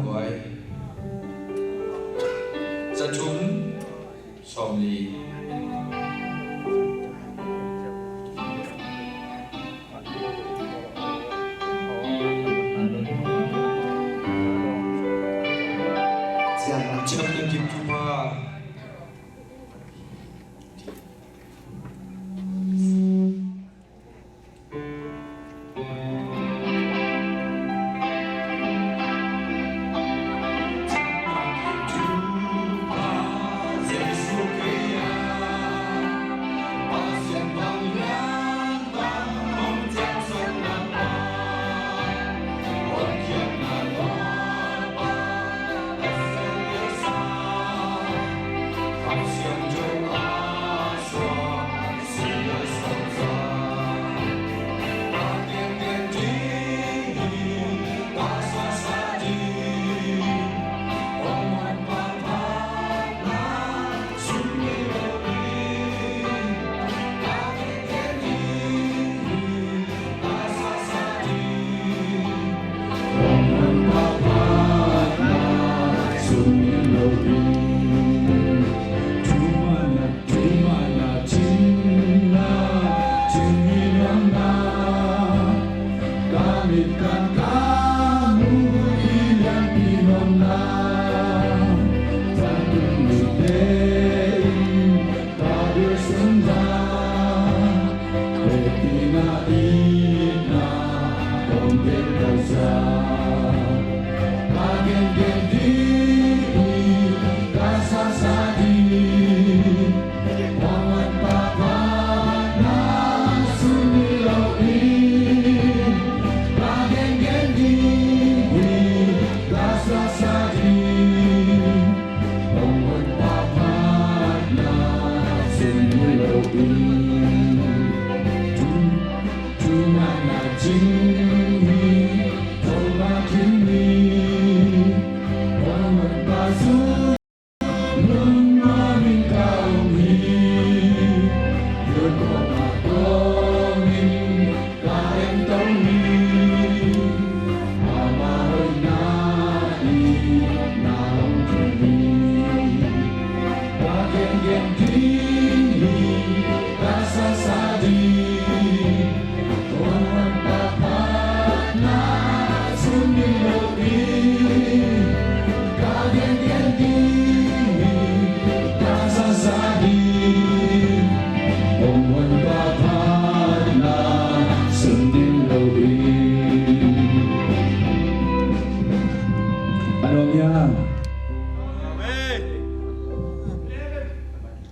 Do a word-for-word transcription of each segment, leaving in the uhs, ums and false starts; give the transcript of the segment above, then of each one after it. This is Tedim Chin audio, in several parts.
Buai. Za thum sawmli. Ciang na ciang na kim thupha.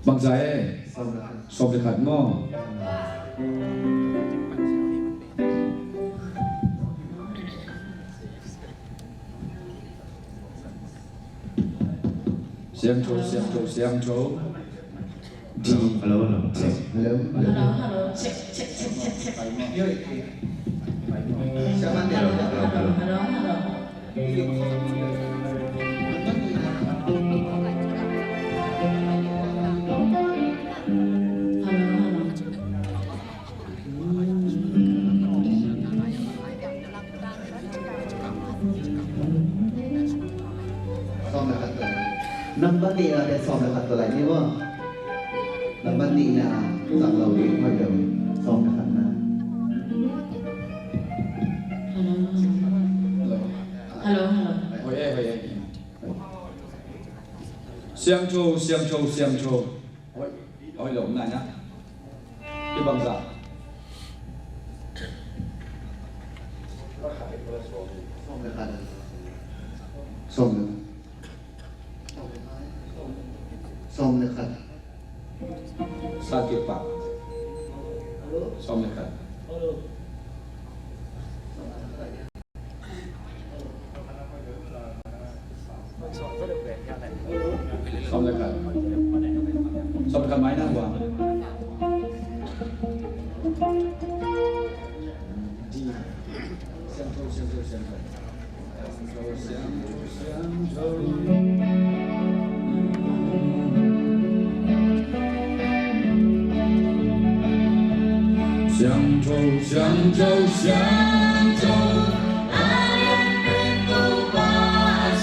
Bangzah e. Sawm le khat maw? Siangtho, siangtho, siangtho. Hello, hello, hello. Hello, hello. Hello, hello. Check, check, check, check, check. Hello, hello, hello. Sawm le khat tawh lai. Nambat nihna pen sawm le khat tawh lai ni maw? Nambat nihna zang lo ding hoih lo. Sawm le khatna. Hello, hello. Hello, hello. Hoih e, hoih e. Siangtho, siangtho, siangtho. Hoih, hoih lo, nai na. I bangzah. Sawm le khat. Sawm le khat. Sawm le khat. Sakit pak. Sawm le khat. Sawm le khat. Sawm le khat mai na hua. Siangtho, siangtho, siangtho. Siangtho, siangtho, siangtho. Siangtho, siangtho, siangtho. A lian pen Topa a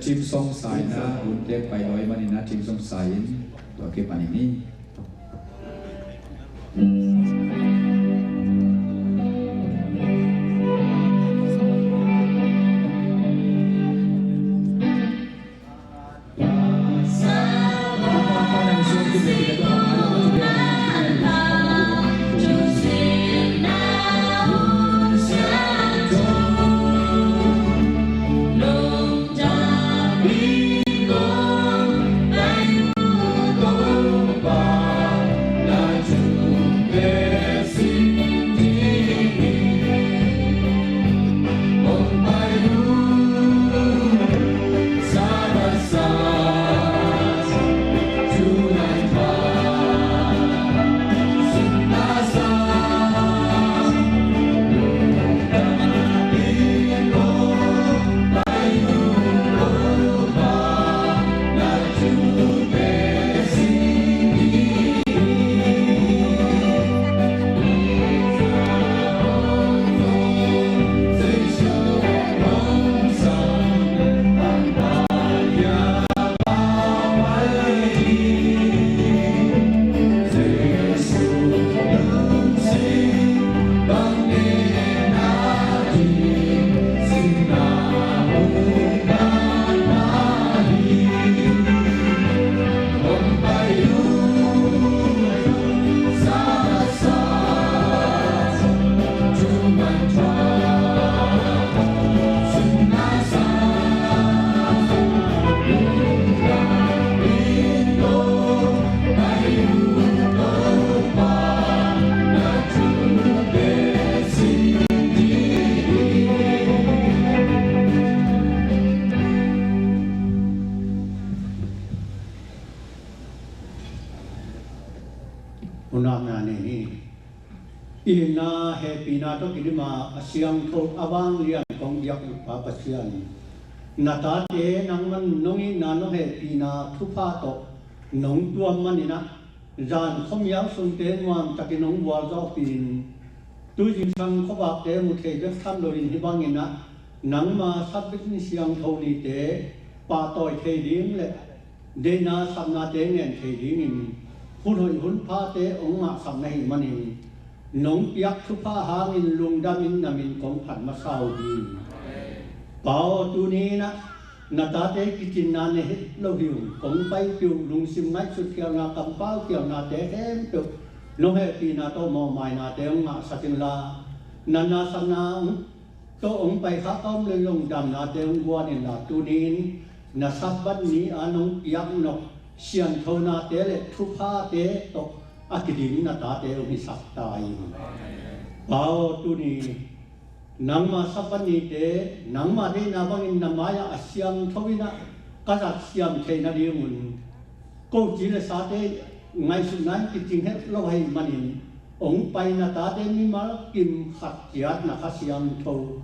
Thim song sa in ah, hun tek pai lo ahih manin ah, thim song sa in, tua kipan in hi. Hun nakna nei ni. I itna hehpihna tawh kidim a, a siangtho a vanglian kong biak uh Pa Pasian, na tate nangman nong itna nong hehpihna thupha tawh nong tuam manin ah, zan khuamial sungte nuamtakin nong gualzawhpih in, tuizingsang khuavakte mu thei bek tham loin hih bangin ah, nangma Sabbath ni siangtho nite pahtawi thei ding le deihna sapnate ngen thei dingin hun hoih hun phate hong ngahsak na hih manin, nong piak thupha hangin lungdamin na min kong phat masa uh hi. Pa aw, tuni in ah na tate kicinna nei het lo hi ung. Kong paipih uh lungsim ngaihsut khialhna, kampau khialhnate khempeuh nong hehpihna tawh mawhmainate hong ngahsak inla, natna satna tawh hong paikhak a om le zong damnate hong guan inla, tuni in na Sabbath ni a nong piak nop sianthonate le thuphate tawh a kidim na tate hong hisak ta in. Pa aw, tuni nangma Sabbath nite nangma deihna bangin na mai-ah a siangtho in ah ka zat siam theih nadingun, ko ci le sate ngaihsutna in kicing het lo ahih manin, hong pai na tate mimal kim khat ciat na Kha Siangtho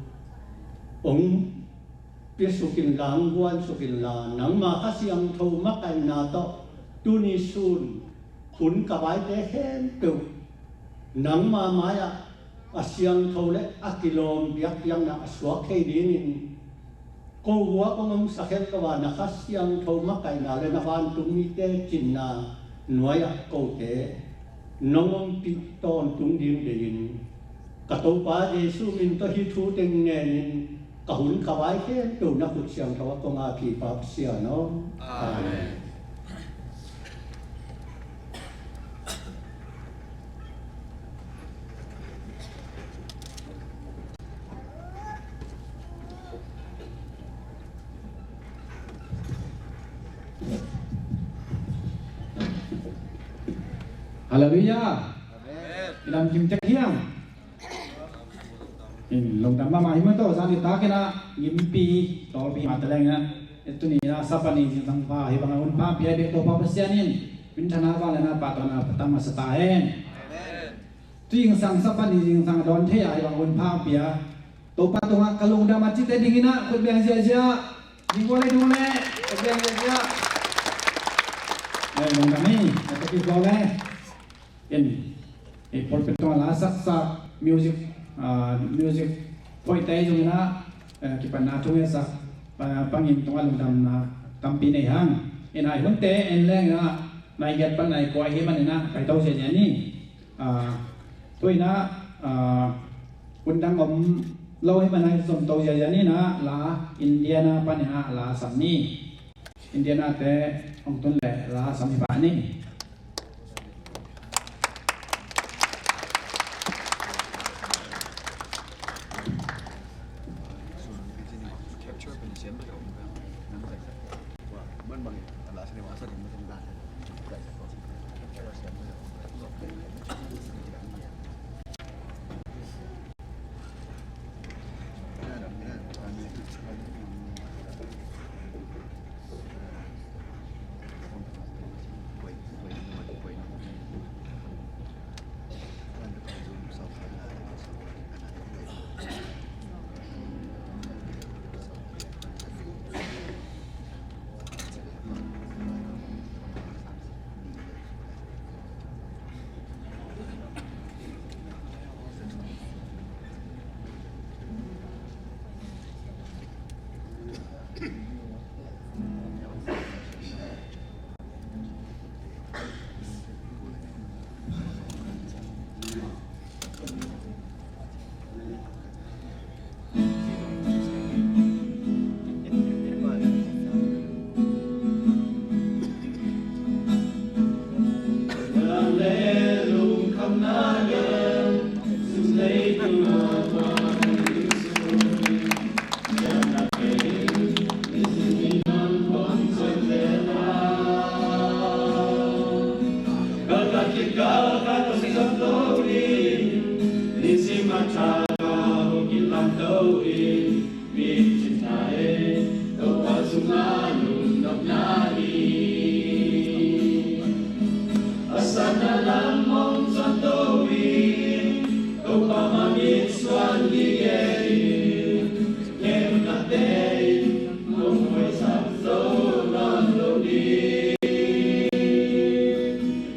hong piasuk inla, hong guansuk inla, nangma Kha Siangtho makaihna tawh tuni sun hun ka vaite khempeuh nangma mai-ah a siangtho le a kilawm biakpiakna a suak thei dingin, ko guak hong omsak het lo a, na Kha Siangtho makaihna le na vantung mite cinna nuai-ah kote nong ompih tawntung ding deihin, ka Topa Jesuh min tawh hih thu teng ngenin, ka hun ka vai khempeuh na khut siangtho ah kong aphi, Pa Pasian aw. Amen. Halleluiah. Amen. I lam kim tek hiam? In lungdam mahmah hi mah tawh, zan nitak in ah ngimpi tawlpi mah taleng in ah, tuni in ah Sabbath ni zingsang pha hih bang a hun pha pia bek Topa Pasian in minthanna, vangliatna, pahtawina a tam masa ta hen. Amen. Tu zingsang Sabbath ni zingsang a dawn thei a hih bang a hun pha pia Topa tungah ka lungdam a cite dingin ah khut beng ziahziah. Ding gual le, ding gual le, khut beng ziahziah. Eh, lungdam hi. Ka topi gual le. In, eh, pulpit tungah la saksak music, ah, music poite zong in ah, eh, kipatna thu ngetsak pa-, pangin tungah lungdamna tampi nei hang. Inah i hunte en leng inah nai giat pan nai kua ahih manin ah pai to ziazia ni. Ah, tu inah, ah, hun dang om lo ahih manin ah zom to ziazia ni inah la Indiana pan inah la sam ni. Indiana te hong tun leh la sam hi pah ni.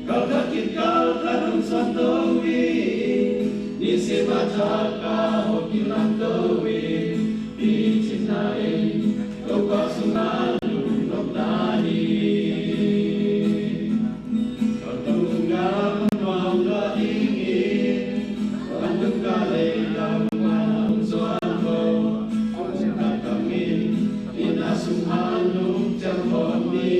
Kalkhat khit kalkhat hong suan to in, nisim a thak a hong kilang to in, picin na in, Topa sungah lungnopna hi. Ka tung gam nuam lua ding in, ka tung ka lei lam man hong suan ko, hong ka kam in, inn a sungah lungciam khawm ni.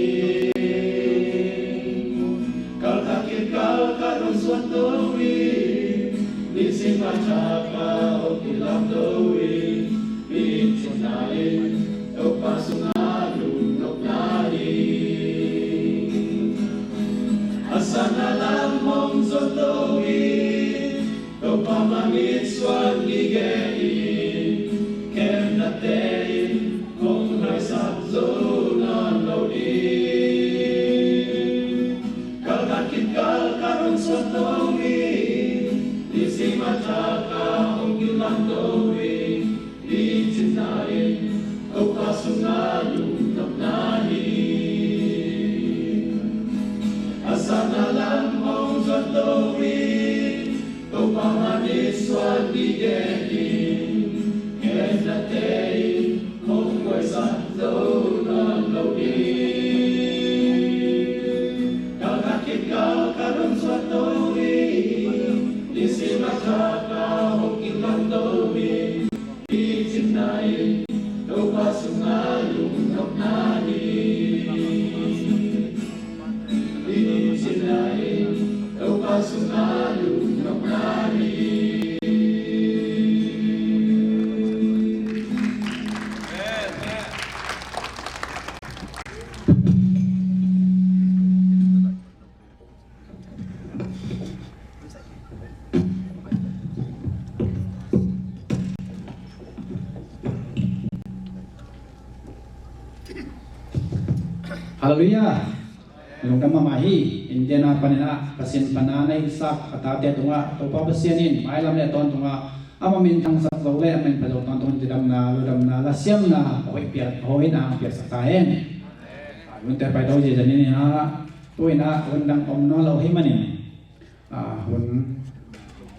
Kalkhat khit kalkhat hong suan to in, nisim a thak a hong kilang to in, picin na in, Topa sungah lungnopna hi. A san a lam hong suan to in, Topa ma in suan gige in, khemnate in hong haisak zo nawn lo ding. Kalkhat khit kalkhat hong suan to in, nisim a thak a hong kilang to in, picin na in, Topa sungah lungnopna hi. A san a lam hong suan to in, Topa ma in suan gige in, khemnate in hong haisak zo nawn lo ding. Kalkhat khit kalkhat hong suan to in, nisim a thak a hong kilang to in, picin na in, Topa sungah lungnopna hi. Picin na in, Topa sungah lungnopna hi. Halleluiah. Lungdam mahmah hi. Indiana panin ah Pasian pana na hisak a tate tungah Topa Pasian in mailam le tawntungah ama min thangsak zo le ama min pha zo tawntungin cidamna, lungdamna, lasiamna a hoih piak, a hoih na piaksak ta hen. Hunte pai to ziazia ni. Inah tu inah hun dang om nawn lo ahih manin, ah, hun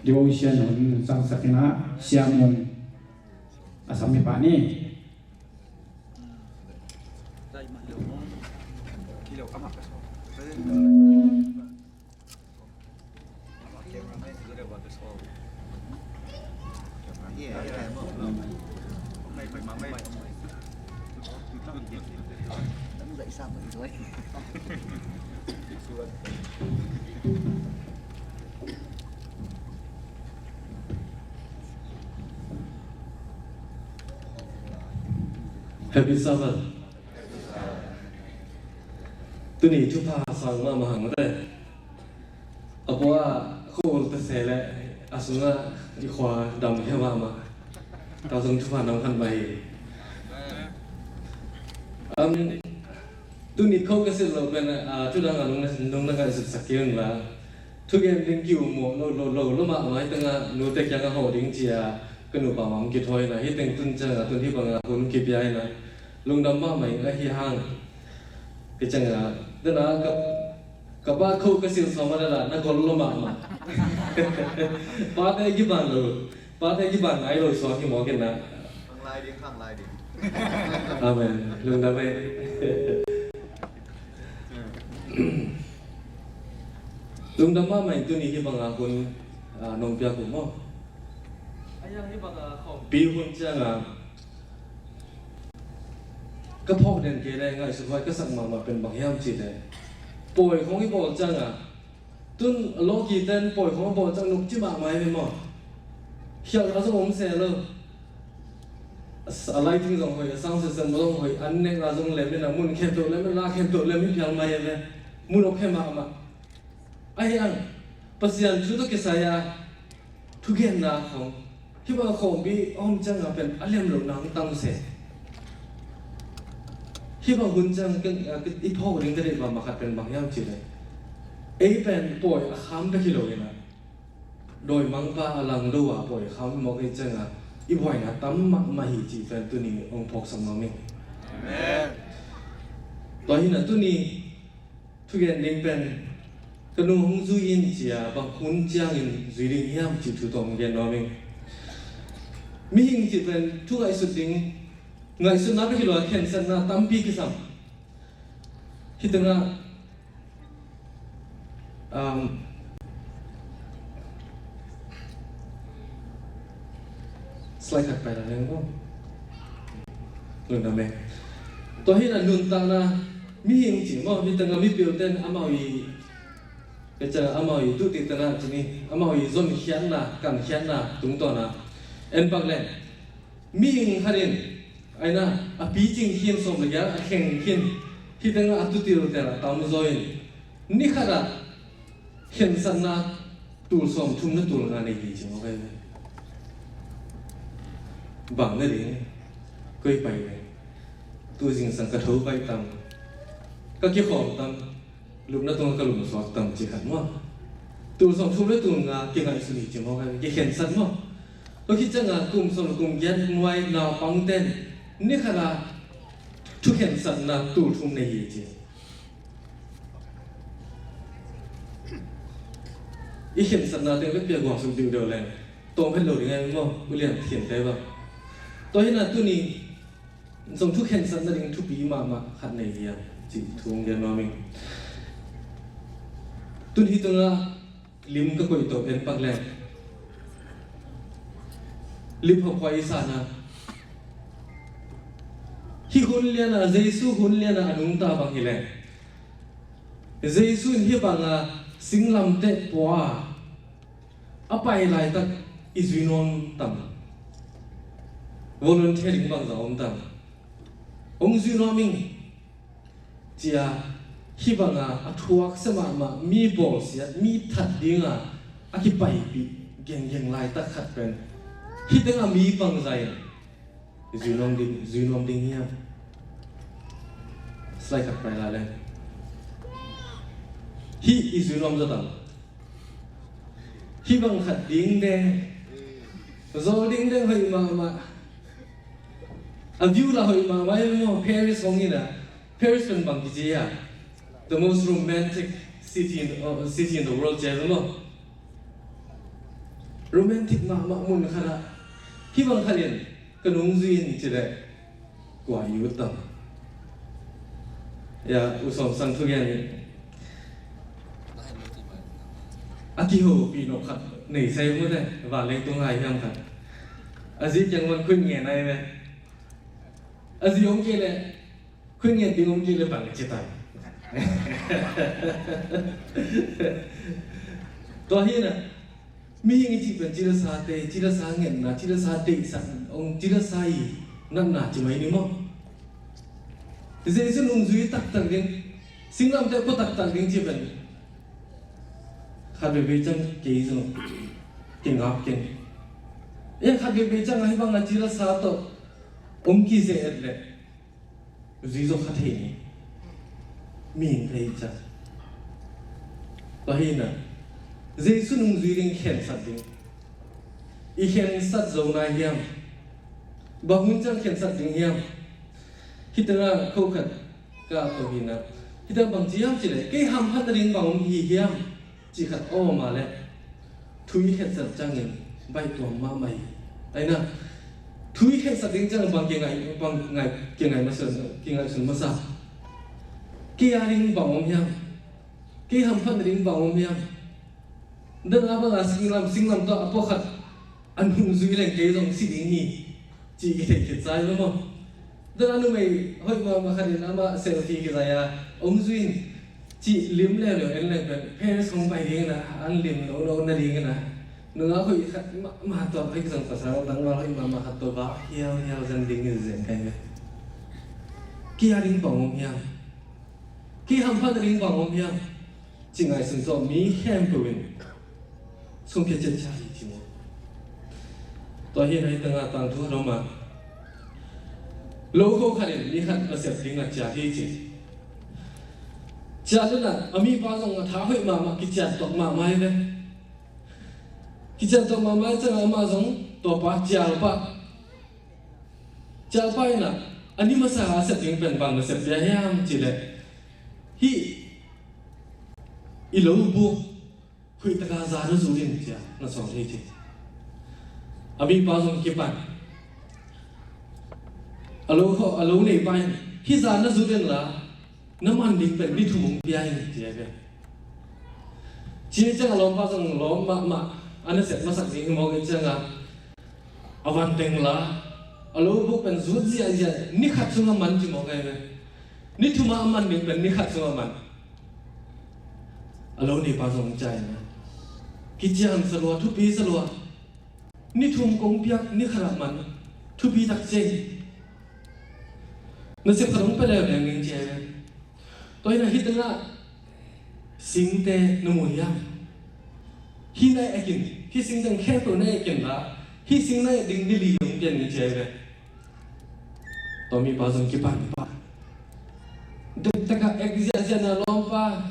devotion hun sangsak inah Sia Mung a sam hi pah ni. Happy Sabbath. Tuni thupha sang mahmah hang te. A pua a khua ul ta se le a sungah i khua dam hia mahmah. Ka zong thupha nang khan mai. Um, tuni kho ka silh lo pen, ah, thudang a nung na, nung na ngaihsut sak kei un la. Thugen ding ki-um mawh lo, lo, lo, lo mahmah hi tengah nute kiangah hawh ding ci-a ka nupa mah hong kithawi na, hi teng tun ciangah tun hi bangah hun kipia hi na, lungdam mahmah ing ahi hang. Ka ciangah tena ka, ka pa kho ka silh sawm a dala na gol lo mahmah. Pate kiban lo, pate kiban ngai lo suak hi mawk in na. Khang lai ding, khang lai ding. Amen. Lungdam e. Lungdam mahmah in tuni hi banga hun, ah, nong piak uh maw? Pi hun cianga ka phawk den kei le ngaihsut huai ka sak mahmah pen bang hiam cih le, pawi khong i bawl cianga tun a lawki ten pawi khong a bawl ciang nopci mahmah hi maw? Khialhna zong om se lo. A s-, a lighting zong hoih, a sound system zong hoih, an nekna zong lem in a, mun khempeuh lem in, la khempeuh lem in phial mai a ve. Mun ok khe mahmah. Ahi ang, Pasian thu tawh kisai a thugenna khong, hih bang khawmpi a om ciangin pen a lem lohna hong tam se. Hih bang hun ciang ken, a, i phawk ding ka deih bang pakhat pen bang hiam cih leh, ei pen pawi a kham bek hi lo in a, dawimangpa a langdo a pawi kham mawk ei ciangin i buaina tam mahmah hi cih pen tuni hong phawksak nuam ing. Amen. Tua hi in a tuni thugen ding pen ka nu hong zui in ci-a bang hun ciangin zui ding hiam cih thu tawh hong gen nuam ing. Mihing cih pen thu ngaihsut ding, ngaihsutna bek hi lo a khensatna tampi kisam. Hih tengah, um, slide khat pai la leng maw? Lungdam e. Tua hi in a nuntakna mihing cih maw, hih tengah mipil ten amau i, ka ciang amau i tuh tik tengah cih ni, amau i zonkhiatna, kankhiatna tungtawn a en pak leng, mihing khat in a inn ah a picing khin, sawm le giat a kheng khin, hih tengah a tutil tel a tamzaw in ni khat ah khensatna tul sawmthum le tul nga nei hi ci maw kai. Bang na ding, koi pai le, tu zingsang ka tho pai tam, ka kikhawm tam, lupna tungah ka lum suak tam ci khat maw? Tul sawmthum le tul nga kingaihsun hi ci maw kai, kikhensat maw? Tua khit ciangin kum sawm le kum giat nuai naupang ten ni khat ah thukhensatna tul thum nei hi ci. I khensatna teng bek pia guang suk deuhdeuh leng tawm het lo ding a hi maw, ulian thiante bang. Tua hi in a tuni zong thukhensatna ding thupi mahmah khat nei hiam cih thu hong gen nuam ing. Tun hih tungah lim ka koih tawh en pak leng, lim hawkhuai i sahna, hih hun lian a, Jesu hun lian a a nungta bang hi leng, Jesu in hih banga singlamteh pua a pai laitak i zui nuam tam? Volunteer ding bangzah om tam? Hong zui nuam ing. Cia hih banga a thuaksia mahmah, mi bawlsiat, mi that dinga a kipaipih genggeng laitak khat pen hih tengah mi bangzah in i zui nuam ding, zui nuam ding hiam? Slide khat pai la leng. Hih i zui nuam zaw tam? Hih bang khat ding deng, zawl ding deng hoih mahmah. A view la hoih mahmah e maw, Paris hong in a. Paris pen bang kici a, the most romantic city in, uh, city in the world ci a maw. Romantic mahmah mun khat ah hih bang khat in ka nung zui in ci leh, kua i ut tam? Ya, U Sawm Sang thugen in a kihopih nop khat nei sai mu te, vanleng tung hai hiam khat. A zi kiang man khuit ngen ai ve. A zi om kei le, khuit ngen ding om kei le bang ci tai. Tua hi na, mihing i cih pen ci le sa te, ci le sa ngetna, ci le sa deihsak, ong ci le sa i natna ci mai ni maw. Jesu nungzui taktak ding, singlamteh pua taktak ding ci pen khat veve ciang kei zong kingap keng. E, khat veve ciang ahi bang a ci le sa tawh ong kizeh et le zui zo kha thei ni. Mihing thei ciang. Tua hi na, Jesu nungzui ding khensat ding. I khensat zo nai hiam? Bang hun ciang khensat ding hiam? Hih tengah kho khat ka to hi na. Hih tengah bang ci hiam ci le, kei hamphat na ding bang om hi hiam? Ci khat om a le, thu i khensat ciangin baih tuam mahmah hi. Ai na, thu i khensat ding ciangin bang kingai, bang ngai, kingai masa, kingaihsun masa. Kei a ding bang om hiam? Kei hamphat na ding bang om hiam? Dan a bang a singlam, singlam tawh a pua khat a nungzui leng kei zong si ding hi. Ci kithei khit sai lo maw. Dan a numei hoih mahmah khat in amah selfie kizai a ong zui in, ci lim leuleu en leng pen pairs hong pai ding na, an lim lo lo na ding na. Nungak hoih khat mahmah tawh hoih zong pasal dang mal hoih mahmah khat tawh vak hiauhiau zan ding in zen kai ve. Kei a ding bang om hiam? Kei hamphat na ding bang om hiam? Ci ngaihsun tawh mi khempeuh in sungkhia ciatciat hi ci maw. Tua hi na, hih tengah tangthu khat om a, lokho khat in mi khat nasep ding a ciah hi ci. Ciah ding a, a mipa zong a tha hoih mahmah, kician tawk mahmah hi ve. Kician tawk mahmah hi ciangin amah zong tua pa cial pah. Cial pah in a, a ni masa a sep ding pen bang nasep pia hiam ci le, hih i lo buk huih taka za na zut in ci a na sawm hi ci. A mipa zong kipan. A lo kho, a lo neipa in, hih za na zut in la, na man ding pen ni thum hong pia in ci a ve. Ci ciang a lawmpa zong lawm mahmah, a nasep masak ding hi mawk i ciang a, a van teng la, a lo buk pen zut ziahziah, ni khat sungah man ci mawk ai ve. Ni thum a man ding pen ni khat sungah man. A lo neipa zong ciah in a, kician sa lua, thupi sa lua. Ni thum kong piak, ni khat ah man, thupi tak ciai. Nasep khat hong pia leuleu ning ci ai ve. Tua hi na, hih tengah singte na mu hiam? Hih na ek in, hih sing teng khempeuh na ek in la, hih sing na ek ding ni li hong pia ning ci ai ve. Tua mipa zong kipan pah. Dektak a ek ziahziah na lawmpa,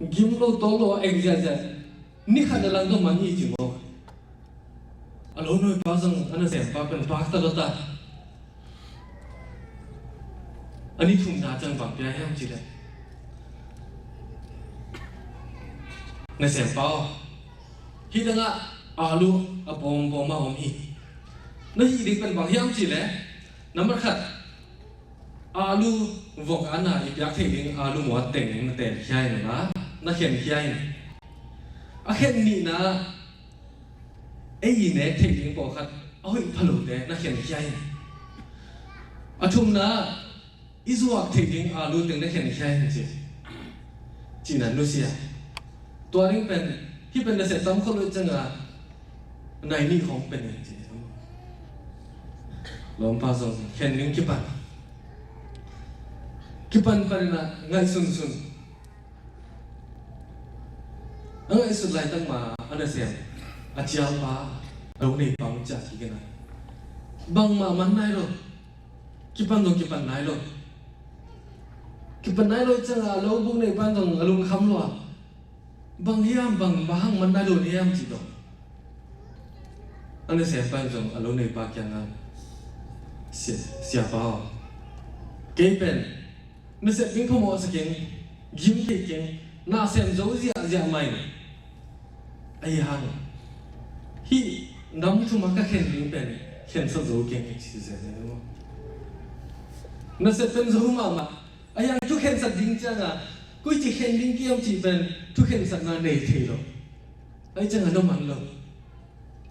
gim lo tawl lo a ek ziahziah, ni khat na lang tawh man hi ci maw. A lo neipa zong a nasempa pen pakta lo ta. A ni thumna ciang bang pia hiam ci le, nasempa aw, hih tengah alu a bawmbawm a om hi. Na hih ding pen bang hiam ci le, nambat khat, alu vok a na i piak thei ding alu muat teng na tenkhia in la, na khenkhia in. A khen nihna, ei i nek theih ding pawlkhat a hoih phalote na khenkhia in. A thumna, i zuak theih ding alu teng na khenkhia in ci. Cihna nusia. Tua ding pen, hih pen nasep tam khol uh cianga nai nih khawng pen in ci. Lawmpa zong khen ding kipan. Kipan panin a ngaihsunsun. A ngaihsut laitak ma a nasem, a cialpa, a lo neipa hong ciah kik in a, bangmah man nai lo. Kipan zong kipan nai lo. Kipan nai lo cianga a lo buk neipa in zong a lungkham lua. Bang hiam, bang, bang hang man nai lo ni hiam ci dong. A nasempa in zong a lo neipa kianga, sia, siapa aw, kei pen nasep ding phamawh sa keng, gim thei keng, na sem zo ziahziah mai. Ahi hang, hih nam thum a ka khen ding pen khensa zo keng ci zen e maw. Nasep pen zo mahmah, A yang thu khensat ding ciangah koici khen ding kiam cih pen thu khensatna nei thei lo. Ahi ciangah na man lo,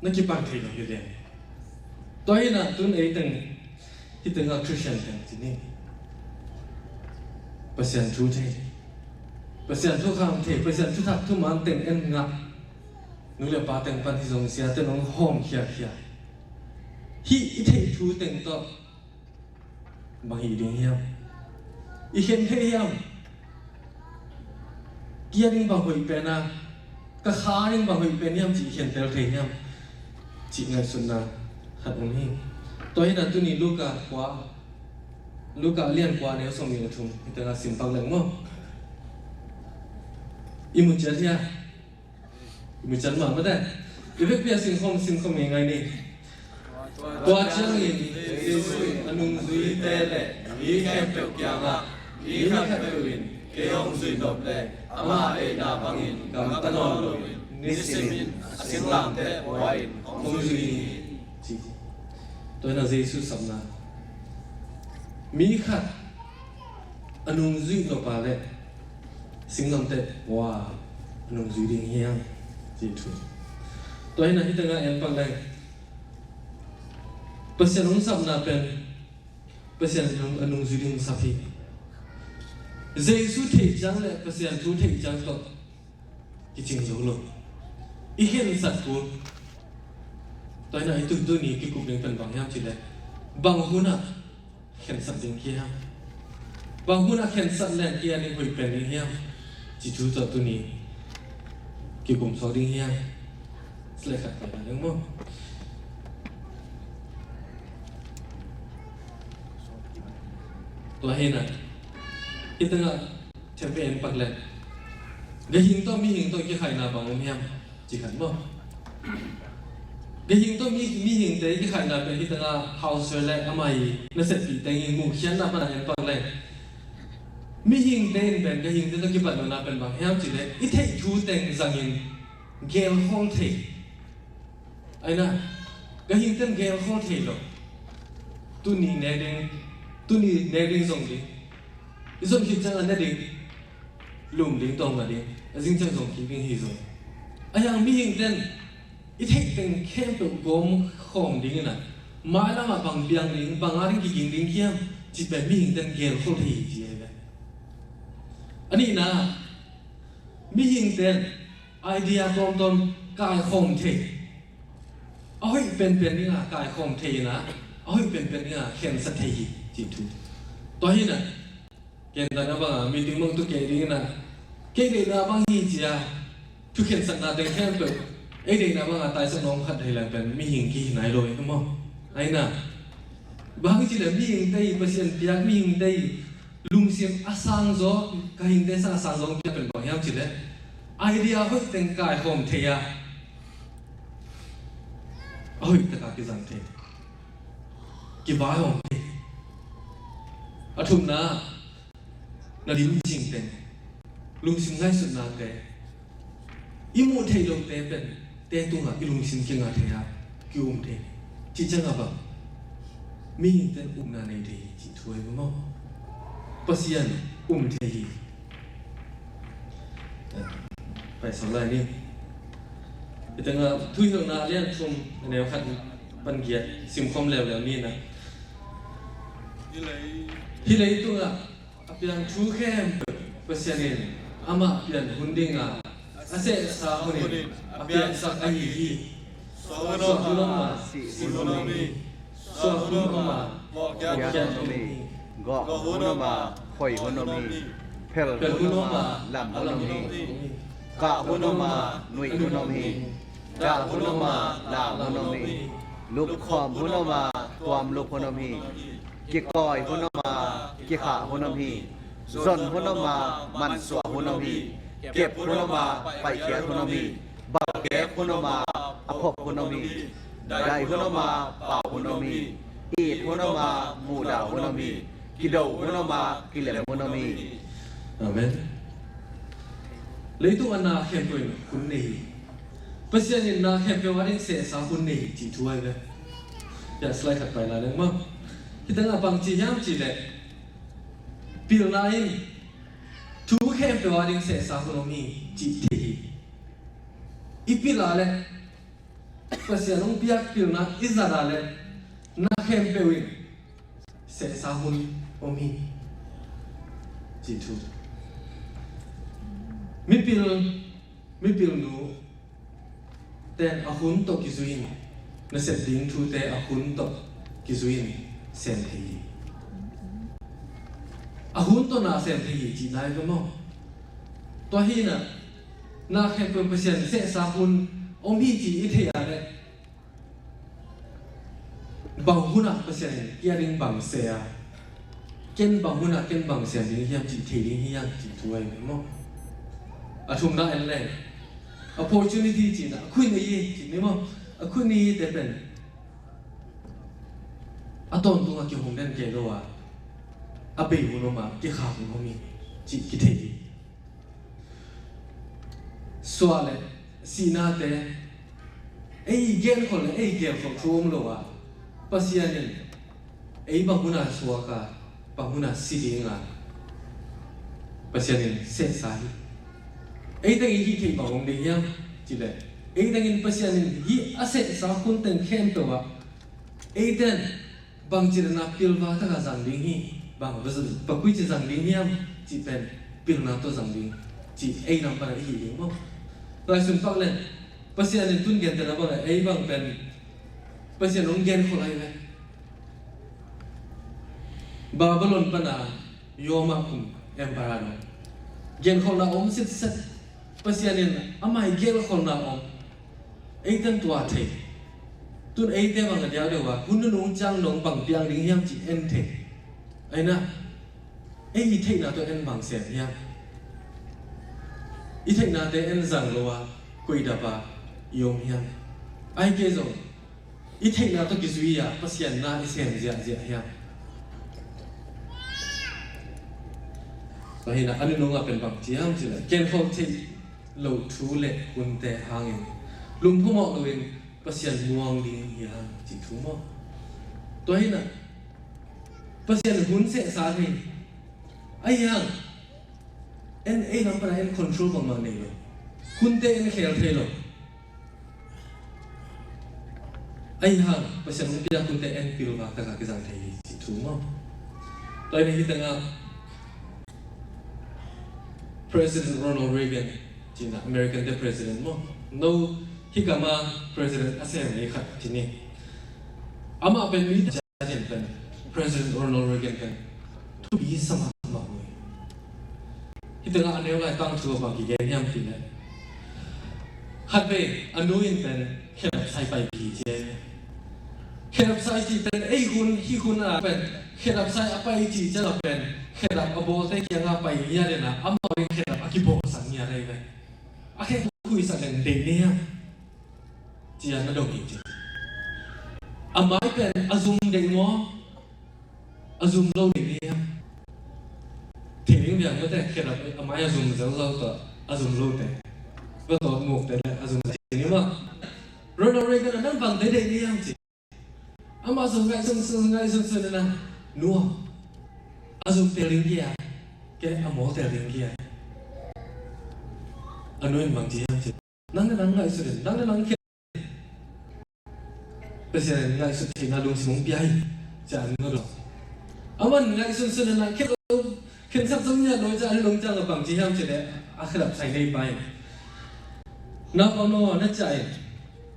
na kipan thei lo hi lian. Tua hinah tun ei teng, hih tengah Christian teng ci ni. Pasian thu thei, Pasian thukham thei, Pasian thuthak thuman teng en ngah. Nu le pa teng pan hi zong siate nong hawm khiakhia. Hih i theih thu teng tawh bang hi ding hiam? I khen thei hiam? Kia ding bang hoih pen a, ka kha ding bang hoih pen hiam cih i khentel thei hiam? Cih ngaihsutna khat om hi. Tua hinah tuni Luka kua, Luka lian kua neu sawmnih le thum, hih tengah sim pak leng maw? I mu ciat hia? I mu ciat mah mate. I vekpi a sinkhawm, sinkhawm ngeingai ni. Tua ciangin Jesuh in a nungzuite le mi khempeuh kiangah, mi khatpeuh in kei hong zuih nop le ama deihna bangin gamta nawn loin nisimin a singlamteh pua-in hong zui hi, ci hi. Tua hinah Jesuh sapna, mi khat a nungzuih nop a le singlamteh pua a nungzui ding hiam, ci thu. Tua hinah hih tengah en pak leng, Pasian hong sapna pen Pasian a nung, a nungzui ding hong sap hi. Jesuh theih ciang le Pasian thu theih ciang tawh kicing zo lo. I khensat kul. Tua hinah hih tun tuni kikup ding pen bang hiam cih leh, bang hunah khensat ding hiam? Bang hunah khensat leng kia ding hoih pen ding hiam? Cih thu tawh tuni kikum suak ding hiam? Slide khat pai ding maw? Tua hinah hih tengah thempe en pak leh, gahing tawh mihing tawh kikhaihna bang om hiam? Ci khat maw? Gahing tawh mi, mihingte kikhaihna pen hih tengah Hauser le amah i nasepih teng i muhkhiatna pan en pak leh, mihingte in pen gahingte tawh kibat lohna pen bang hiam cih leh i theih thu teng zangin gelkhawl thei. Aina, gahingte in gelkhawl thei lo. Tuni ne ding, tuni ne ding zong ding. I zon khit ciang a ne ding, lum ding, tawng ngah ding, a zing ciang zong kik ding hi zong. A hiang mihingte in i theih teng khempeuh gawm khawm ding inah, mailam ah bang piang ding, bang a ding kiging ding hiam, cih pen mihingte in gelkhawl thei hi ci hi ve. A nihna, mihingte in idea tuamtuam kaikhawm thei. A hoih penpen dingah kaikhawm thei inah, a hoih penpen dingah khensat thei hi, cih thu. Tua hinah, ken dan a bangah meeting bang tu kei ding inah, kei deihna bang hi cia, thu khensatna teng khempeuh ei deihna bangah taisan nawm khat thei leng pen mihing kihi nai lo hi maw? Aina, bang hi cileh mihingte i Pasian piak, mihingte i lungsim a sangzaw, ka hingte sang a sangzaw piak pen bang hiam cileh, idea hoih teng kaikhawm thei a, a hoih taka kizang thei, kivaihawm thei. A thumna, na lim zing teng, lungsim ngaihsutnate, i muh theih lote pen te tungah i lungsim kinga thei a, ki-um thei. Cih ciangah bang, mihingte in upna nei thei hi cih thu ahi maw? Pasian um thei hi. Paisau lai ni. Hi tengah Thuhilhna lian thum, a neu khat pan giat simkhawm leuleu ni na. Hih leitungah a piang thu khempeuh Pasian in amah pian hun dinga a sehsa hunin a piansak ahi hi. Suah hun om a, sih hun om hi. Suah hun om a, vawhkiat hun om hi. Gawh hun om a, khoi hun om hi. Phel hun om a, lam hun om hi. Kah hun om a, nuih hun om hi. Dah hun om a, lau hun om hi. Lupkhawm hun om a, tuamlup hun om hi. Kikawi hun om a, kikhah hun om hi. Zon hun om a, mansuah hun om hi. Kep hun om a, paihkhiat hun om hi. Balkek hun om a, a phop hun om hi. Dai hun om a, pau hun om hi. It hun om a, muhdah hun om hi. Kido hun om a, kilem hun om hi. Amen. Leitung a na khempeuh in hun nei hi. Pasian in na khempeuh a ding sehsa hun nei hi cih thu ahi ve. Ya, slide khat pai lai leng maw. Hi tengah bang ci hiam cih leh, Pilna in thu khempeuh a ding sehsa hun om hi cih thei hi. I pil a leh, Pasian hong piak pilna i zat a leh, na khempeuh in sehsa hun om hi cih thu. Mipil, mipil nu ten a hun tawh kizui in, nasep ding thute a hun tawh kizui in sem thei hi. A hun tawh na sem thei hi cihna hi ve maw? Tua hi na, na khempeuh Pasian sehsa hun om hi cih i thei a leh, bang hunah Pasian in kei a ding bang sem a, ken bang hunah ken bang sem ding hiam cih thei ding hi hang cih thu ahi ve maw? A thumna en leng, opportunity cihna, a khuin ei hi cih ni maw? A khuin ei hi te pen a tawntungah kihong den kei lo a, a bei hun om a, kikhak hun om hi cih kithei hi. Suah le sihnate, ei genkholh le ei genkholh thu om lo a, Pasian in ei bang huna suak a, bang huna si ding a, Pasian in sehsa hi. Ei teng i hih theih bang om ding hiam cih leh, ei teng in Pasian in hih a sehsa hun teng khempeuh ah, ei ten bangci dan a pilva taka zang ding hi, bang, bang koici zang ding hiam cih pen pilna tawh zang ding cih ei lam pan a i hi ding maw? Ngaihsun pak le, Pasian in tun gentehna bang le, ei bang pen Pasian hong genkholh ahi ve. Babylon pan a Roma kum emperor dong genkholhna om sitset. Pasian in amah i genkholhna om. Ei ten tua thei. Tun eite bang a diakdiak a hun nunung ciang nong bang piang ding hiam cih en thei. Aina, ei i theihna tawh en bang sem hiam? I theihnate en zang lo a, koi dap a i om hiam? Ai kei zong i theihna tawh kizui a Pasian na i sem ziahziah hiam? Tua hi na, a nunung a pen bang ci hiam cih leh, genkholh theih loh thu le hunte hangin lungphamawh loin Pasian muang ding hi hang cih thu maw? Tua hi na, Pasian hun sehsa thei. Ahi hang en, ei lam pan a en control bangmah nei lo. Hunte en khel thei lo. Ahi hang Pasian hong piak hunte en pilva taka kizang thei hi cih thu maw? Tua hi na, hi tengah President Ronald Reagan cihna, American te president maw? No, hih gam a president a sem ni khat ci ni. Amah pen mi ta pen President Ronald Reagan pen thupi sa mahmah uh hi. Hih tengah a neu lai tangthu a bang kigen hiam cih leh, khatvei a nu in pen khedap sai pai hi ci. Khedap sai cih pen ei hun, hih hun a pen khedap sai a pai cih ciang a pen khedap a bawlte kiangah pai ngiat in a, amau in khedap a kibawlsak ngiat ahi ve. A khe khuisak leng deih ni hiam? Ci-a na dong hi ci. A mai pen a zum deih maw, a zum lo deih ni hiam? Thei ding biang mate, khedap a mai a zum zelzel tawh a zum lote, va tawt mukte le a zum zel ni maw? Ronald Reagan a, nang bangte deih ni hiam ci. Amah zong ngaihsun, sun, ngaihsun, sun na, nu aw, a zum tel ding kia, kei a mawl tel ding kia. A nu in bang ci hiam ci. Nang na nang ngaihsun in, nang na nang khia. Pasian in ngaihsut theihna lungsim hong pia hi. Ci a nu aw. Aman ngaihsun sun na, khia lo, khensak zong ngiat lo ci a, a nu lungtang a bang ci hiam ci leh, a khedap sai nei pa in, naupang aw, na ciah in,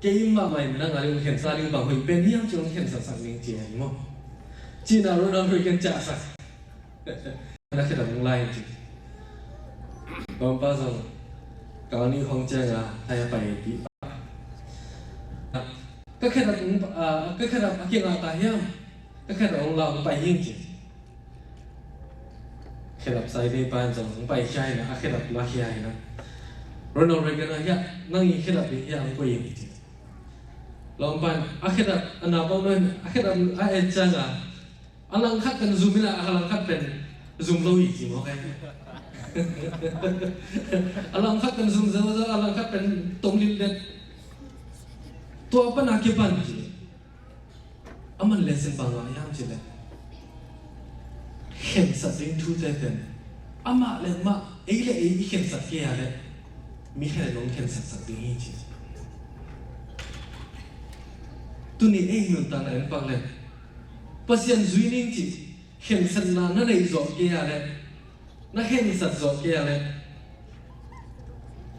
kei mahmah in nang a ding khensa ding bang hoih pen hiam ci hong khensaksak ning ci a hi maw? Ci na Ronald Reagan ciahsak. Na khedap hong lai in ci. Lawmpa zong kal nih hong ciang a, hai a pai pi. Ka khedap hong, ah, ka khedap a kingah ta hiam? Ka khedap hong la hong pai hing ci. Khedap sai vei pa in zong hong pai khia hi na, a khedap la khia hi na. Ronald Reagan a, hiah nang i khedap ding hiah hong koih ing ci. Lawmpa in a khedap, a naupang nu in a khedap a et ciang a, a langkhat pen zum in a, a langkhat pen zum lo hi ci mawk hi. A langkhat pen zum zelzel, a langkhat pen tom lillet. Tua pan a kipan ci. Aman lesson bang ngah hiam ci leh, Khensat ding thute pen amah le mah, ei le ei i khensat kei a leh mi khat in hong khensatsak ding hi ci. Tuni ei nuntakna en pak leh Pasian zui ning ci khensatna na neih zawh kei a leh, na khensat zawh kei a leh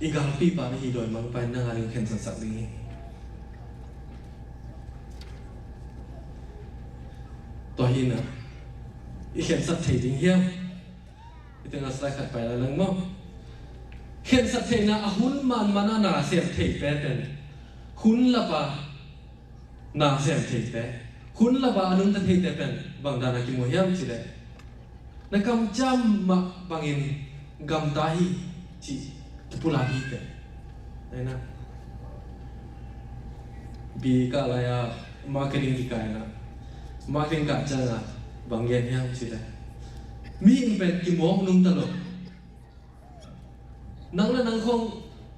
i galpipa na hi dawimangpa in nang a ding khensatsak ding hi. Tua hi na, i khensat thei ding hiam? I tengah slide khat pai lai lang maw. Khensat theihna a hun manman a na sem theite pen, hun lapa na sem theite, hun lapa a nungta theite pen bang dan a kimu hiam cih leh, na kamciam mah bangin gamta hi cih kipulak hi teh. Aina, B A kah lai-a marketing kikah ina, marketing kah ciangin bang gen hiam cih leh, mihing pen kimawk nungta lo. Nang le nang khong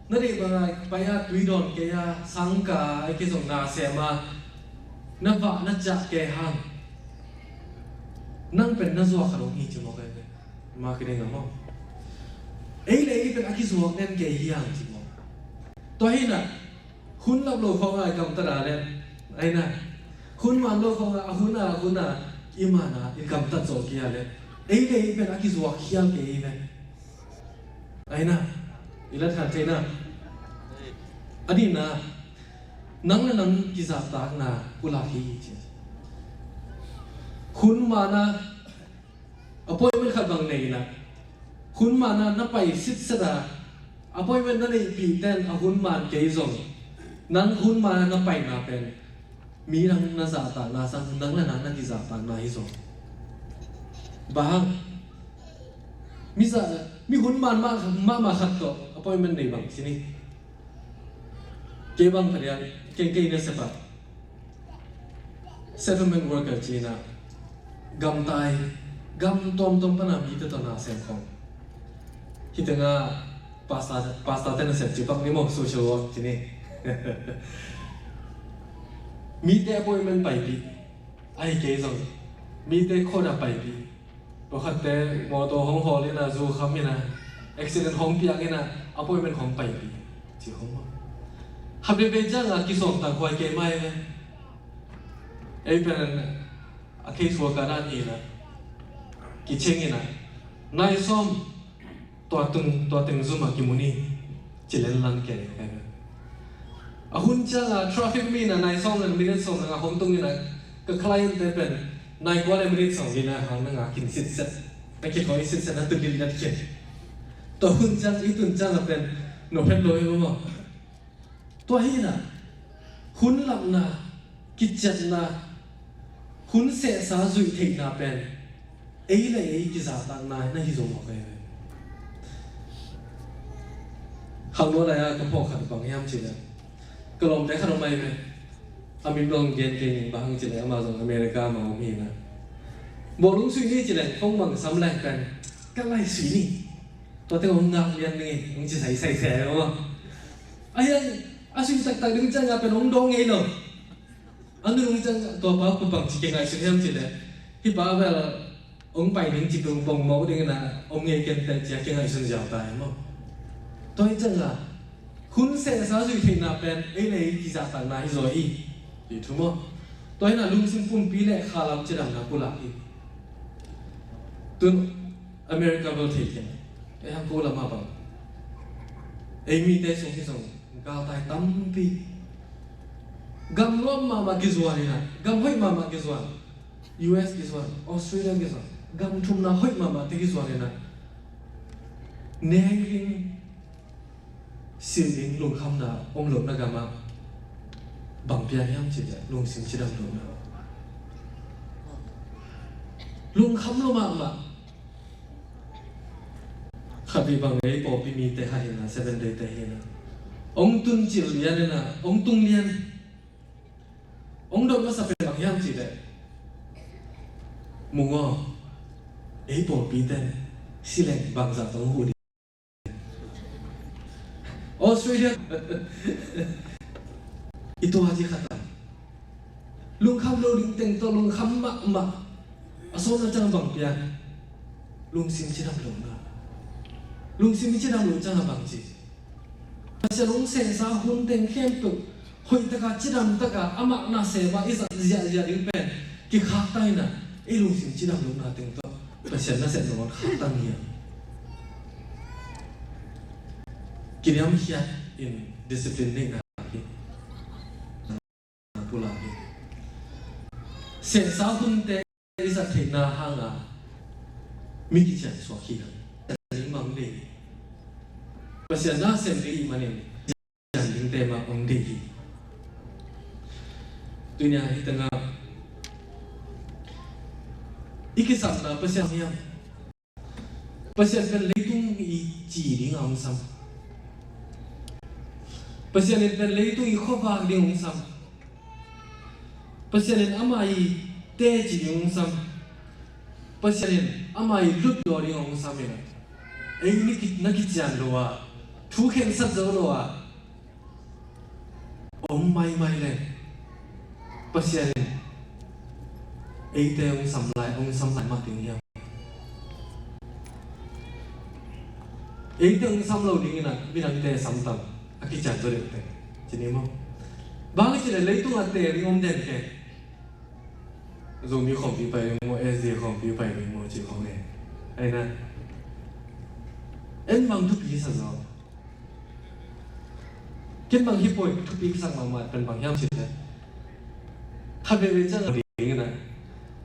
na deih banga pai-a tui dawn kei-a, sangka a, ei kei zong na sem-a, na vah na ciah kei hang, nang pen na zuak khat hong hi ci mawk ei pen. Marketing a maw, ei le ei pen a kizuak den kei hi hang ci mawk. Tua hi na, hun lap lo khawng a i gamtat a leh, aina, hun man lo khawng a, a hun a, a hun a i man a i gamtat zawh kei a leh, ei le ei pen a kizuak khial kei hi ve. Aina, i lat khat theihna, a nihna, nang le nang kizahtakna pulak hi ci. Hun man a appointment khat bang nei ina, hun man a na pai sitset a, appointment na neihpih ten a hun man kei zong, nang hun man a na paina pen mi dang na zahtakna sang, nang le nang na kizahtakna hi zaw. Bang hang, mi za, mi hun man mah, mahmah khat tawh appointment nei bang ci ni. Kei bang pha diang, kei, kei nasep a settlement worker ci ina, gamtai, gam tuamtuam pana mite tawh na sem khong. Hi tengah pastor, pastor te nasep ci pak ni maw, social work ci ni. Mite appointment paipih, ahi kei zong mite court a paipih. Pakhatte mawtaw hong hawl ina, zu kham ina, accident hong piang ina, appointment hong paipih ci hong maw. Khat veivei ciangah kisawm tak huai kei mai ve. Ei pen a case worker dan hi ina, kicing ina, nai sawm tua tung, tua teng zum a kimu ni ci len lang kei. A hun ciang a traffic mi na nai sawm le minute sawm na nga hong tung ina, ka client te pen nai kua le minute sawm li na hang na nga kin sitset, na kithawi sitset na tun lil na kin. Tua hun ciang, i tun ciang a pen no phet lo i maw. Tua hi na, hun lapna, kiciatna, hun sehsa zuih theihna pen ei le ei kizahtakna na hi zo mawk ei ve. Khangno lai-a ka phawk khat bang hiam cih leh, ka lawmte khat om ai ve. A min bang gen kei ning, bang hang cih leh ama zong America ma om hi na. Bawlung sui ni cih leh phone bang sam leng pen ka lai sui ni. Tua teng hong ngak lian ding hi, hong ci sai sai sai maw. A hiang a sui taktak ding ciang a pen hong dawng ngei lo. A nunung ciang tua pa pa bang ci kingaihsun hiam cih leh, hih pa bel hong pai ding ci pongpong maw ding ina, hong ngei ken teh ci a kingaihsun ziau ta hi maw. Tua hi ciang a hun sehsa zuih theihna pen ei le ei kizahtakna hi zaw hi. Hi thu maw. Tua hi na lungsim pumpi le khalam cidamna pulak hi. Tun America bel thei kei, ei hang ko lam a bang, ei mite sung hi zong galtai tampi. Gam nuam mahmah kizuan ina, gam hoih mahmah kizuan, U S kizuan, Australia kizuan, gam thumna hoih mahmah te kizuan ina, neng ding, sim ding lungkhamna om lohna gam ah bang piang hiam cih leh lungsim cidam lohna. Lungkham lo mahmah. Khat vei bang ei pawlpi mite khat hi na, Seventh Day te hi na, hong tun cil lian hi na, hong tung lian. Hong dot masa pen bang hiam cih leh, Mung aw, ei pawlpi ten sileng bangzah tawh hong huh ding. Australia i tua ci khat a, lungkham lo ding teng tawh lungkham mahmah. A sawmna ciang bang piang, Lungsim cidam lohna. Lungsim i cidam loh ciangah bang ci? Pasian hong sehsa hun teng khempeuh hoih taka cidam taka amah nasem ah i zat ziahziah ding pen kikhaktan in ah, i lungsim cidam lohna teng tawh Pasian nasep nangawn khaktan hi a, kiniamkhiat in discipline neihna hi. Pulak hi. Sehsa hunte i zat theihna hanga mi kician suak hi hang. Pasian ding mah hong deih hi. Pasian nasem ding i hih manin kician dingte mah hong deih hi. Tunia hi tengah i kisapna Pasian hiam? Pasian pen leitung i ci ding a hong sam. Pasian in pen leitung i khuavak ding hong sam. Pasian in ama i teci ding hong sam. Pasian in ama i lutdaw ding hong sam in a, ei ni ki-, na kician lo a, thu khensat zo lo a om maimai leh Pasian in eite hong sam lai, hong sam lai mah ding hiam? Eite hong sam lo dingin a midangte sam tam a kician zaw deuh teng ci ni maw? Bang ci leh leitung a te ding om den ke. Zomi khawmpi pai ding maw, S D A khawmpi pai ding maw ci khawng e. Aina en bang thupi sa zaw. Ken bang hi poi, thupi sak mahmah pen bang hiam cih leh, khat veivei ciang a ding in a,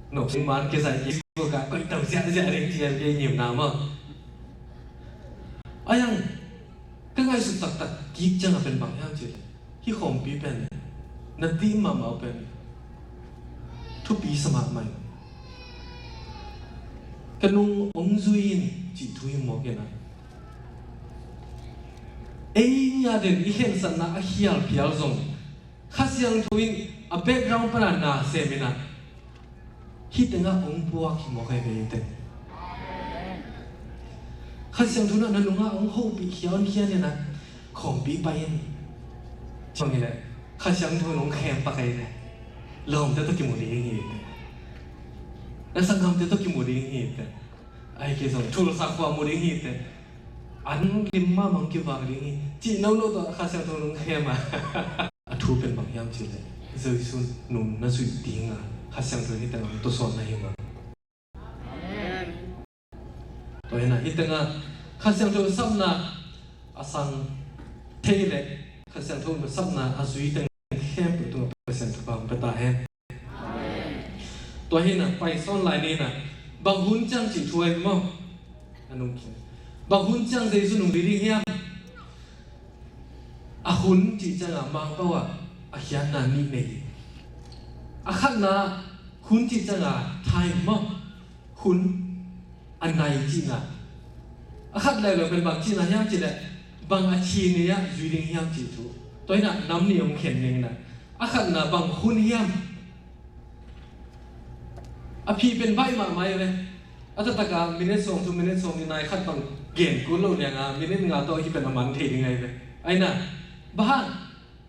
nop sing man kizai kik suk a koih to ziahziah ding ci a, kei ngimna mah. A yang ka ngaihsut taktak kik ciang a pen bang hiam cih leh, hih khawmpi pen na tim mahmah uh pen thupi sa mahmah in, ka nung hong zui in cih thu hi mawk in a, ei ni a den i khensatna a khial phial zong Kha Siangtho in a background pana na sem in a, hih tengah hong puak hi mawk hi ve in teng. Kha Siangtho in a na nungah hong hopih khian khian in a, khawmpi pai in. Ciang hi leh Kha Siangtho in hong khem pak hi leh, lawmte tawh kimu ding hi in teng. Na sanggamte tawh kimu ding hi in teng. Ahih kei zong thulsa khua mu ding hi teh, an lim mahmah kivak ding hi, cih nono tawh Kha Siangtho in hong khem a. A thu pen bang hiam cih leh, Jesu nung na zuih ding a, Kha Siangtho in hih tengah hong tawsawn na hi mah. Tua hi in a, hih tengah Kha Siangtho sapna a sang thei leh Kha Siangtho sapna a zui teng khempeuh tungah Pasian thupha hong pia ta hen. Tua hi in a, pai sawn lai ni in a, bang hun ciang cih thu ahi maw? A nung khin. Bang hun ciang Jesu nung ding hiam? A hun cih ciangah Mangpau ah a khiatna nih nei hi. A khatna hun cih ciangah time maw? Hun a nai cihna. A khat lailai pen bang cihna hiam cih leh, bang a thih ni ah zui ding hiam cih thu. Tua hi in a nam nih hong khen ning in a. A khatna bang hun hiam? A phih pen baih mahmah hi ve. A taktak a minute sawm, two minute sawm ni nai khat bang gen kul lo liang a minute nga tawh hih pen a man thei ding ahi ve. Aina, bang hang,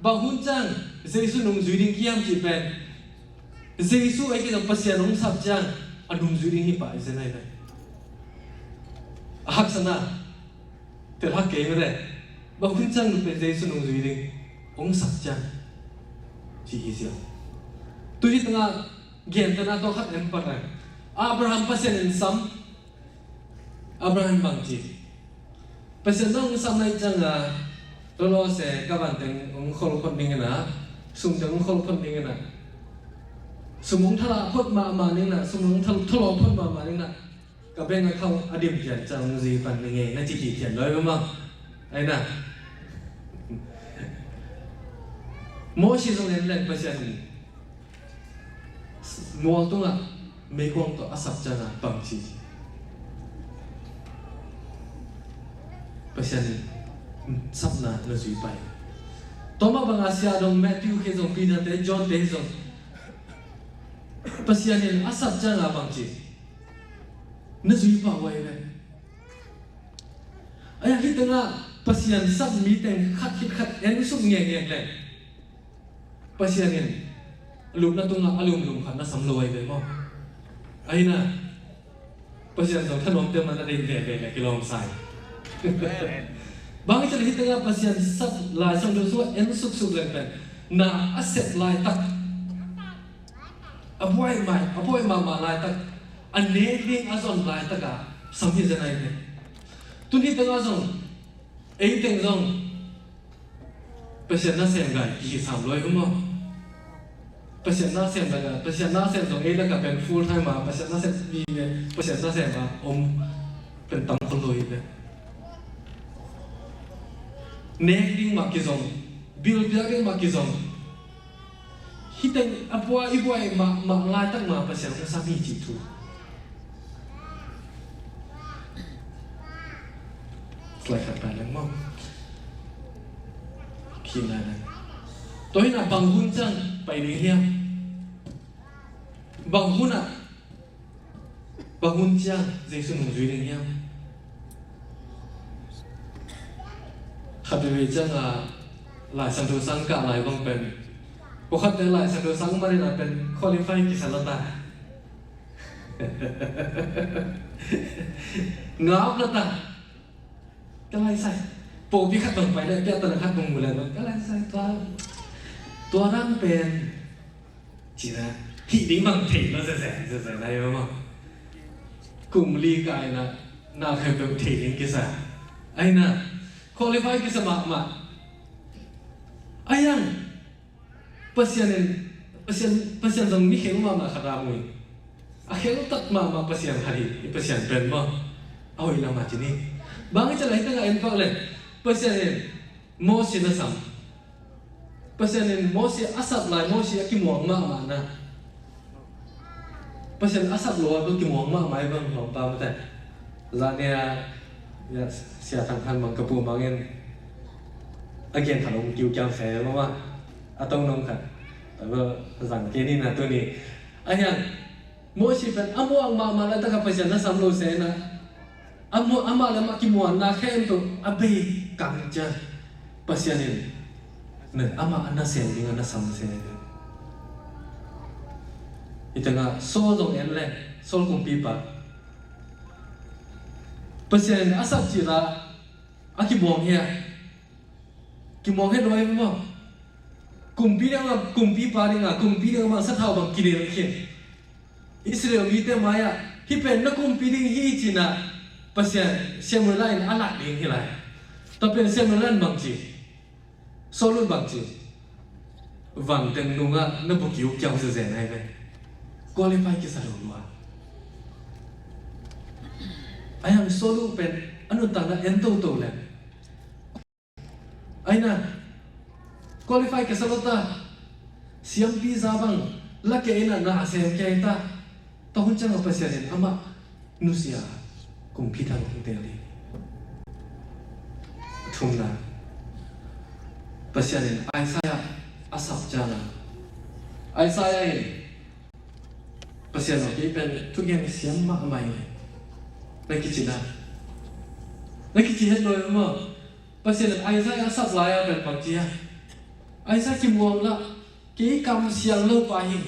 bang hun ciang Jesu nung zui ding hiam cih pen, Jesu ahih kei leh Pasian hong sap ciang a nung zui ding hi pah hi zen ahi ve. A haksatna, tel hak kei mah leh, bang hun ciang nung pen Jesu nung zui ding, hong sap ciang, ci hi ziau. Tu hi tangah gentehna tawh khat en pah leng, Abraham Pasian in sam, Abraham bang ci, Pasian nang hong sam lai ciangah, lawlaw se ka van teng hong khol phot ning in a, sum teng hong khol phot ning in a, sum hong thalah phot mahmah ning in a, sum hong thal-, thalaw phot mahmah ning in a, ka bank account a dim pian ciang hong zui pan ning ei, na ci kik pian lawi mah. Aina, Moses zong en leng Pasian in mual tungah meikuang tawh a sap ciangah bang ci, Pasian in sapna na zui pai. Tua mah bangah sia dong Matthew khit zong, Peter te, John te zong, Pasian in a sap ciangah bang ci, na zui pah uh ahi ve. Ahi a, hih tengah Pasian sap mi teng khat khit khat en suk ngekngek leh, Pasian in a lupna tungah a lumlum khat na sam lo ahi ve maw? Aina, Pasian zong thanuamte mah na deih veve le kilawm sa hi. Bang hang hiam cih leh hih tengah Pasian sap Lai Siangtho sungah en suksuk leng pen na a sep laitak, a buai mai, a buai mahmah laitak, a nek ding a zon laitak a sam hi zen ahi ve. Tun hih tengah zong, ei teng zong Pasian nasem gai kihi sam lo hi maw? Pasian nasem gai, Pasian nasem zong ei lakah pen full time a Pasian nasem vive, Pasian nasem a om pen tam khol lo hi ve. Nek ding mah kizong, bil piak ding mah kizong, hih teng a buai, i buai mah, mah laitak mah Pasian hong sam hi cih thu. Slide khat pai leng maw. Khin lai leng. Tua hi a bang hun ciang pai ding hiam? Bang hun ah, bang hun ciang Jesu nung zui ding hiam? Khat veve ciang a Lai Siangtho sang kah lai bang pen, pawlkhatte Lai Siangtho sang man in a pen qualify kisa lo ta. Ngap lo ta. Ka lai sai. Pawlpi khat bang pai le, piak ta na khat bang mu le, ka lai sai tua. Tua dan pen. Ci na, hih ding bang thei lo zeze, zeze lai maw. Kum li kai na, na khempeuh thei ding kisa. Ai na, qualify kisa mahmah. Ai ang, Pasian in, Pasian, Pasian zong mi khel mahmah khat a mu hi. A khel tak mahmah Pasian khat hi, i Pasian pen maw. A hoih lam a ci ni. Bang hang hiam cih leh hih tengah en pak leng, Pasian in Moses na sam. Pasian in Moses a sap lai, Moses a kimuang mahmah na. Pasian a sap lo a bel kimuang mahmah hi bang, lawmpa mate. Zan nia, ya, Sia Thang Khan bang ka pu bangin a gen khat om kiukiau se mama. A tong nong khat. A bel zang kei ni na tuni. A hiang, Moses pen a muang mahmah laitak a Pasian na sam lo se na. A mu-, amah le amah kimuanna khempeuh a bei kang ciang Pasian in, ne, amah a nasem ding a na sam se. Hih tengah Saul zong en le, Saul kumpipa. Pasian in a sap cil a, a kimuang hia. Kimuang het lo hi maw. Kumpi ding a, kumpipa ding a, kumpi ding a mah sathau bang kinel khin. Israel mite mai-ah, hih pen na kumpi ding hi ci-in ah Pasian Samuel in a lak ding hi lai. Tua pen Samuel in bang ci, Saul in bang ci, van teng nungah na bukiu kiau zezen ai ve. Qualify kisa lo lua. Ai hang Saul pen a nuntakna en toto leng. Aina, qualify kisa lo ta, siampi za bang, la kei na na a sem kei ta, tua hun ciang a Pasian in amah nusia, kumpi thang hong tel ding. Thumna, Pasian in Isaiah a sap ciang a, Isaiah in, Pasian aw kei pen thugen siam mahmah hi, na kici na, na kici het lo maw? Pasian in Isaiah a sap lai-a pen bang ci a, Isaiah kimuang lah, kei kam siang lo pa hi,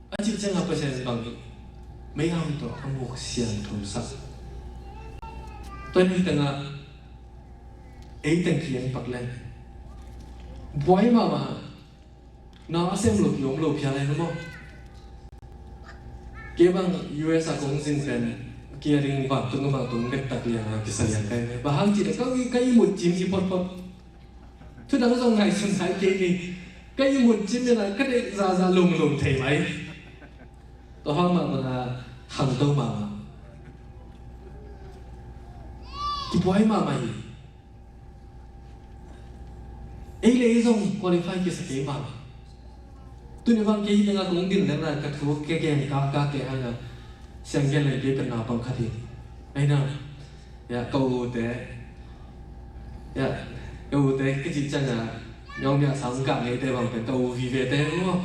a cih ciangin Pasian in bang hi, mei-am tawh a muk siangtho sak. Tua hi tengah ei teng ki-en pak leng buai mahmah. Na a sem lo ki om lo phial ahi maw? Kei bang U S a kong zin pen, kei a ding vantung a vantung dektak liang a kisa liang kai. Bang hang cih leh ka i, ka i mut cim hi photphot. Thudang zong ngaihsun nai kei ni. Ka i mut cim in a ka deih zahzah lunglung thei mai. Tua hang mahmah a khangto mahmah. Kibuai mahmah hi. Ei le ei zong qualify kisa kei mah. Tuni vang kei hi tengah kong din leng lai ka thu ke gen ka ka ke hang a siang gen leng kei pen naupang khat hi. Aina, ya, ka u te, ya, ka u te ka cih ciang a, yong mia sang ka ngei te bang pen ka u vive te maw.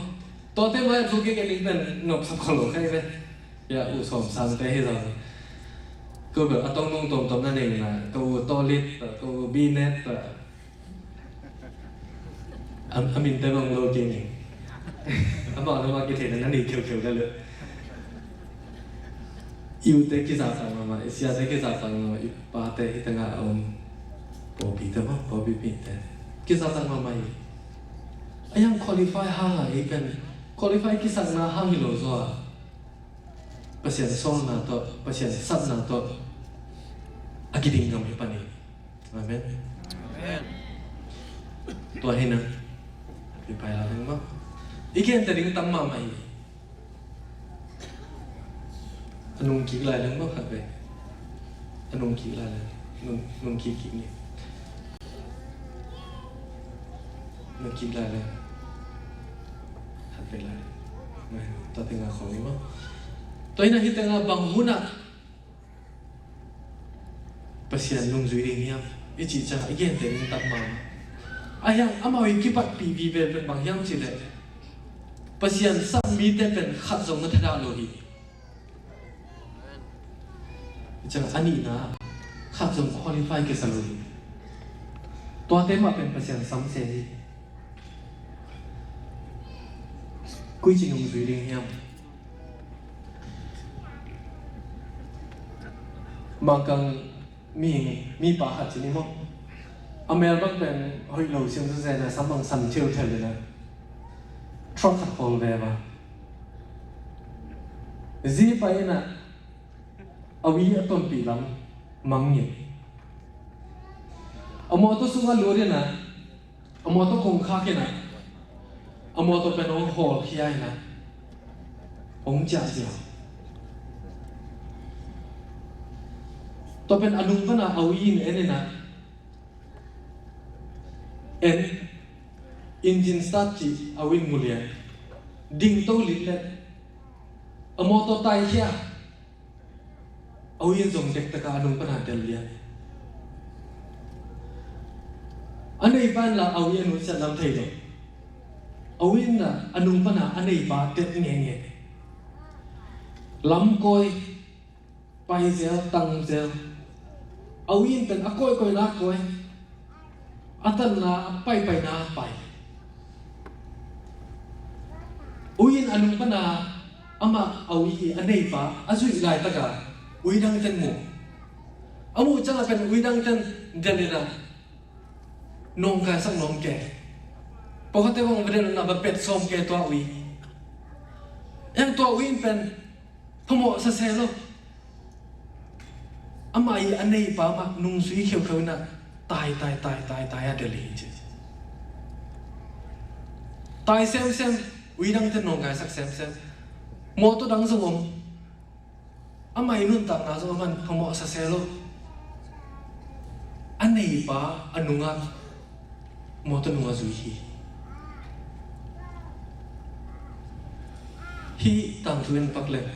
Tua te mai a thu ke gen ling pen nop sap kho lo kai ve. Ya, u sawm sang te hi zong. Ko bel a tong nung tuamtuam na nei na, ko u Tawlit, ko u Binet, a, a min te bang lo kei ni. Amau na ma kithei na na nei kheukheu le le. I ute kizahtak mahmah, i siate kizahtak mahmah, i pate hih tengah a om pawlpite maw, pawlpi mite kizahtak mahmah hi. A hiang qualify hang a, ei pen qualify kisakna hang hi lo zaw a, Pasian sawlna tawh, Pasian sapna tawh a kiding ngam hi pan hi. Amen. Amen. Tua hi na. I pai la leng maw, i gente ding tam mahmah hi. A nung kik lai leng maw, khat vei. A nung kik lai leng. Nung, nung kik kik ni. Nung kik lai leng. Khat vei lai. Tua tengah khawng ni maw. Tua hi na, hih tengah bang hun ah Pasian nungzui ding hiam i cih ciang i gente ding tam mahmah. A hiang amau i kipatpih vive pen bang hiam cih leh, Pasian sap mite pen khat zong na thadah lo hi. Ciang a nihna, khat zong qualify kisa lo hi. Tuate mah pen Pasian sam se hi. Koi ci nungzui ding hiam? Mangkang mi, mipa khat ci ni maw. A mel bang pen hoih lo sim sese na, sam bang sam thil thel na. Truck khat hawl ve va. Zi pai na, a ui a tonpih lam mang ngei. A mawtaw sungah lut in a, a mawtaw kong khak in a, a mawtaw pen hong hawlkhia in a, hong ciahciah. Tua pen a nung pan a, a ui in en in a, en, engine start cih a ui in mu lian. Ding to lit let, a mawtaw taikhia. A ui in zong dektak a a nung pan a del lian. A neipa in la a ui a nusiat lam thei lo. A ui in la a nung pan a a neipa del ngeingei. Lam kawi, pai zel, tang zel. A ui in pen a kawikawi na kawi. A tanna, a paipaina pai. Ui in a nung pan a, amah a ui hi a neipa a zuih laitak a, ui dang ten mu. A muh ciang a pen ui dang ten del in a, nawngkaisak nuam kei. Pawlkhatte bang va del in a, va pet sawm kei tua ui. Eng, tua ui in pen phamawh sese lo. Amah i a neipa mah nungzui kheukheu in a, tai, tai, tai, tai, tai a del hi ci. Tai semsem, ui dang ten nawngkaisak semsem. Mawtaw dang zong om. Amah i nuntakna zong a man phamawh sese lo. A neipa a nungah, mawtaw nungah zui hi. Hih tangthu en pak leng,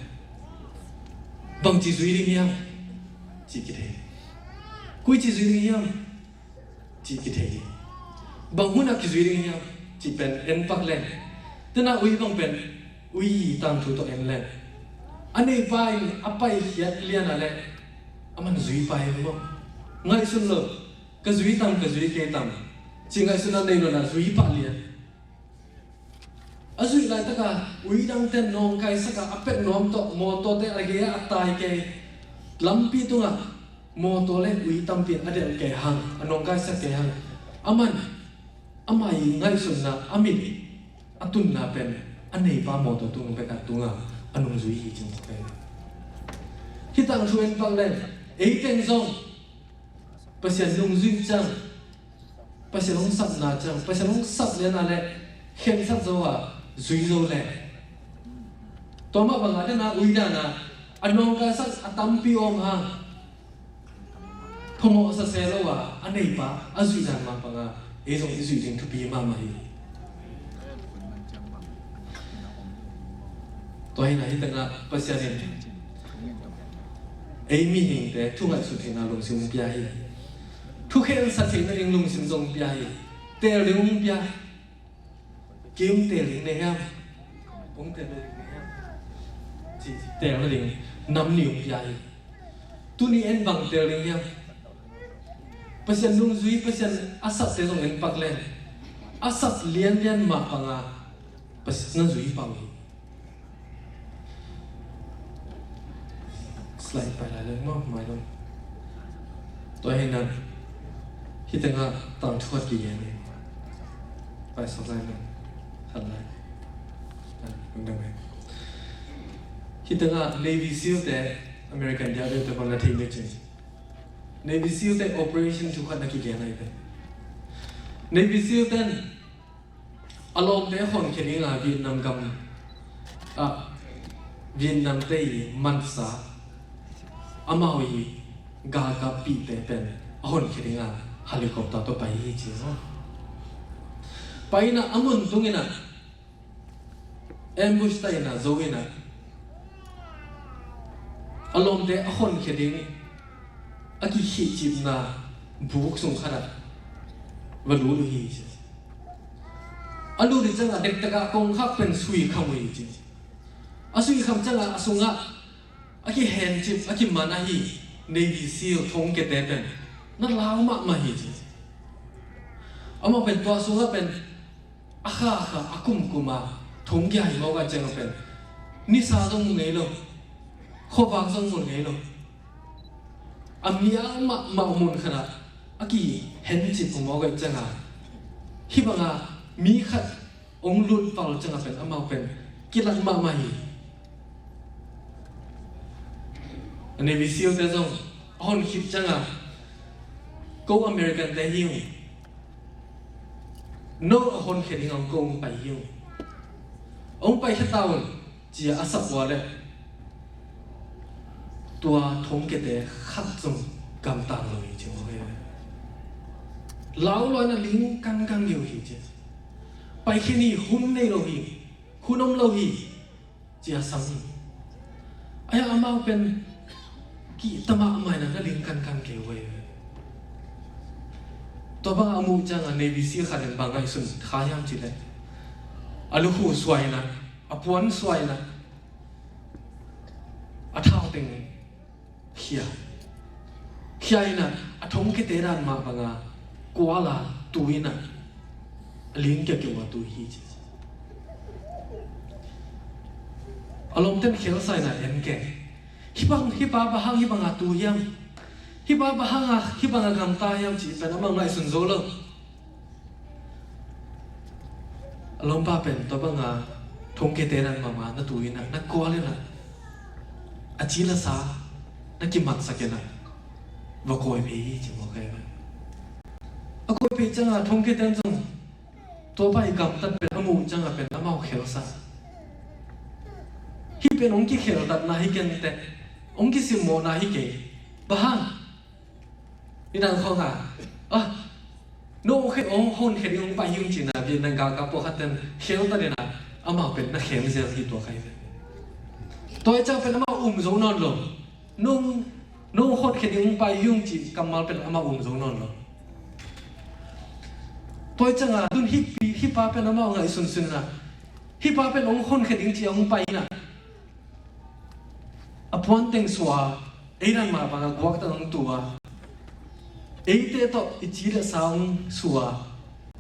bangci zui ding hiam cih kithei. Koi ci zui ding hiam cih kithei hi. Bang hun a kizui ding hiam cih pen en pak leng, tena ui bang pen ui tangthu tawh en leng, a neipa in a paikhiat lian a leh a man zui pai hi maw. Ngaihsun lo, ka zui tam, ka zui kei tam cih ngaihsun a nei lo na, zui pah lian. A zuih laitak a ui dang ten nawngkaisak a, a pet nuam tawh, mawtawte a gei a tai kei, lampi tungah mawtaw le ui tampi a delh kei hang, a nawngkaisak kei hang. A man, amah i ngaihsunna, a mit, a tunna pen a neipa mawtaw tung bek a tung a, a nungzui hi cih pen. Hih tangthu en pak leng, ei teng zong Pasian nungzui ciang, Pasian hong sapna ciang, Pasian hong sap lian a leh khensat zo a, zui zo leng, tua mah bang a dena ui dan a, a nawngkaisak a tampi om hang, phamawh sese lo a, a neipa a zuih dan mah bang a, ei zong i zuih ding thupi mahmah hi. Tua hi na, hih tengah Pasian in ei mihingte thu ngaihsut theihna lungsim hong pia hi. Thu khensat theihna ding lungsim zong hong pia hi. Teel ding hong pia. Kei hong teel ding na hiam? Hong teel ding na hiam? Ci, teel na ding nam nih hong pia hi. Tuni en bang teel ding hiam? Pasian nungzui, Pasian a sapte zong en pak leng, a sap lianlian mah bang a Pasian na zui pah uh hi. Slide pai lai leng maw, mai lo. Tua hi na, hih tengah tangthu khat kigen ni. Pai sawk lai leng. Khat lai. Khat lai. Hih tengah Navy SEAL te, American diah te, te bang na thei ni cin. Navy SEAL te operation thu khat na kigen lai te. Navy SEAL ten a lawmte a honkhia dingin Vietnam gam, ah, Vietnam te i mansa, amau i galkap pihte pen a honkhia dingin helicopter tawh pai hi ci maw. Pai in a mun tungin a ambush tai in a zo in a, a lawmte a honkhia ding a kikhihcipna buk sung khat ah va lut uh hi ci. A lut uh ciangin dektak a kongkhak pen sui kham uh hi ci. A sui kham ciangin a sungah a kihencip, a kiman ahi Navy SEAL thongkiate pen na lau mahmah hi ci. Amau pen tua sungah pen a kha a kha, a kum kum a thongkia hi mawk ahih ciangin pen nisa zong mu ngei lo, khuavak zong mu ngei lo. A mial mahmah mun khat ah a kihencip uh mawk ahih ciangin, hih bangin mi khat hong lut pah ciangin pen amau pen kilat mahmah hi. A Navy SEAL te zong a hon khit ciangin, ko American te hi ung, no a honkhia dingin ko hong pai hi ung, hong pai khia ta un, ci-a a sap uh leh tua thongkiate khat zong gamtang lo hi ci maw. Lau lua in a ling kankan kei uh hi ci. Paikhia ni, hun nei lo hi, hun om lo hi, ci-a sam hi. Ahi a amau pen kihta mahmah in a na ling kankan kei uh hi. Tua bangin a muh ciangin Navy SEAL khat in bang ngaihsun kha hiam cih leh, a lukhu suai in a, a puan suai in a, a thau teng khia, khia in a, a thongkiate dan mah bangin kual a tu in a, a ling kiakiau a tu hi ci. A lawmte'n khial sa in a en keng. Hih bang, hih pa bang hang hih bangin tu hiam? Hih pa bang hangin hih bangin gamta hiam cih pen amau ngaihsun zo lo. A lawmpa pen tua bangin thongkiate dan mahmah na tu in a, na kual in a, a ci le sa na kimansak in a, va kawi phei hi ci maw kei. A kawi phei ciangin thongkiate'n zong tua pa i gamtat pen a muh ciangin pen amau khial sa. Hih pen hong kikhialtatna hi kei inteh, hong kisimmawhna hi kei. Bang hang? Nidang khawng a, ah, no hong khe, hong honkhia ding hong pai hi ung ci-in a, Vietnam galkap pawlkhat ten khialtat in a, amau pen na khem zel hi tua kei. Tua ahih ciang pen amau um zo nawn lo. No, no hong honkhia ding hong pai hi ung cih kammal pen amau um zo nawn lo. Tua ahih ciangin tun hih pi, hih pa pen amau ngaihsunsun in a, hih pa pen hong honkhia ding ci-a hong pai in a, a puan teng sua, ei dan mah bangin guak teng hong tu a, eite tawh i ci le sa hong sua,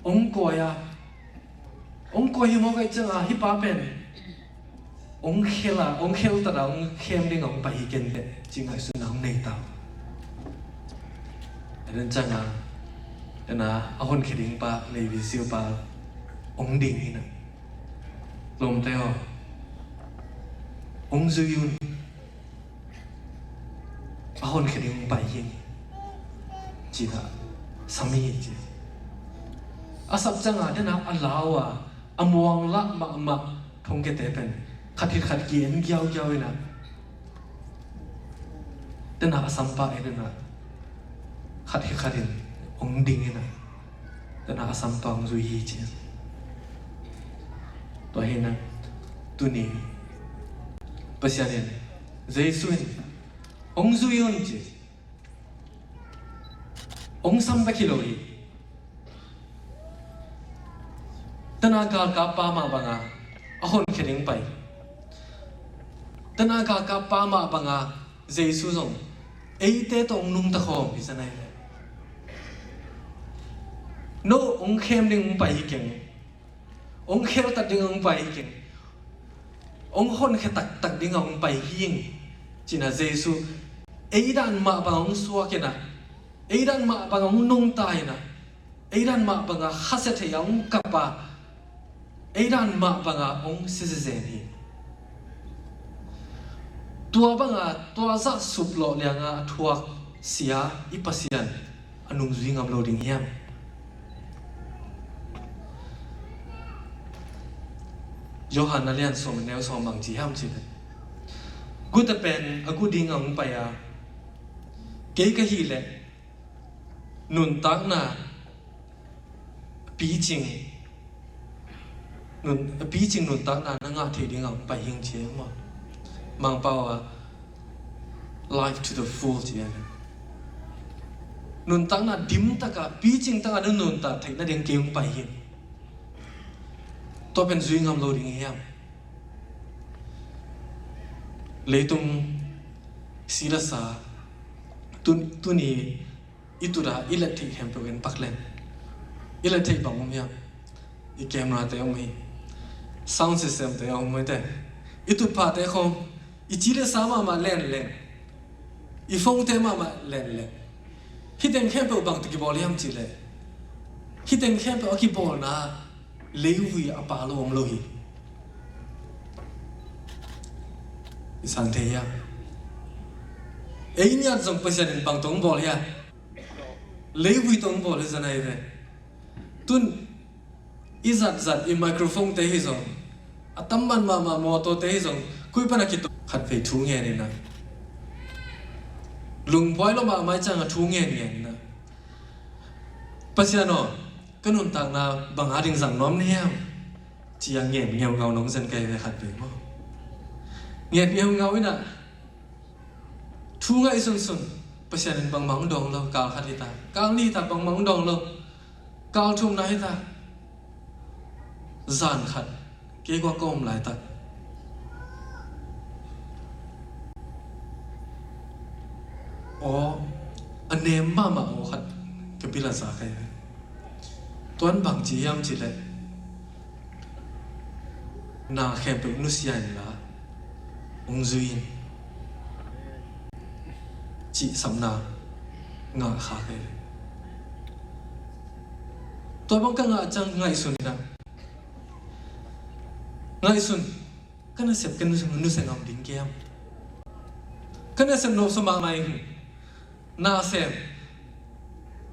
hong kawi a, hong kawi hi mawk ahih ciangin hih pa pen hong khial a, hong khialtat a, hong khem dingin hong pai hi kei inteh cih ngaihsutna hong nei ta uh. A den ciangin, den a, a honkhia ding pa, Navy SEAL pa hong ding in a, lawmte aw, hong zui un, a honkhia ding hong pai hi ing, ci-in a sam hi ci. A sap ciangin den a, a lau a, a muang lah mahmah thongkiate pen khat khit khat ki-en giaugiau in a, den a, a sampa en in a, khat khit khat in hong ding in a, den a, a sampa hong zui hi ci. Tua hi in a, tuni Pasian in, Jesu in hong zui un ci. Hong sam bek hi lo hi. Den a, galkap pa mah bangin a honkhia ding pai. Den a, galkap pa mah bangin Jesu zong eite tawh hong nungta khawm hi zen ahi. No hong khem ding hong pai hi keng. Hong khialtat dingin hong pai hi keng. Hong honkhia taktak dingin hong pai hi ing, Cina Jesu, ei dan mah bang hong suak inah, ei dan mah bang hong nungta inah, ei dan mah banga khasia thei a hong kap a, ei dan mah banga hong si zenzen hi. Tua banga tua zah suplawh lianga a thuak sia i Pasian a nungzui ngam lo ding hiam? Johan a lian sawm a neu sawm bang ci hiam cih leh, guta pen a gu ding a hong pai a, kei ka hih leh nuntakna picing, nun, picing nuntakna na ngah theih ding a hong pai hing ci e maw. Mangpau a life to the full ci e. Nuntakna dim taka picing taka na nuntak theih nading kei hong pai hing. Tua pen zui ngam lo ding hiam? Leitung si le sa, tu, tuni i tuta i let theih khempeuh in pak leng. I let theih bang om hiam? I camera te om hi. Sound system te om hi te. I tutphah te khong. I ci le sa mahmah len leng. I phone te mahmah len leng. Hih teng khempeuh bang tawh kibawl hiam cih leh, hih teng khempeuh a kibawlna leivui a pa lo om lo hi. I sang thei hiam? Ei niat zong Pasian in bang tawh hong bawl hiam? Leivui tawh hong bawl hi zan ahi ve. Tun i zatzat i microphone te hi zong, a tam man mahmah mawtaw te hi zong, koi pan a kituak khatvei thu ngen inah, lungbuai lo mahmah i ciang a thu ngen ngen inah, Pasian aw, ka nuntakna bang a ding zang nuam na hiam? Ci a ngen ngeungau nong zen kei ve khatvei maw. Ngen ngeungau inah thu ngaihsunsun, Pasian in bangmah hong dawng lo, kal khat hi ta, kal nih hi ta, bangmah hong dawng lo, kal thumna hi ta, zan khat kei kua ka om laitak aw, a nem mahmah aw khat ka bil a za kei ve. Tuan bang ci hiam cih leh, na khempeuh nusia inla hong zui in cih sapna ngah kha kei. Tua bang ka ngah ciang ngaihsun inah, ngaihsun, ka nasep ka nusia, nusia ngam ding kiam? Ka nasep nusia mahmah ing. Na sem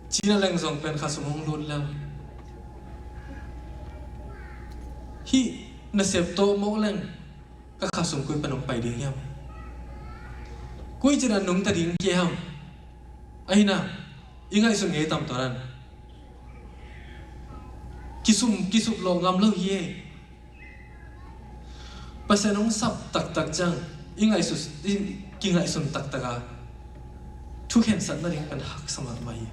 cina leng zong pen khasum hong lut lel. Hih nasep tawh mawh leng ka khasum koi pan hong pai ding hiam? Koi cina nungta ding kiam? Ahina i ngaihsun ngei tam tuaran kisum, kisup lawh ngam lo hi ei. Pasian hong sap taktak ciang i ngaihsun, i kingaihsun taktak a thu khensat nading pen haksa mahmah hi.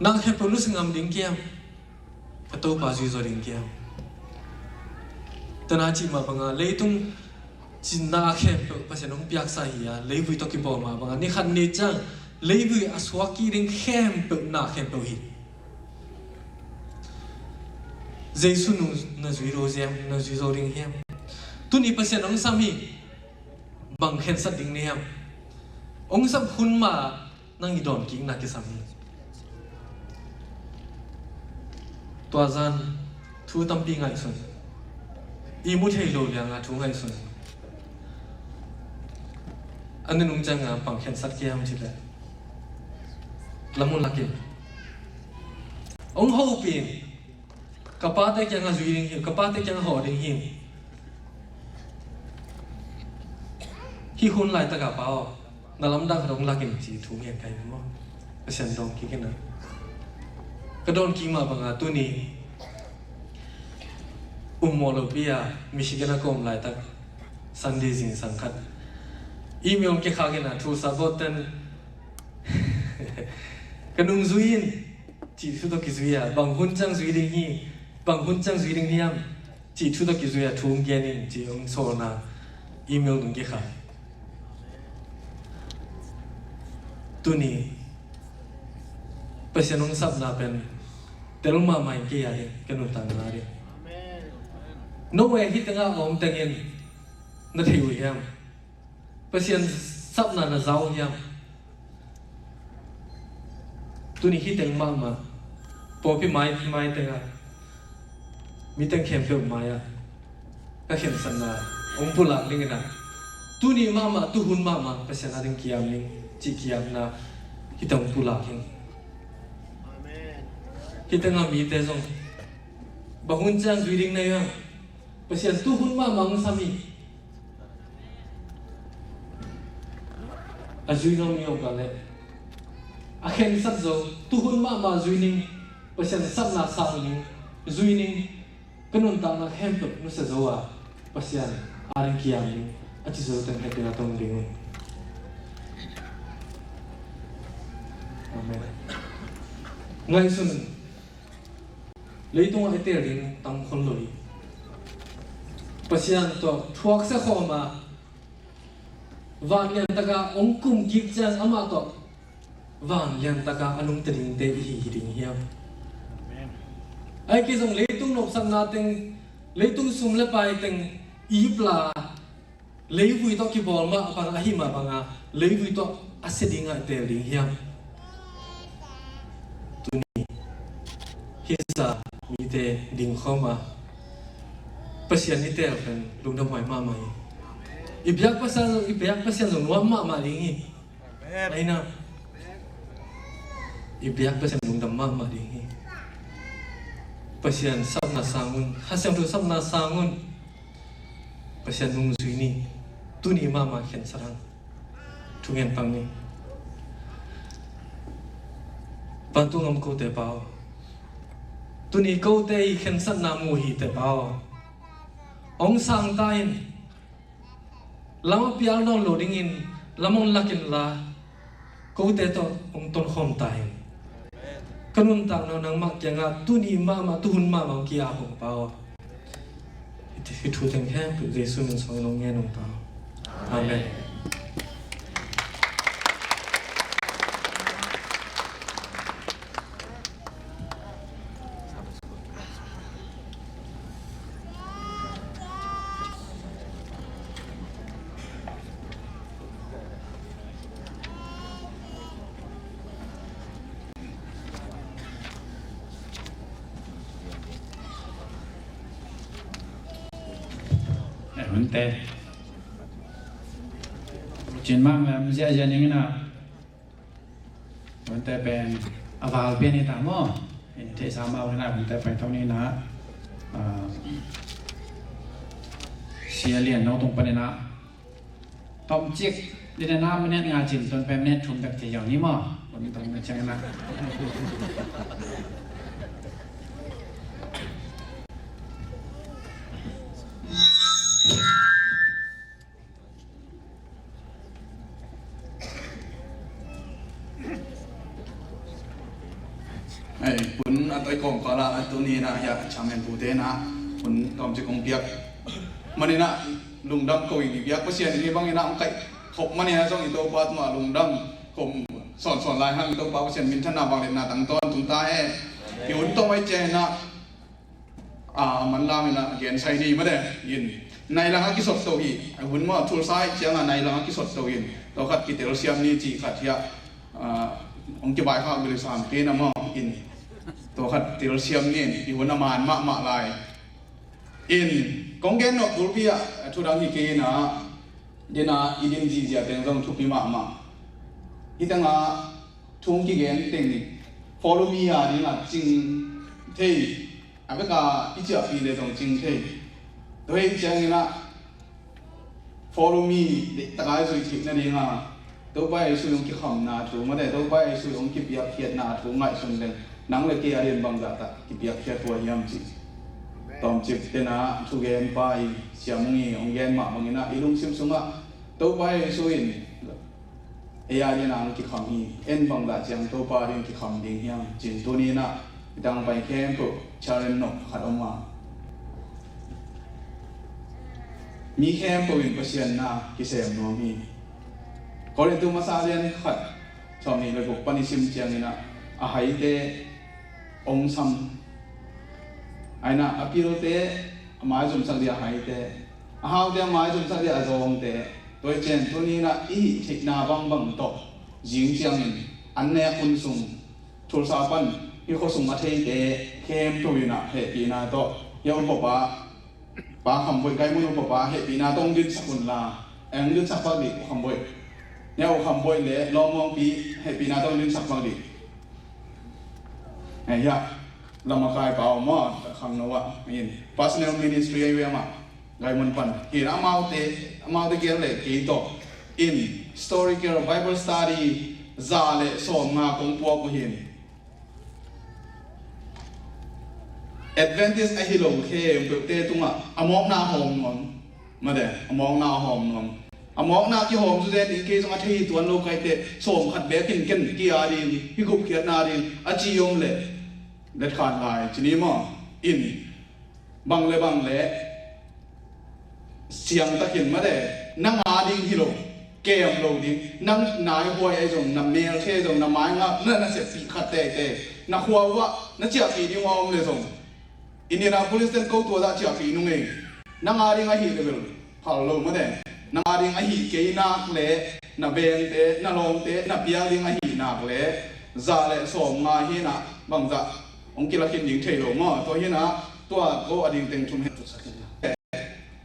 Na khempeuh nusia ngam ding kiam? Ka Topa zui zaw ding kiam? Tana cih mah banga leitung cina khempeuh Pasian hong piaksa hi a, leivui tawh kibawl mah banga ni khat ni ciang leivui a suak kik ding khempeuh na khempeuh hi. Jesu nung na zui lo ziam, na zui zo ding hiam? Tuni Pasian hong sam hi, bang khensat ding ni hiam? Hong sam hun mah nang i dawnkikna kisam hi. Tua zan thu tampi ngaihsun, i mu thei lo lianga thu ngaihsun. A nunung cianga bang khensat kiam cih leh, lamun lakin hong hopih in, ka pate kiangah zui ding hi, ka pate kiangah hawh ding hi. Hih hun laitaka pa aw, na lamdang khat hong lak in ci thu ngen ka hi maw? Pasian dawng kik in a, ka dawn kik mah banga tuni um mawh lopi a Michigan a ka om laitak Sunday zingsang khat email kikhak in a, thu sabot ten ka nungzui in cih thu tawh kizui a, bang hun ciang zui ding hi, bang hun ciang zui ding hiam cih thu tawh kizui a, thu hong gen in cih hong sawlna email hong kikhak. Tuni Pasian hong sapna pen tel mahmah in kei a ding, ka nuntakna a ding. No way, hih tengah a om tengin na thei uh hiam? Pasian sapna na za uh hiam? Tuni hih teng mahmah, pawlpi mai, mai tengah mi teng khempeuh mai-ah ka khensatna hong pulak dingin ah, tuni mahmah, tuhun mahmah Pasian a ding kiam ning cih kiamna hih teng hong pulak hi. Hih tengah mite zong bang hun ciang zui ding na hiam? Pasian tuhun mahmah hong sam hi. A zui nuam ning, a khensat zo, tuhun mahmah zui ning, Pasian sapna sang ning, zui ning, ka nuntakna khempeuh nusia zo a, Pasian a ding kiam ning, a ci zo teng hekdina tong ding un. Amen. Ngaihsun, leitungah i teel ding tam khol lo hi. Pasian tawh thuaksia khawm a, vanglian taka hong kum kik ciang amah tawh vanglian taka a nungta dingte i hi hi ding hiam? Ahi kei zong leitung nopsakna teng, leitung sum le pai teng, ipla, leivui tawh kibawl mah bang ahi mah banga, leivui tawh a sia dingah i teel ding hiam? Tuni hisa mite ding khawm a, Pasian i teel pen lungdam huai mahmah hi. I biak Pasian, i biak Pasian zong nuam mahmah ding hi. Amen. Aina, i biak Pasian lungdam mahmah ding hi. Pasian sapna sang un, Kha Siangtho sapna sang un. Pasian nungzui ni. Tuni mahmah khensat hang. Thungen pang ni. Vantung a om kote Pa aw, tuni kote i khensatna mu hi te Pa aw. Hong sang ta in. Lam a pial nawn lo dingin lam hong lak inla, kote tawh hong tonkhawm ta in. Ka nuntakna nangmah kiangah tuni mahmah, tuhun mahmah hong ki-ap hong Pa aw. Hih thu teng khempeuh Jesu min suangin hong ngen hong Pa aw. Amen. Eh, hunte. Cin mang lam ziahziah ning ina. Hunte pen a val pian hi ta maw? In theihsa mah uh hi na, hunte pai thong ni na. Ah, sia lian nong tung pan hi na. Tomcik, dina na minute nga cin, tun pen minute thum bek thei zong ni maw? Hun tong na ciang na. Ei, hun a toi kawm kala a tuni na hia chairman pute na hun tomcik kong piak. Mani na lungdam ko in i biak Pasian in hi bangin a hong kaih khop mani a zong i Topa tungah lungdam ko sawnsawn lai hang. I Topa Pasian minthanna vangliatna tangtawn tung ta hen. I hun tawh mai ciang in a, a, a manlam in a gen sai ni mate in nai lang a kisot to hi. A hun mah thulsa ih ciang a nai lang a kisot to in tua khat kitelsiam ni cih khat hi a, a, hong kibai khak bil sam kei na maw in tua khat telsiam ni in i hun a man mahmah lai. In kong gen nop bulpi ah thu dang hi kei na, dena i din zihziah teng zong thupi mahmah. Hi tanga thu kigen teng ni, follow me a ding a cing thei, a beka i ciahpih le zong cing thei. Tua hi ciangin ah, follow me, deih taka i zuih theih nading a, Topa Jesu hong kikhamna thu, mate Topa Jesu hong kipiakkhiatna thu ngaihsun leng, nang le kei a din bangzah tak kipiakkhiat hua hiam cih. Tawmcik tena thugenpa i Sia Mung i hong gen mah bangin ah, i lungsim sungah Topa Jesu in ei a din a hong kikham hi, en bangzah ciang Topa din kikham ding hiam cin tuni in ah, i tangpai khempeuh challenge nop khat om a, mi khempeuh in Pasian na kisem nuam hi. Korintu masa lian khat, sawmnih le guk pan i sim ciangin ah, a haite hong sam, a in ah a pilte a maizumsak ding a haite, a haute a maizumsak ding a zawngte, Tua hi ciang tuni in ah i hih theihna bangbang tawh zing ciangin an nek hun sung Tulsa pan hih khua sung a theite khempeuh in ah hehpihna tawh hih upapa Pa Kham Boih, Gaimun upapa hehpihna tawh hong dinsak un la. Eng, dinsak pak dih U Kham Boih. Hih U Kham Boih le Lawm Muang Pi hehpihna tawh hong dinsak pak dih. Hei, hiah lamakai pa om maw, khangno ah in personal ministry ahi ve amah. Gaimun pan hi in ah amaute, amaute kiang le kei tawh in historical Bible study za le sawmnga kong puak uh hi. Adventist ahi lo khempeuhte tungah a mawkna hawm nuam. Mate, a mawkna hawm nuam. A mawkna kihawm zu zen ding, kei zong a thei tuan lo kaite sawm khat bekin ken ki-a ding, hih gupkhiatna ding a ci om leh letkhan lai ci ni maw? In bang le bang le siangtakin mate, nang a ding hi lo, kem lo ding, nang nai huai ahi zong, na mel thei zong, na mai ngap na, na seppih khat teitei, na khua uah na ciahpih ding uh a om le zong, Indianapolis ten ko tua dah ciahpih nung ei. Nang a ding ahi le bel phal lo mate, nang a ding ahi kei nak le, na vengte, na lawmte na piak ding ahi nak le, za le sawmnga hi in ah bangzah hong kilakhin ding thei lo maw? Tua hi in ah tua ko a ding teng thum he.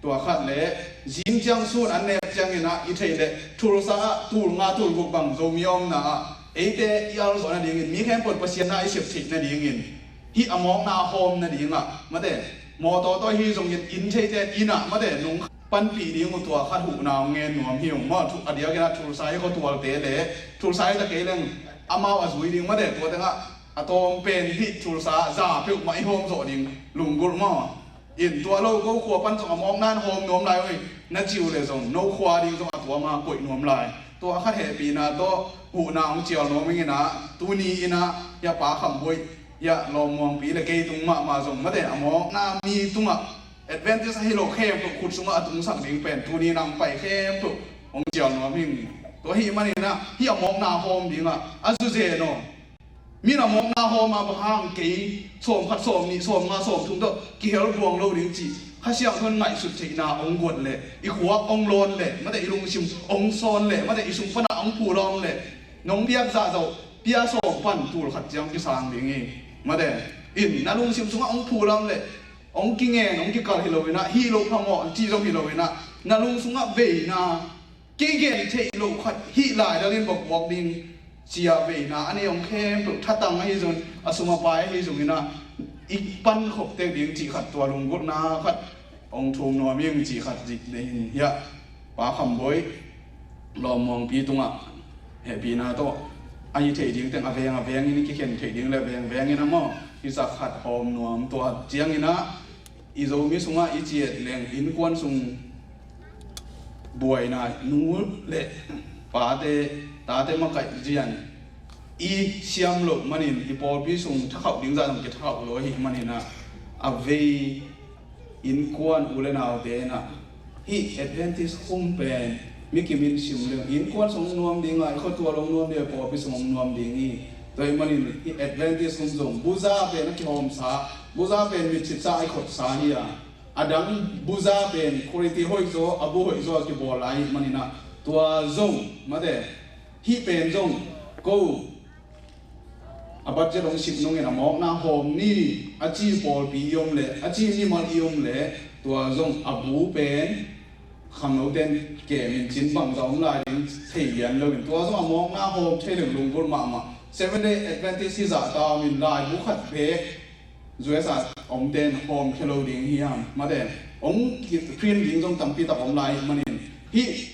Tua khat le, zing ciang sun an nek ciangin ah i theih le Tulsa ah tul nga tul guk bang Zomi omna ah eite i alzawh nadingin, mi khempeuh Pasian na i sep theih nadingin, hih a mawkna hawm nadingah mate, mawtaw tawh hi zongin inn theite inn ah mate nung panpih ding uh, tua khat huhna hong ngen nuam hi ung maw? Thu-, a diakin ah Tulsa i khuatualte le Tulsa i ta kei leng amau a zui ding mate, tua tengah a tawm pen hih Tulsa za peuhmah i hawm zawh ding lunggulh maw? In tua lo ko khua pan zong a mawkna in hawm nuam lai uh hi, na ci uh le zong no khua ding zong a tuam a koih nuam lai. Tua khat hehpihna tawh huhna hong cial nuam ing in ah, tuni in ah hia Pa Kham Boih, hia Lawm Muang Pi le kei tung mahmah zong mate, a mawkna mi tungah Adventist ahi lo khempeuh khut sungah a tungsak ding pen tuni in ah hong pai khempeuh hong cial nuam ing. Tua hi manin ah hih a mawkna hawm dingah a zu zen aw. Min a mawkna hawm a, bang hang kei sawm khat, sawm nih, sawm nga, sawm thum tawh kihel buang lo ding cih Kha Siangtho in ngaihsut theihna hong guat leh, i khuak hong lawn leh mate, i lungsim hong sawn leh mate, i sung panah hong phulam leh, nong piak zahzah uh pia sawm pan tul khat ciang kisang ding hi. Mate, in na lungsim sungah hong phulam leh, hong kingen, hong kikal hi lo in ah, hih lo phamawh cih zong hi lo in ah, na lung sungah veina kigen theih loh khat hih laidal in va puak ding cia veina a nei hong khempeuh, thatang ahi zong, a sum a pai ahi zongin ah i pankhop tek ding cih khat, tua lunggulhna khat hong thum nuam ing cih khat zik ding hi. Hiah Pa Kham Boih, Lawm Muang Pi tungah hehpihna tawh a hi theih ding teng a veng a vengin i kikhen theih ding le veng vengin a maw, hih zah khat hawm nuam. Tua ciangin ah i Zomi sungah i ciat leng innkuan sung buaina, nu le pate, tate makaih zian i siam loh manin i pawlpi sung thakhauh ding zah zong kithakhauh lo ahih manin ah, a vei innkuan u le naute in ah hih Adventist khum pen mi kimin sim leng innkuan sung hong nuam ding a, i khuatual hong nuam ding a, pawlpi sung hong nuam ding hi. Tua ahih manin hih Adventist khum zong buza pen a kihawmsa, buza pen mitcipsa a i khotsa hi a, a dang buza pen quality hoih zaw, a bu hoih zaw a kibawl lai ahih manin ah, tua zong mate, hih pen zong ko a budget hong sip nungin a mawkna hawm ni a ci pawlpi i om leh, a ci mimal i om leh, tua zong a bu pen khangnote in kemin cin bangzah om lai ding thei lian loin, tua zong a mawkna hawm thei leng lunggulh mahmah. Seventh Day Adventist hi zah ta om in laibu khat bek U S A omte in hawm khia lo ding hiam? Mate, hong print ding zong tampi tak om lai ahih manin, hih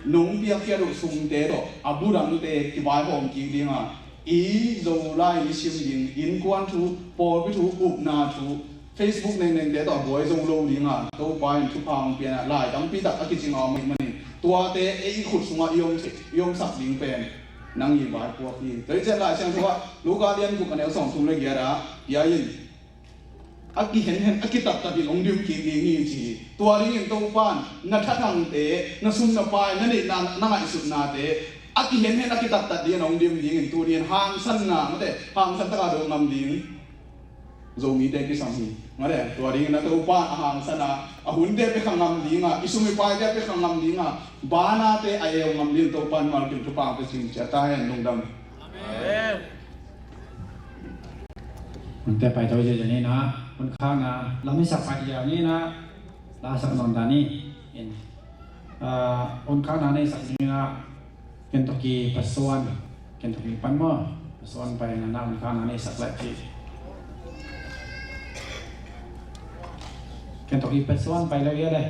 nong piakkhiat uh sumte tawh a bu dangte kivaihawm kik ding a, i Zolai i sim ding innkuan thu, pawlpi thu, upna thu, Facebook nengnengte tawh a buai zo lo ding a, Topa in thupha hong pia in ah, lai tampi tak a kicing a om ahih manin, tuate ei i khut sungah i om, i omsak ding pen nang i vaipuak hi. Tua hi ciang Lai Siangtho ah Luka lian guk a neu sawmthum le giat ah, pia in, a kihenhen a kitattat in hong dim kik ding hi ci hi. Tua dingin Topa in na thatangte, na sum na pai, na neihna, na ngaihsutnate a kihenhen a kitattat dingin hong dim dingin tuni in hangsanna, mate, hangsan taka do ngam ding. Zomite kisam hi. Nga le, tua dingin a Topa a hangsan a, a hunte pia kha ngam ding a, i sum i paite pia kha ngam ding a, banate a eu ngam ding Topa in malkim thupha pia cing ci a ta hen. Lungdam. Amen. Hunte pai to zia ni na, hun khakna lam i sak pai zia ni na, la sak nawn ta ni. In, ah, hun khakna nei sak ni na, Kentucky Pasuan, Kentucky pan maw, Pasuan pai na na hun khakna nei sak lai ci. Kentucky Pasuan pai lai ya le.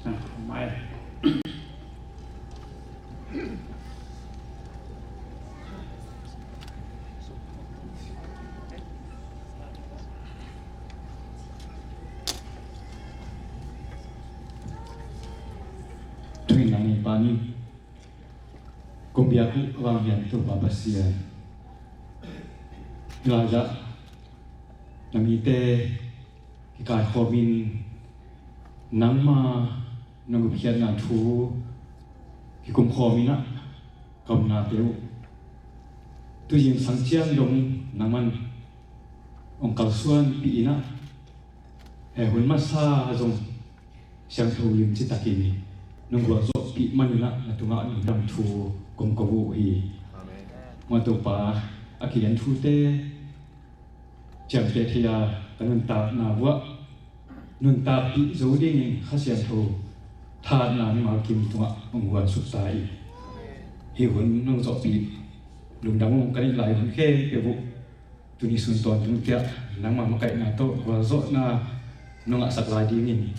Ah, mai. Tuin nang i pa ni. Kong biak uh vang hiam Topa Pasian. Laiza na mite kikaikhawmin nangma na gupkhiatna thu kikumkhawmin ah ka omna peuh tu zingsang ciang dong nangman hong kalsuanpih in ah, he hun masa zong siangtho lim citakin nong gualzawhpih manin ah na tungah lungdam thu kong ko uh hi. Amen. Mah Topa, a kilian thute ciamteh thei a ka nuntakna vuah nuntakpih zo dingin Kha Siangtho thahatna mimal kim tungah hong guansuk ta hi. Hih hun nong zawhpih lungdam uh ka neih lai hun khempeuh uh tuni sun tawntung ciang nangma makaihna tawh gualzawhna nong ngahsak lai dingin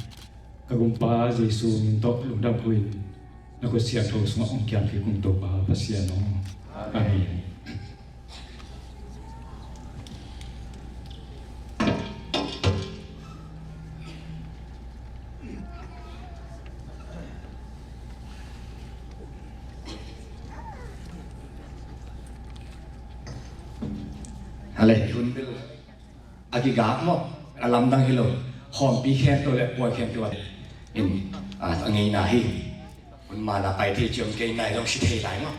ka Gumpa Jesu min tawh lungdam ko-in na khut siangtho sungah hong kiam kik ung Topa Pasian aw. Amen. Hale, hun bil a kigak maw, a lamdang hi lo, khawmpi khempeuh le puai khempeuh a in, a, a ngeina hi. Hun man a pai thei ciang kei nai zong si thei lai maw.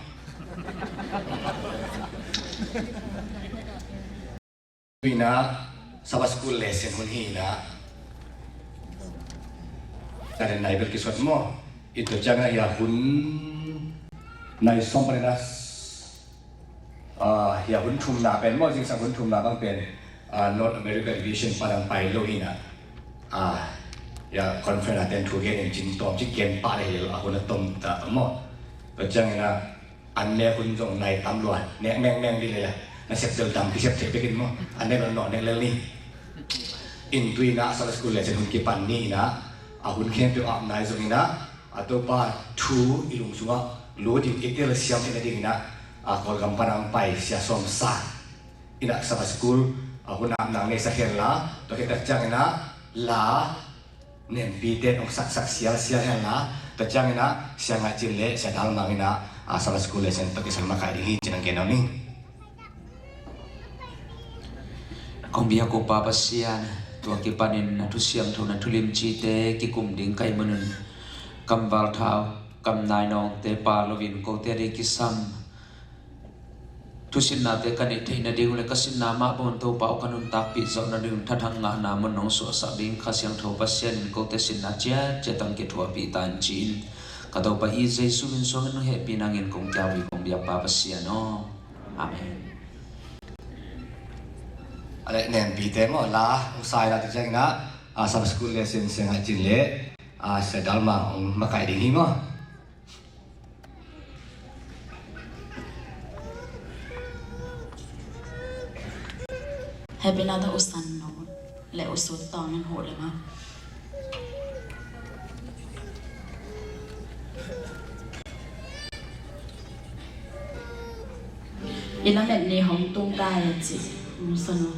Tuina Sabbath School lesson hun hi na. Ka den nai bel kisot maw. Ito ciang a hia hun nai som panin a, ah, hia hun thumna pen maw, zingsang hun thumna bang pen, ah, North America Division pan ang pai lo hi na. Ah, hia conference a ten thu gen in cin tawm ci gen pah le hi lo a hun a tom ta maw. Ito ciang in a, an nek hun zong nai tam lua, nek mengmeng dih lel a, na sep tel dam kisep thei bekin maw, an nek lua nawh nek lel ni. In tuina Sabbath School lesson hun kipan ni ina, a hun khempeuh ap nai zong ina, a Topa thu i lung sungah lut in i telsiam theihna ding ina, a Kawlgam pan ang pai Sia Sawm Sang ina Sabbath School a hun ap nang nei sak hen la, tua khit tak ciang ina la Nenpite hong saksak sialsial hen la, tua ciangin ah Sia Ngaih Cin le Sia Dal Mang in ah, a, Sabbath School lesson tawh kisam makaih ding hi ci-in hong gen nuam ing. Kong biak uh Pa Pasian, tua kipanin na thu siangtho na thu limcite kikum ding ka hih manun, kam valthau, kam nainawngte pha loin kote a ding kisam thusinnate ka neih theih nading uh le ka sinna mah bangin Topa aw ka nuntakpih zawh nading uh thathang ngahna mun nong suahsak ding Kha Siangtho Pasian in kote sinna ciatciat tawh kithuahpih ta in ci-in ka Topa i Jesu min suangin nong hehpih nangin kong kiau hi kong biak Pa Pasian aw. Amen. A le nenpite maw la hong sai la ti ciangin ah, a, Sabbath School lesson Sia Ngaih Cin le, a, Sia Dal Mang hong makaih ding hi maw. Hehpihna tawh U San No le U Sut Tawng in huh le maw. I lamet ni hong tung ta e ci. U San No.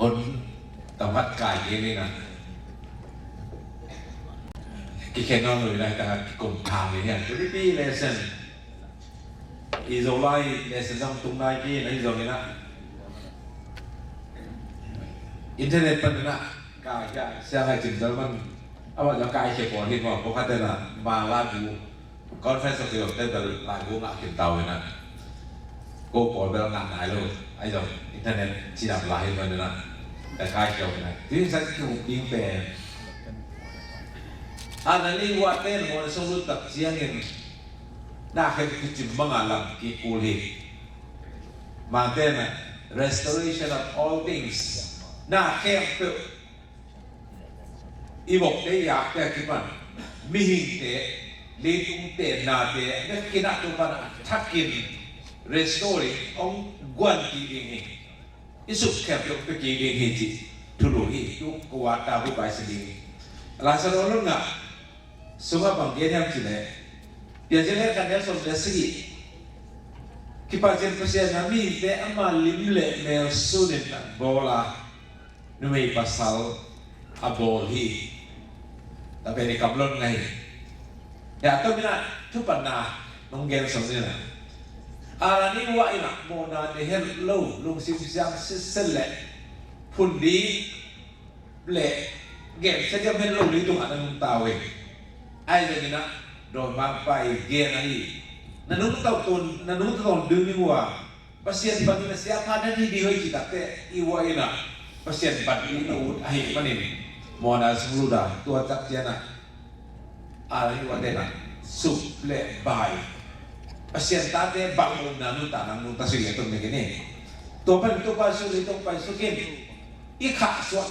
On tamat kai kei ni na. Kikhen on lui lai ta kikum thang ni hian. Tuni pi lesson. I Zolai lesson zang tung nai kei na i zong ina. Internet pan ina. Kai kei siang ai cin dal man. Awa zong kai kei pawl hi mo. Ko khat ina. Ba la du. Conference of Europe te bel laibu ngah khin tau ina. Ko pawl bel ngah nai lo. Ai zong internet cidam lai hi man ina. Ka kai kiau ina. Tui sak kiu ping pen. A na ni wa ten mo na song lut tak ciangin. Na khen kicim manga lam kikul hi. Mangte na restoration of all things. Na khen peuh. I vokte i akte a kipan mihingte, leitung tennate, a kinah tu pan a thakin restoring hong guan kik ding hi. I suk khempeuh hong pia kik ding hi cih thulu hi. Tu kua ta hu pai si ding hi. Lasaron lungah sungah bang gen hiam cih leh Piancil khat nia sawm le sagih. Kipahcin Pasian a mihingte ama lim le mel sunin a bawl a numei pasal a bawl hi. Tapen i kamlon ngai hi. Ya to mina thupatna nong gen song nina. Arani wa ina mawna ne hen lo lungsim siang sitset le phun di le gen sediam hen lo li tungah na nungta uh hi. Ai le mina dawimangpa i gen ahi. Na nungta tun na nungta tun ding ni wa. Pasian panin a siapa nan hi ding hoi ci takte i ua ina Pasian panin a ut ahi panin mawna sung luda tua tak ciana a la hi ua tena sup le bai Pasian tate bang umna nun ta nang nun ta sui le tun meke ni tua panin tua pa sui le tun pai sukin i khah suak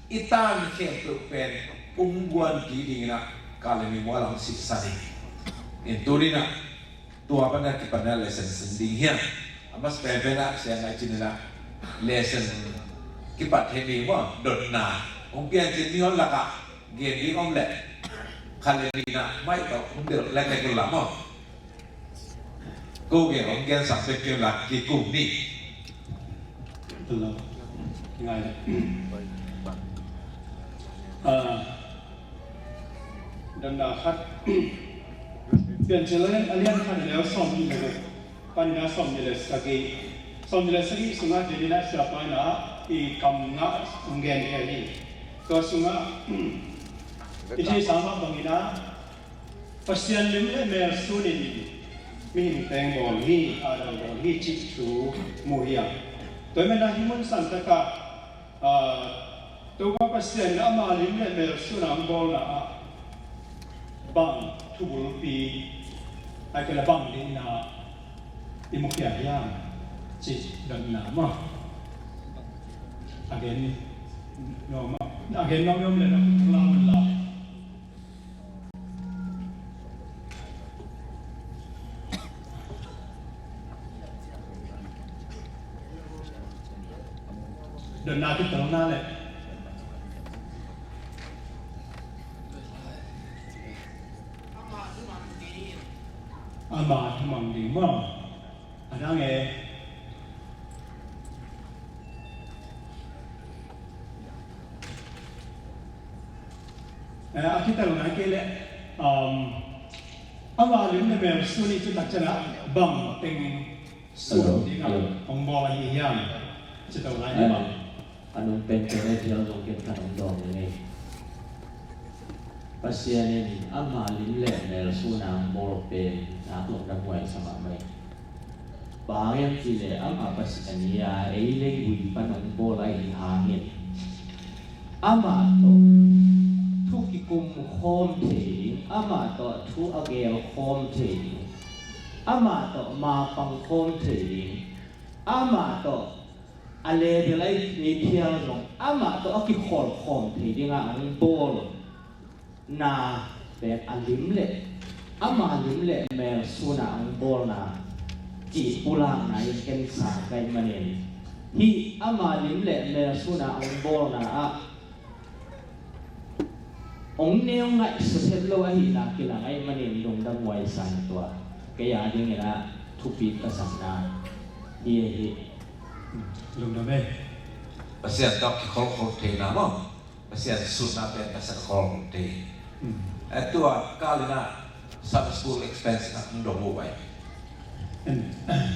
i tan khempeuh pen ungguan ki dingina ka le mi mualang sih sa ding in tunina Tua pana kipatna lesson sin ding hiam? A mas penpena siang ngai cinina lesson kipat hemi maw dotna hong piancin mi hon laka gen ding om le khalina mai tawh hong delh leklek un la maw? Ko gen hong gen sak pek keu lak kikum ni. Hello. Ngai. Ah, Dotna khat Piancil a lian khat a neu sawmnih le guk panin a sawmnih le sagih, sawmnih le sagih sungah David a siapa in a i kam ngah hong gen hi ahi. Tua sungah i theihsa mah bangin a Pasian lim le mel sunin mihing teng bawl hi, Adam bawl hi cih thu mu hi a. Tua hi manin a hih mun santakah Aa, Topa Pasian in ama lim le mel suna hong bawlna ah bang thubulpi ai kei le bang deihna i mukhia hiam cih dotna maw? A gen nuam a, a gen nuam i om le na la man la. Donna kitel na le. Ama thumang ding maw? A dang e. Eh, a kitel na kei le, um, ama lim le mel sun i cih tak ciangin bang teng sun ding a hong bawl ahi hiam? Ci to lai ni bang. A nung pen pen e, phial zong ken khat hong dawng ning ei. Pasian in ama lim le mel sun a hong bawl pen nak lungdam huai sa mahmah hi. Bang hang hiam cih leh amah Pasian hi a, ei leivui pan hong bawl ahih hangin amah tawh thu kikum khawm thei ding, amah tawh thu a geel khawm thei ding, amah tawh mapang khawm thei ding, amah tawh a level ahi phial zong amah tawh a kikholh khawm thei dingah hong bawl na pen a lim le, ama lim le mel sun a hong bawlna cih pulakna in ken sang ka hih manin, hih ama lim le mel sun a hong bawlna ah hong neu ngaihsut het lo ahihna kilang ahih manin lungdam huai sa hi. Tua kei a dingin ah thupi ka sakna hi ahi. Lungdam ei. Pasian tawh kikholhkholh theihna maw? Pasian sunna pen Pasian kholhkholh thei. Hmm. Eh, tua kal in ah Sunday school expense na hong dong uh vai.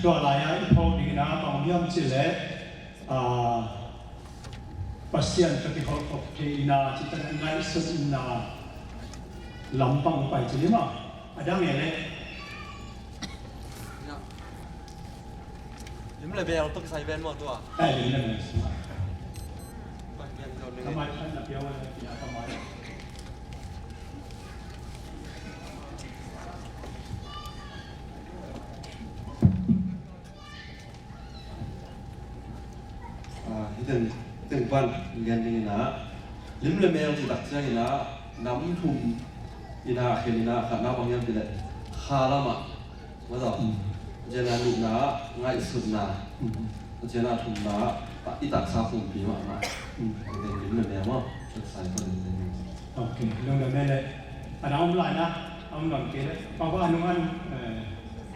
Tua lai-a i phawk dingin ah bang hiam cih leh, ah, Pasian tawh kikholhkholh theihna cih tak ngaihsutna lampang pai ci ni maw? A dang e le. Lim le mel tawh kisai ven maw tua? Ai, lim le mel. Bai, mel tawh lim. Kamai khat na piau le, pia kamai. Ah, hih teng, hih teng pan lian dingin ah, lim le mel cih tak ciangin ah, nam thum in ah, a khen in ah, khatna bang hiam cih leh, kha lamah, maw tawh. Mm. Ciangin ah nihna, ngaihsutna. Mm. Ciangin ah thumna, i taksa pumpi mahmah. Mm. Hih teng lim le mel maw, taksa i pan lim le mel. Ok, lungdam ei le. A dang om lai na, a om nawn kei le. Papa, a nung an, eh.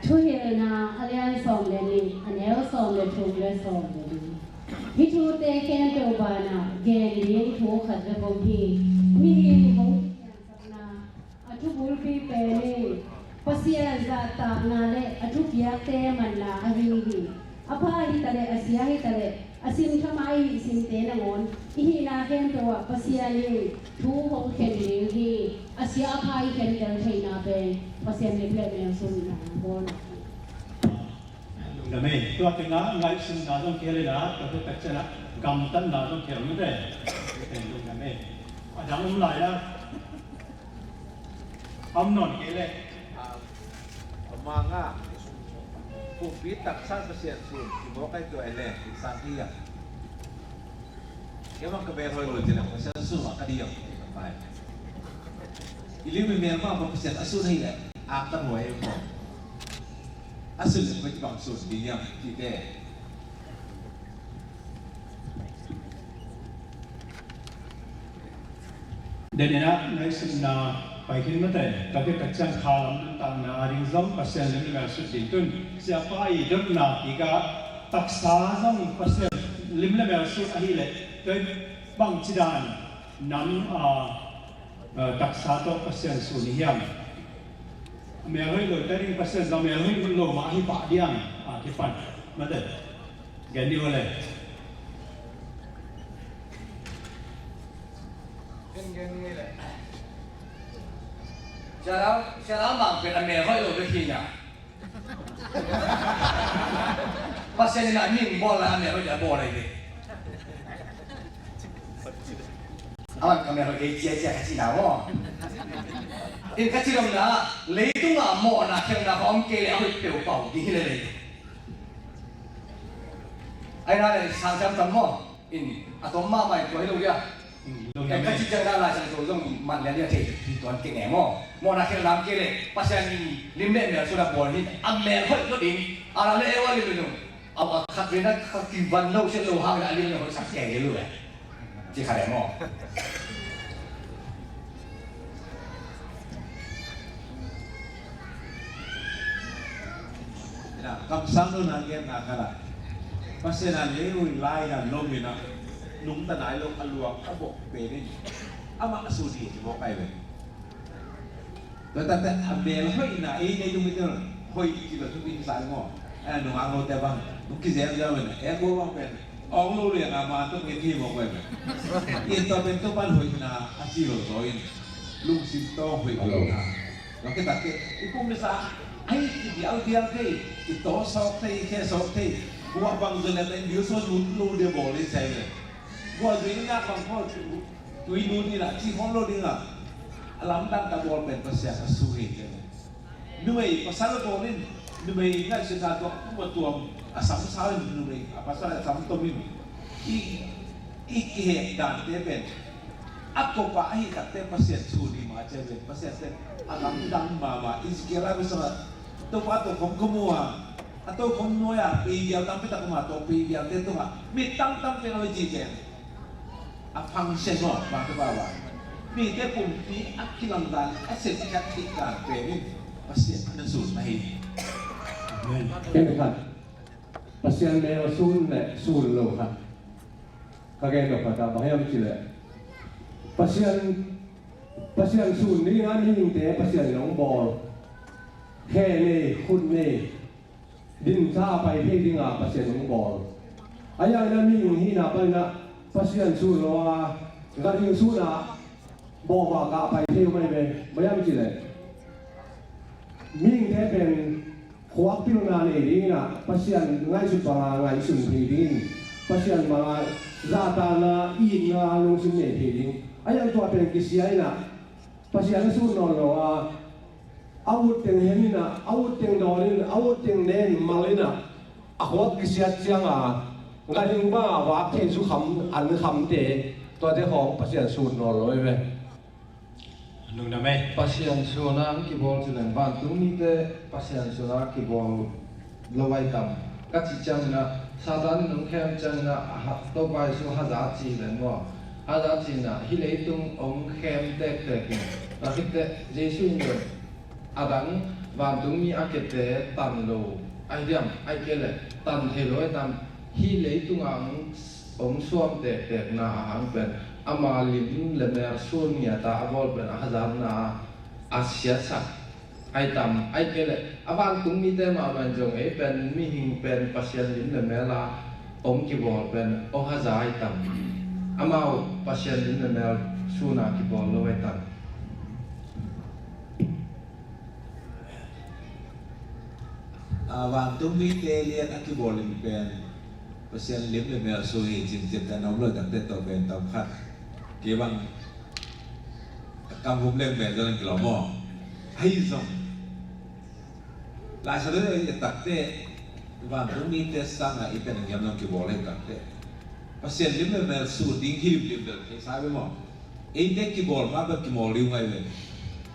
Thuhilhna a lian sawm le nih, a neu sawm le thum le sawm le li. Hih thute khempeuh banah gen ding thu khat bek om hi. Mihing hong kikhiansakna a thu bulpi pen in Pasian zahtakna le a thupiakte manna ahi hi. A pha hi ta leh, a sia hi ta leh, a simtham a i hih simte nangawn i hihna khempeuh ah Pasian in thu hong khen ding hi. A sia a pha i khentel theihna pen Pasian lim le mel sunna bawlna hi. Lungdam ei. Tua tengah ngaihsutna zong khel in ah, tua teng tak ciangin ah gamtatna zong khel mite. Lungdam ei. A dang om lai ah. Om nawn kei leh. A, a manga. Pumpi taksa Pasian sun i mawk ai tua i leng i sang hi a. Kei bang ka mel hoih lo ci leh Pasian sun mah ka diam. I lim i mel mah Pasian a sun hi leh a ka hoih ko. A sun leh koi bang sun ding hiam cihte. Den in ah ngaihsutna pai khin mate, tua khit tak ciang kha lam nuntakna ding zong Pasian lim le mel sut ding tun. Siapa i dotna kikah taksa zong Pasian lim le mel sut ahih leh tua bangci dan nam, ah, ah, taksa tawh Pasian sun i hiam? Mel hoih lo te ding Pasian zong mel hoih lo mah ahi pah diam, ah, kipan mate. Gen dih uh le. Gen, gen dih uh le. Sia Lau, Sia Lau Mang pen a mel hoih lo bek hi nia. Pasian in a mi bawl lai a mel hoih a bawl lai bek. Aman ka mel hoih kei cia cia ka cihna maw. In ka cih lomna, leitung a mawhna khelhna ka om kei leh a hoih peuh pau ding hi lel ei. Ai na le sang siam tam maw. In a tom mahmah in tua hi lo dia. Mm, lo. Em, ka cih ciang na Lai Siangtho zong man lian dia thei hi tuan kei ne maw. Mawhna khelhna om kei leh Pasian in lim le mel sun a bawl hi a mel hoih lo ding. A lam le e wa lim le nung. Au, a khat ve na ka kivan lo se lo hang na a lian lo sak kei lo eh. Ci khat eh maw. Ina, kamsang lo na gen na khat ah. Pasian a lei ui lai na lo mi na. Nungta nai lo a luak a bok pe ni. Amah a su di ci bok ai ve. Tua takte a mel hoihna ei nei dung i tel hoih ci lo thupi sa maw. A nungak lote bang nung kizem zem ina e ko bang pen awng lo lianga man tuk ngen hi mawk pen. I tua pen Topan hoihna a ci lo zaw in lungsim tawng hoih lo na. Tua khit takte i kum misa ahi ci dialdial thei, i taw sawk thei, i khe sawk thei. Guah bang zon le ta in bil sawn lut lo dia bawl i sai le. Guah zui in nak bang khaw tui lut in a ci khawm lo ding a. A lamdang ka bawl pen Pasian a su hi te. Numei pasal a bawl in, numei ngaihsutna tuam, kum a tuam, a sam sau in numei, a pasal a sam tom in. I, i kihek dante pen a kopa ahi takte Pasian su ni ma ce pen, Pasian pen a lamdang mama, Ezekiel a besang a, Topa to khom khom ua, a to khom nuai a, pei bial tampi tak ma to, pei bial te to ma, mi tam tam pen a ci pen. A function maw, bang te bawa. Mite pumpi a kilamdan, a sepkhiat khit dan pen in Pasian a na sun mah hi. Amen. Ken khat, Pasian mel sun le sun lo khat ka gen lo khat a, bang hiam cih leh Pasian, Pasian sun ding a mihingte Pasian in hong bawl. Khe nei, khut nei, din sa a pai thei dinga Pasian hong bawl. A yang na mihing hihna panin ah Pasian sun lo a, ganhing sun a bawh mah ka pai thei uh mai ve. Bang hiam cih leh mihingte pen khuak pilna nei dingin ah, Pasian ngaihsut banga ngaihsun thei dingin, Pasian banga zahtakna, itna, lungsim nei thei ding. A yang tua pen kisia in ah, Pasian a sun nawn lo a, a ut teng hen in ah, a ut teng dawn in, a ut teng ne in mal in ah, a khuak kisiat ciang a, ganhing banga vak thei zukham, an khamte, tuate khawng Pasian sun nawn lo hi ve. Nungdam ei. Pasian sun a ang kibawl ci leng, vantung mite Pasian sun a kibawl lo ai tam. Ka cih ciangin ah, Satan in hong khem ciangin ah, a ha, Topa Jesu haza ci leng maw. Haza ci in ah, hih leitung hong khem tektek in. Tua khit teh, Jesu in zong, a dang vantung mi a kete tan lo. Ai diam, ai kei leh, tan thei lo ai tam. Hih leitung a hong, hong suam tektekna a hang pen, ama lim le mel sun ngiat a a bawl pen, a hazatna a siatsak. Ai tam, ai kei leh, a vantung mite mah bang zong ei pen, mihing pen, Pasian lim le mel a hong kibawl pen, hong haza ai tam. Amau Pasian lim le mel sun a kibawl lo ai tam. A, vantung mite lian a kibawl in pen, Pasian lim le mel sun hi cin cin ta na om lo dangte tawh pen tam khat. Kei bang kam hum leng pen zong kilawm maw. Ahi zong Lai Siangtho i et takte, vantung mite sangin i pen a ngiam zong kibawl hi takte, Pasian lim le mel sun ding hi limlim bel thei sa ve maw. Eite kibawl mah bel kimawl ding ngai ve.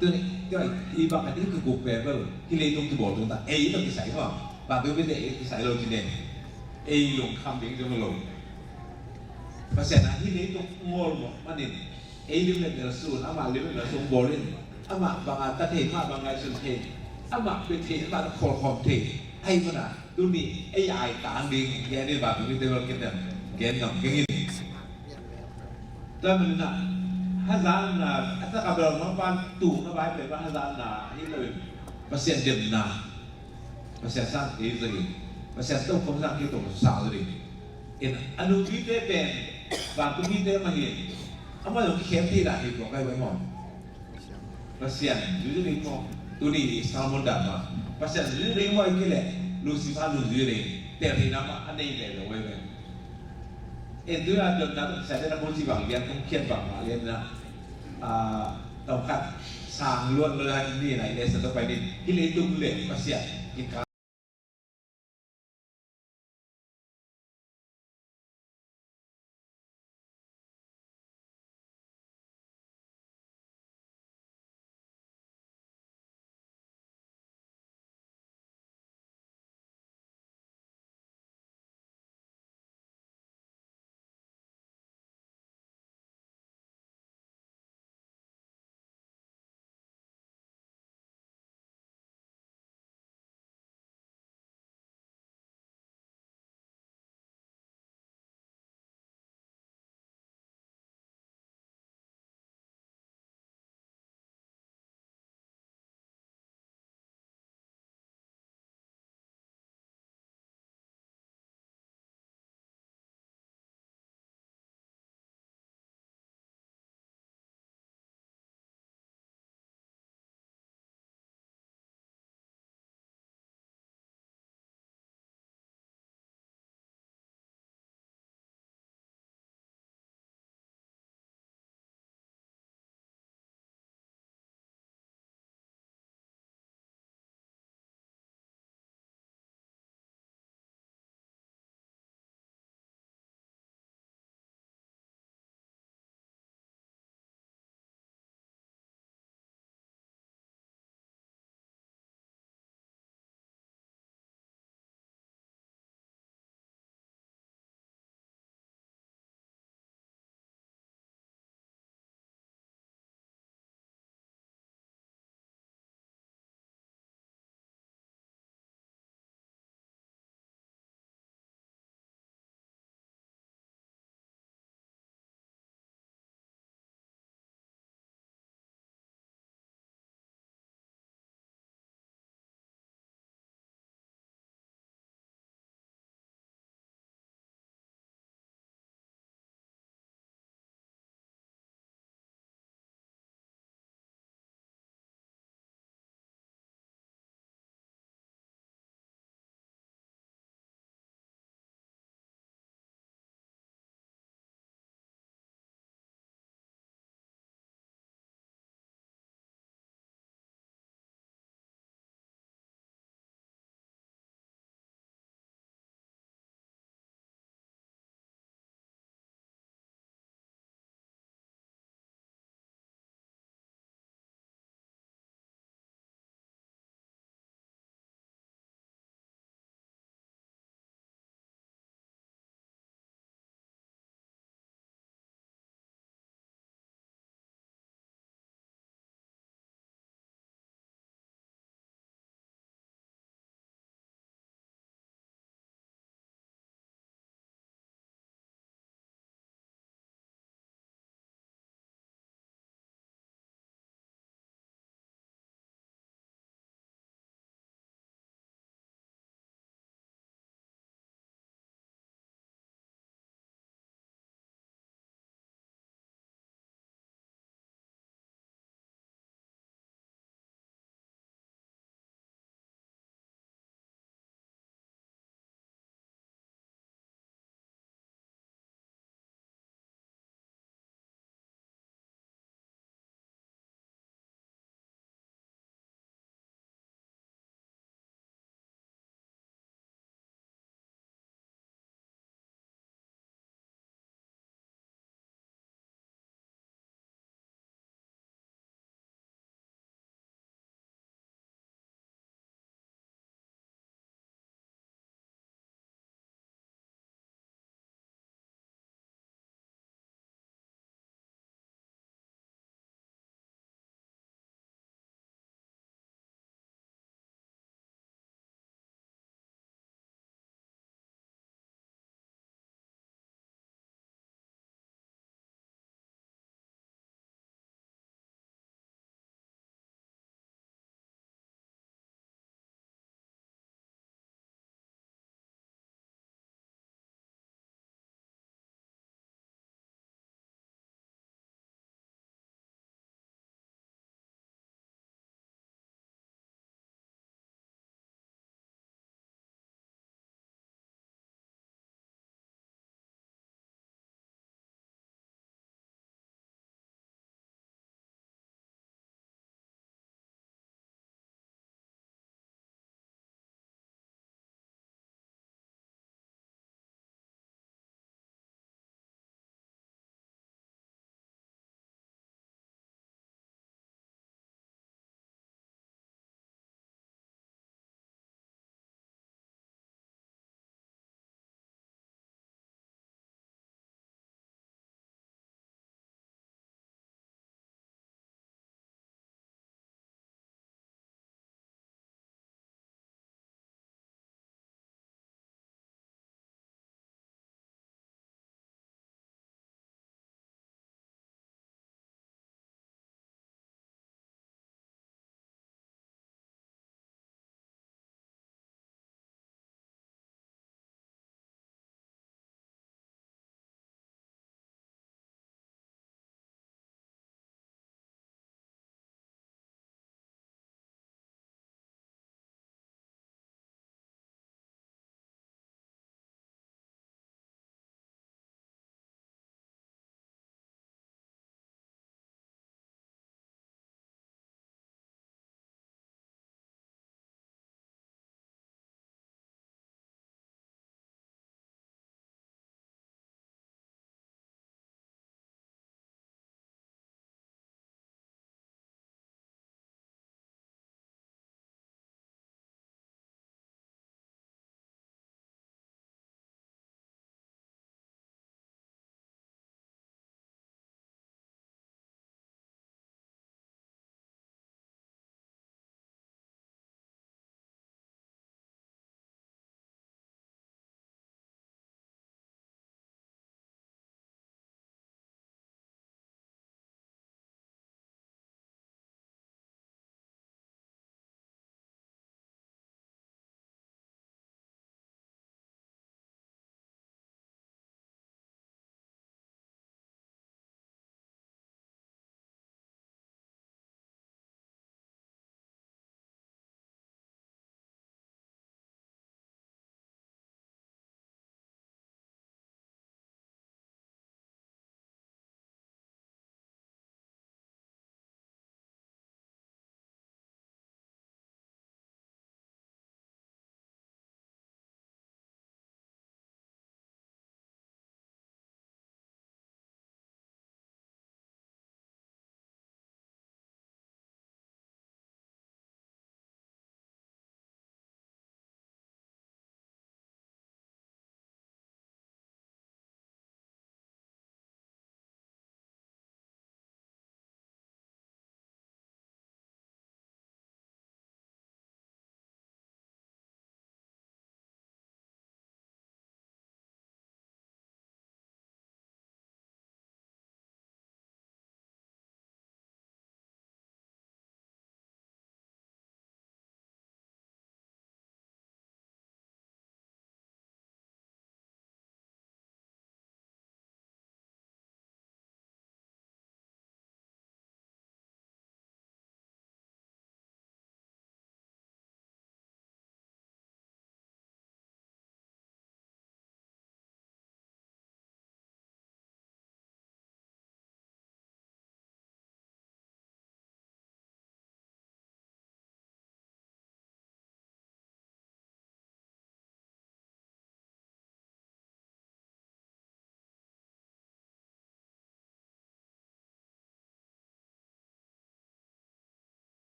Tuni, tua i bang a ding ka guk pen bel, hih leitung kibawl tung ta, ei tawh kisai maw. Vantung mite ei kisai lo ci ne. Ei lungkham ding zong lo. Pasian a hih leitung ngawl mawk manin, ei lim le mel sun, amah lim le mel sun bawl in, amah bang a ta thei, amah bang ngaihsun thei, amah pia thei, amah ta khawlkhawm thei. Ahi manin, tuni ei ai tang ding, gen in vantung mite bel ken dem, gen ngam keng in. Tua manin ah, hazatna, a tak a bel mangpan tung na bai pen bel hazatna hi lo in, Pasian demna, Pasian sang thei zaw in, Pasian tokhom sang thei tokhom sang zaw in. In a nungzuite pen, vantung mite mah hi, amah zong kikhem thei dan hi tua kai bai maw. Pasian zui ding maw? Tuni Solomon dan mah. Pasian zui ding maw, ahih kei leh Lucifer zui ding. Tel theihna mah a nei leh lo ve. En tu na dot na dot sa de na kong ci bang lian, kong khian bang mah lian na. Ah, tawm khat sang luan lo na ni na i leh sa to pai ni. Hih leitung leh Pasian. Kin ka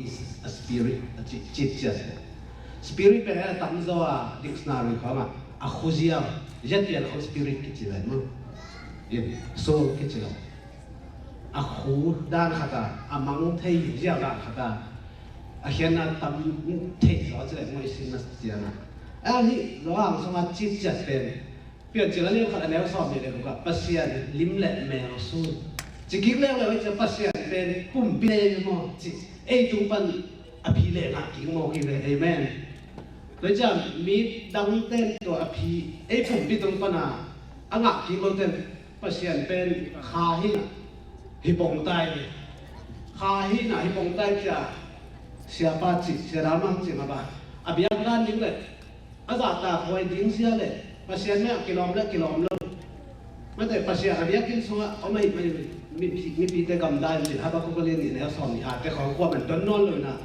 is a spirit, a ci, citciat. Spirit pen a tamzaw a dictionary khawngah a khuziau, yet pian khawng spirit kici ven maw. In soul kici lo. A khu dan khat a, a mang thei ziau dan khat a, a khiatna tam thei zaw ci leh maw i sinna ciangah. A hih zawhang sungah citciat pen Piancil a lian khat a neu sawm nih le guk ah Pasian lim le mel sun. Ci kik leuleu ei cia Pasian pen pumpi nei maw ci ei tung pan a phi le ngah kik maw kik le. Amen. Tua ciang mi dang ten tua a phi ei pumpi tung pan a a ngah kik lo ten Pasian pen kha hi na hi pong tai. Kha hi na hi pong tai cia siapa ci sia dal mang ci ma ba a biak dan ding le A zahtak huai ding zia le Pasian mah kilawm le kilawm lo. Mate Pasian a biakinn sungah om ahih manin mi, mi, mipite gamdai in Habakuk a lian nih neu sawm nih a te khawng kuaman don nawn lo inah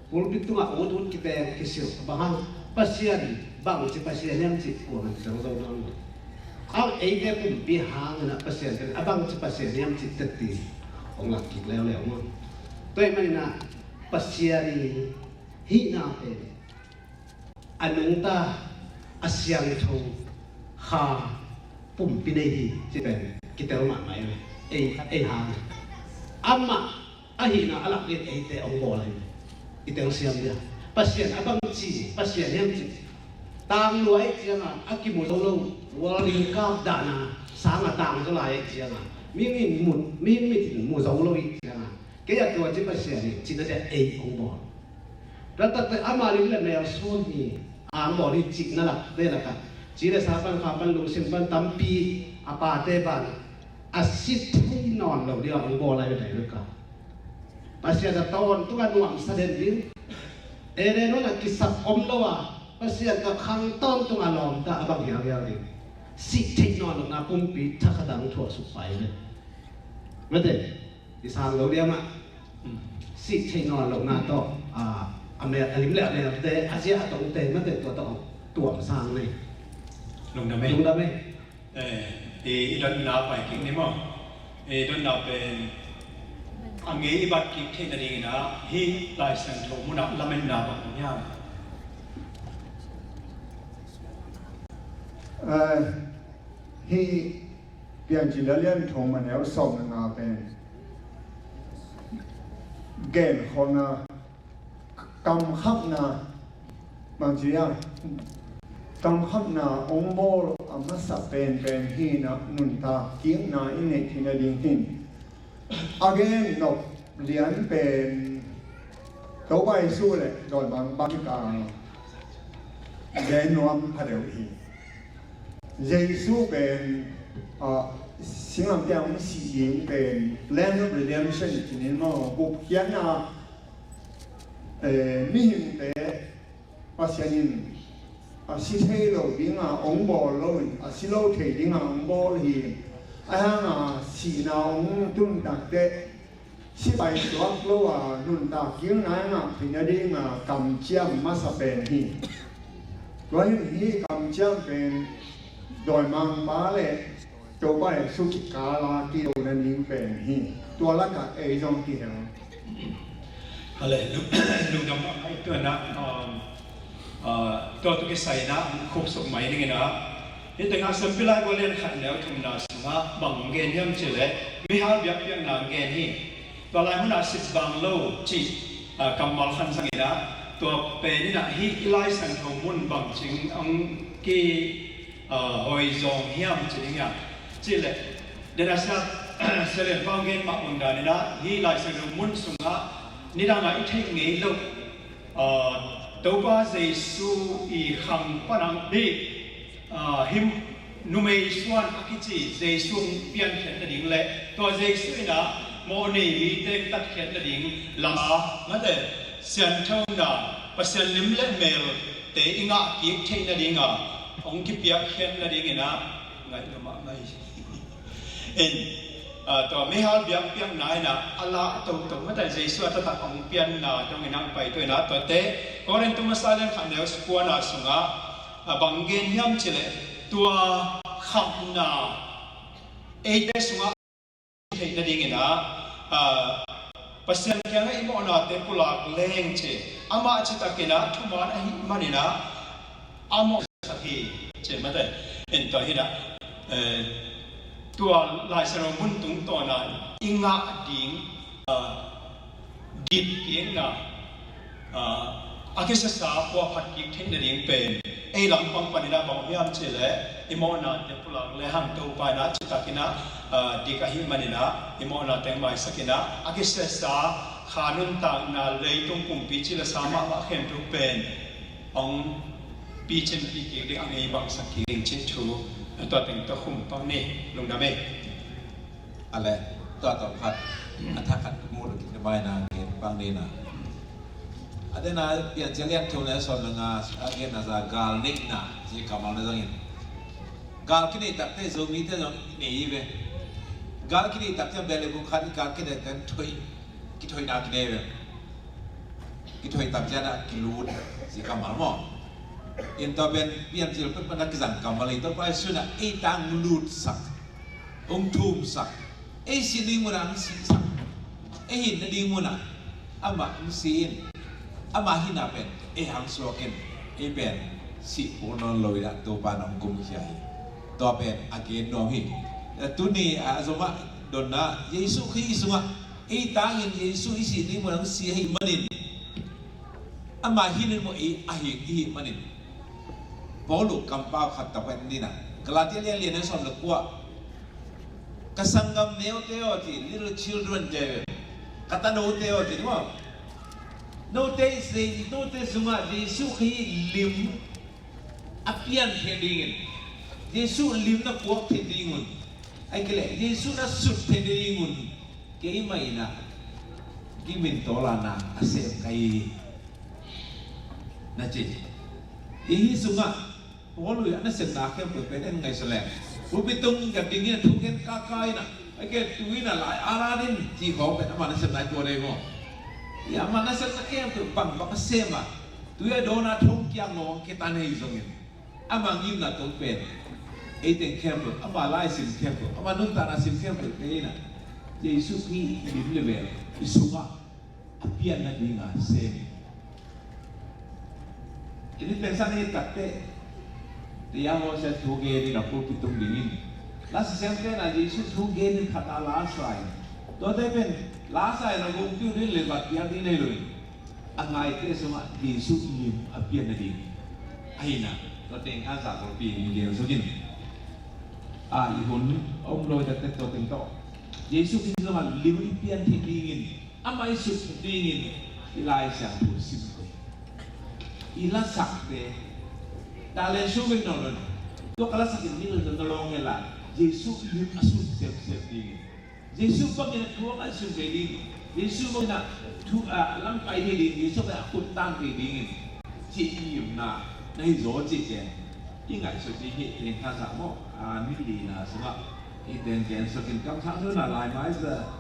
pulpit tungah ut ut kiteng kisilh bang hang Pasian bangci Pasian hiam cih kuaman teng zo nawn lo. Au eite pumpi hang inah Pasian pen a bangci Pasian hiam cih tetti hong lak kik leuleu maw. Tua ahih maninah Pasian i hihna pen a nungta a siangtho kha pumpi nei hi ci pen kitel mahmah ei, ei hang. Amah ahihna a lak ding eite hong bawl ahi. I telsiam dia Pasian a bangci Pasian hiam ci tang lua ahi cianga a kimu zo lo. World in kap dahna sanga tang zo lai ahi cianga mihing in mu, mihing mit in mu zo lo ahi cianga kei a tua ci Pasian hi cina dia ei hong bawl. Tua takte ama lim le mel sun hi a ang bawl hi cihna lak te lakah ci le sa pan kha pan lungsim pan tampi a pate ban a sit thei nawn lo dia ang bawl lai ve dai veka. Pasian a tawn tunga nuamsa den ding. Eden hun a kisak om lo a Pasian a khang tawn tunga lawmta a bang hiauhiau ding. Sit thei nawn lo na pumpi thakhat ang thuah suk pai ve. Mate. I sang lo dia mah. Sih theih nawn lohna tawh a, a mel, a lim le a melte a zia a tongte mate tua tawh tuam sang nei. Lungdam ei. Lungdam ei. Eh, i, i dotna pai kik ni maw. I dotna pen a ngei i bat kik theih nadingin ah hih Lai Siangtho munah lametna bang hiam? Eh, hih Piancil a lian thum a neu sawm le nga pen genkholhna, kamkhamna, bangci a kamkhamna hong bawl a masa penpen hi na nuntak kikna i neih theihna ding hin a gen nop lian pen Topa Jesu le dawimangpa kikal gen nuam kha deuh hi. Jesu pen, ah, singlamteh hong sih ding pen plan of redemption cinin maw, gupkhiatna, eh, mihingte Pasian in a si thei lo dinga hong bawl lo in a si lo thei dinga hong bawl hi. Ahi hanga sihna hong tun takteh sipai suak lo a nuntak kikna i ngah theihna dinga kamciam masa pen hi. Tua hin hih kamciam pen dawimangpa le Topa Jesu kikala kidona ding pen hi. Tua lakah ei zong kihel. Hale, lungdam mahmah i tuanah, um, uh, tua tu kisai inah khupsuk mai dinginah hih tengah Siampi Lai Bua lian khat neu thumna sungah bang gen hiam cihleh mihal biakpiakna gen hi. Tua lai hunah sitbang lo cih, ah, kammal khan zangin ah tua pen inah hih i Lai Siangtho mun bangcing ang ki, ah, hoizawng hiam ci ding hiam cihleh denasa selen pau gen mah undang inah hih Lai Siangtho mun sungah nidangah i theih ngei lo, ah, Topa Jesu i khang panang hi. Ah, him numei suan a kici Jesu hong piankhiat nading le tua Jesu inah mawhnei mite hong tatkhiat nading lam a mate sianthona Pasian lim le melte i ngah kik theih nadinga hong kipiakkhiat nadinginah ngaih lo mahmah hi. In, ah, tua mihal biakpiakna inah a la a toto mate Jesu a taktak hong pianna dongin hong pai tu inah tuate Korintu masa lian khat neu kuana sungah a bang gen hiam cihleh tua khamna eite sungah theih nadingin ah, ah, Pasian kiangah i mawhnate pulak leng ci. Amah citakin ah thuman ahih manin ah a mawhsak hi ci. Mate, en tua hi nah, eh, tua Lai Siangtho mun tungtawn ah i ngah ding, ah, dit kikna, ah, a kisasa puahphat kik theih nading pen ei lampang panin ah bang hiam cih leh i mawhnate pulak lehang Topa in ah citakin ah, ah, dik ahih manin ah i mawhnate maisakin ah a kisasa kha nuntakna leitung pumpi cilesa mahmah khempeuh pen hong picin pih kik ding, a ngei bangsak kik ding cih thu tua teng tawh khum pak ni. Lungdam ei. A le, tua tawh khat a thak khat mu lo kik na bai na gen pang ni na. A den a Piancil lian thum le sawm le nga a gen na za gal neihna ci kammal na zangin. Gal kineih takte Zomite zong nei hi ve. Gal kineih takte bel le bu khat i gal kineih kan thoi, kithoina kinei ve. Kithoih tak ciangin ah kilut ci kammal maw? In tua pen Piancil pek pan a kizang kammal hi. Topa Jesu in ah ei tang lutsak, hong thumsak, ei sih ding munah hong sihsak, ei hin nading munah amah hong si in, amah hinna pen ei hong suak in, ei pen sih pua nawn lo in ah Topa in hong kumkhia hi. Tua pen a gen nuam hi. Tuni a zomah donna Jesu Khrih sungah ei tangin Jesu i sih ding mun hong si ahih manin, ama hinin maw ei a hing i hih manin, Paul uh kampau khat tawh pen dina, Galatia lian lian a sawm le kua, ka sanggam neute aw ci, little children te, ka tanote aw ci, maw? Note i sei, note sungah Jesu Khrih lim a pian theih dingin, Jesu lim na puak theih dingun, ahih kei leh Jesu na sut theih dingun keimah in ah gimtaw lana a sem ka hi, na ci. Hih sungah Paul uh a nasepna khempeuh pen en ngaihsun leng, pulpit tung ka dingin a thugen kaka in ah, ahih kei leh tu in ah lai a la ding ci khawng pen ama nasepna hi tua dei maw? Hi ama nasepna khempeuh bangbang a sem a, tu a dawn a thong kiang ngawng kitan hi zongin, ama ngimna tawh pen ei teng khempeuh, ama lai sim khempeuh, ama nuntakna sim khempeuh pen in ah Jesu Khrih lim le bel i sungah a pianna dinga sem hi. Kini pen sang hi takte, tia hawsia thu gen in a pulpit tung dingin, la siangtho in ah Jesu thu gen in khat a la sa in, tuate pen la sa in a gumpiu ding le bat piak ding nei lo in, a ngaite sungah Jesu lim a pian nading ahi na, tua teng khan sa kawlpi in gen suk in. A i hun a um lo i takte tua teng tawh Jesu Khrih sungah lim i pian theih dingin, amah i sut theih dingin i Lai Siangtho sim ko, i lasakte, talent sum in nawn lo, tua ka lasak in ni lo na lawng hela, Jesu lim a sut semsem dingin, Jesu bangin a thu a ngaihsun thei ding, Jesu bangin a thu a langpai thei ding, Jesu bangin a khut tang thei dingin, ci ngimna na hi zaw ci ken. I ngaihsut ding hi teng kha sa maw? A, ni lina sungah i teng ken sukin kamsang nuna laimai za,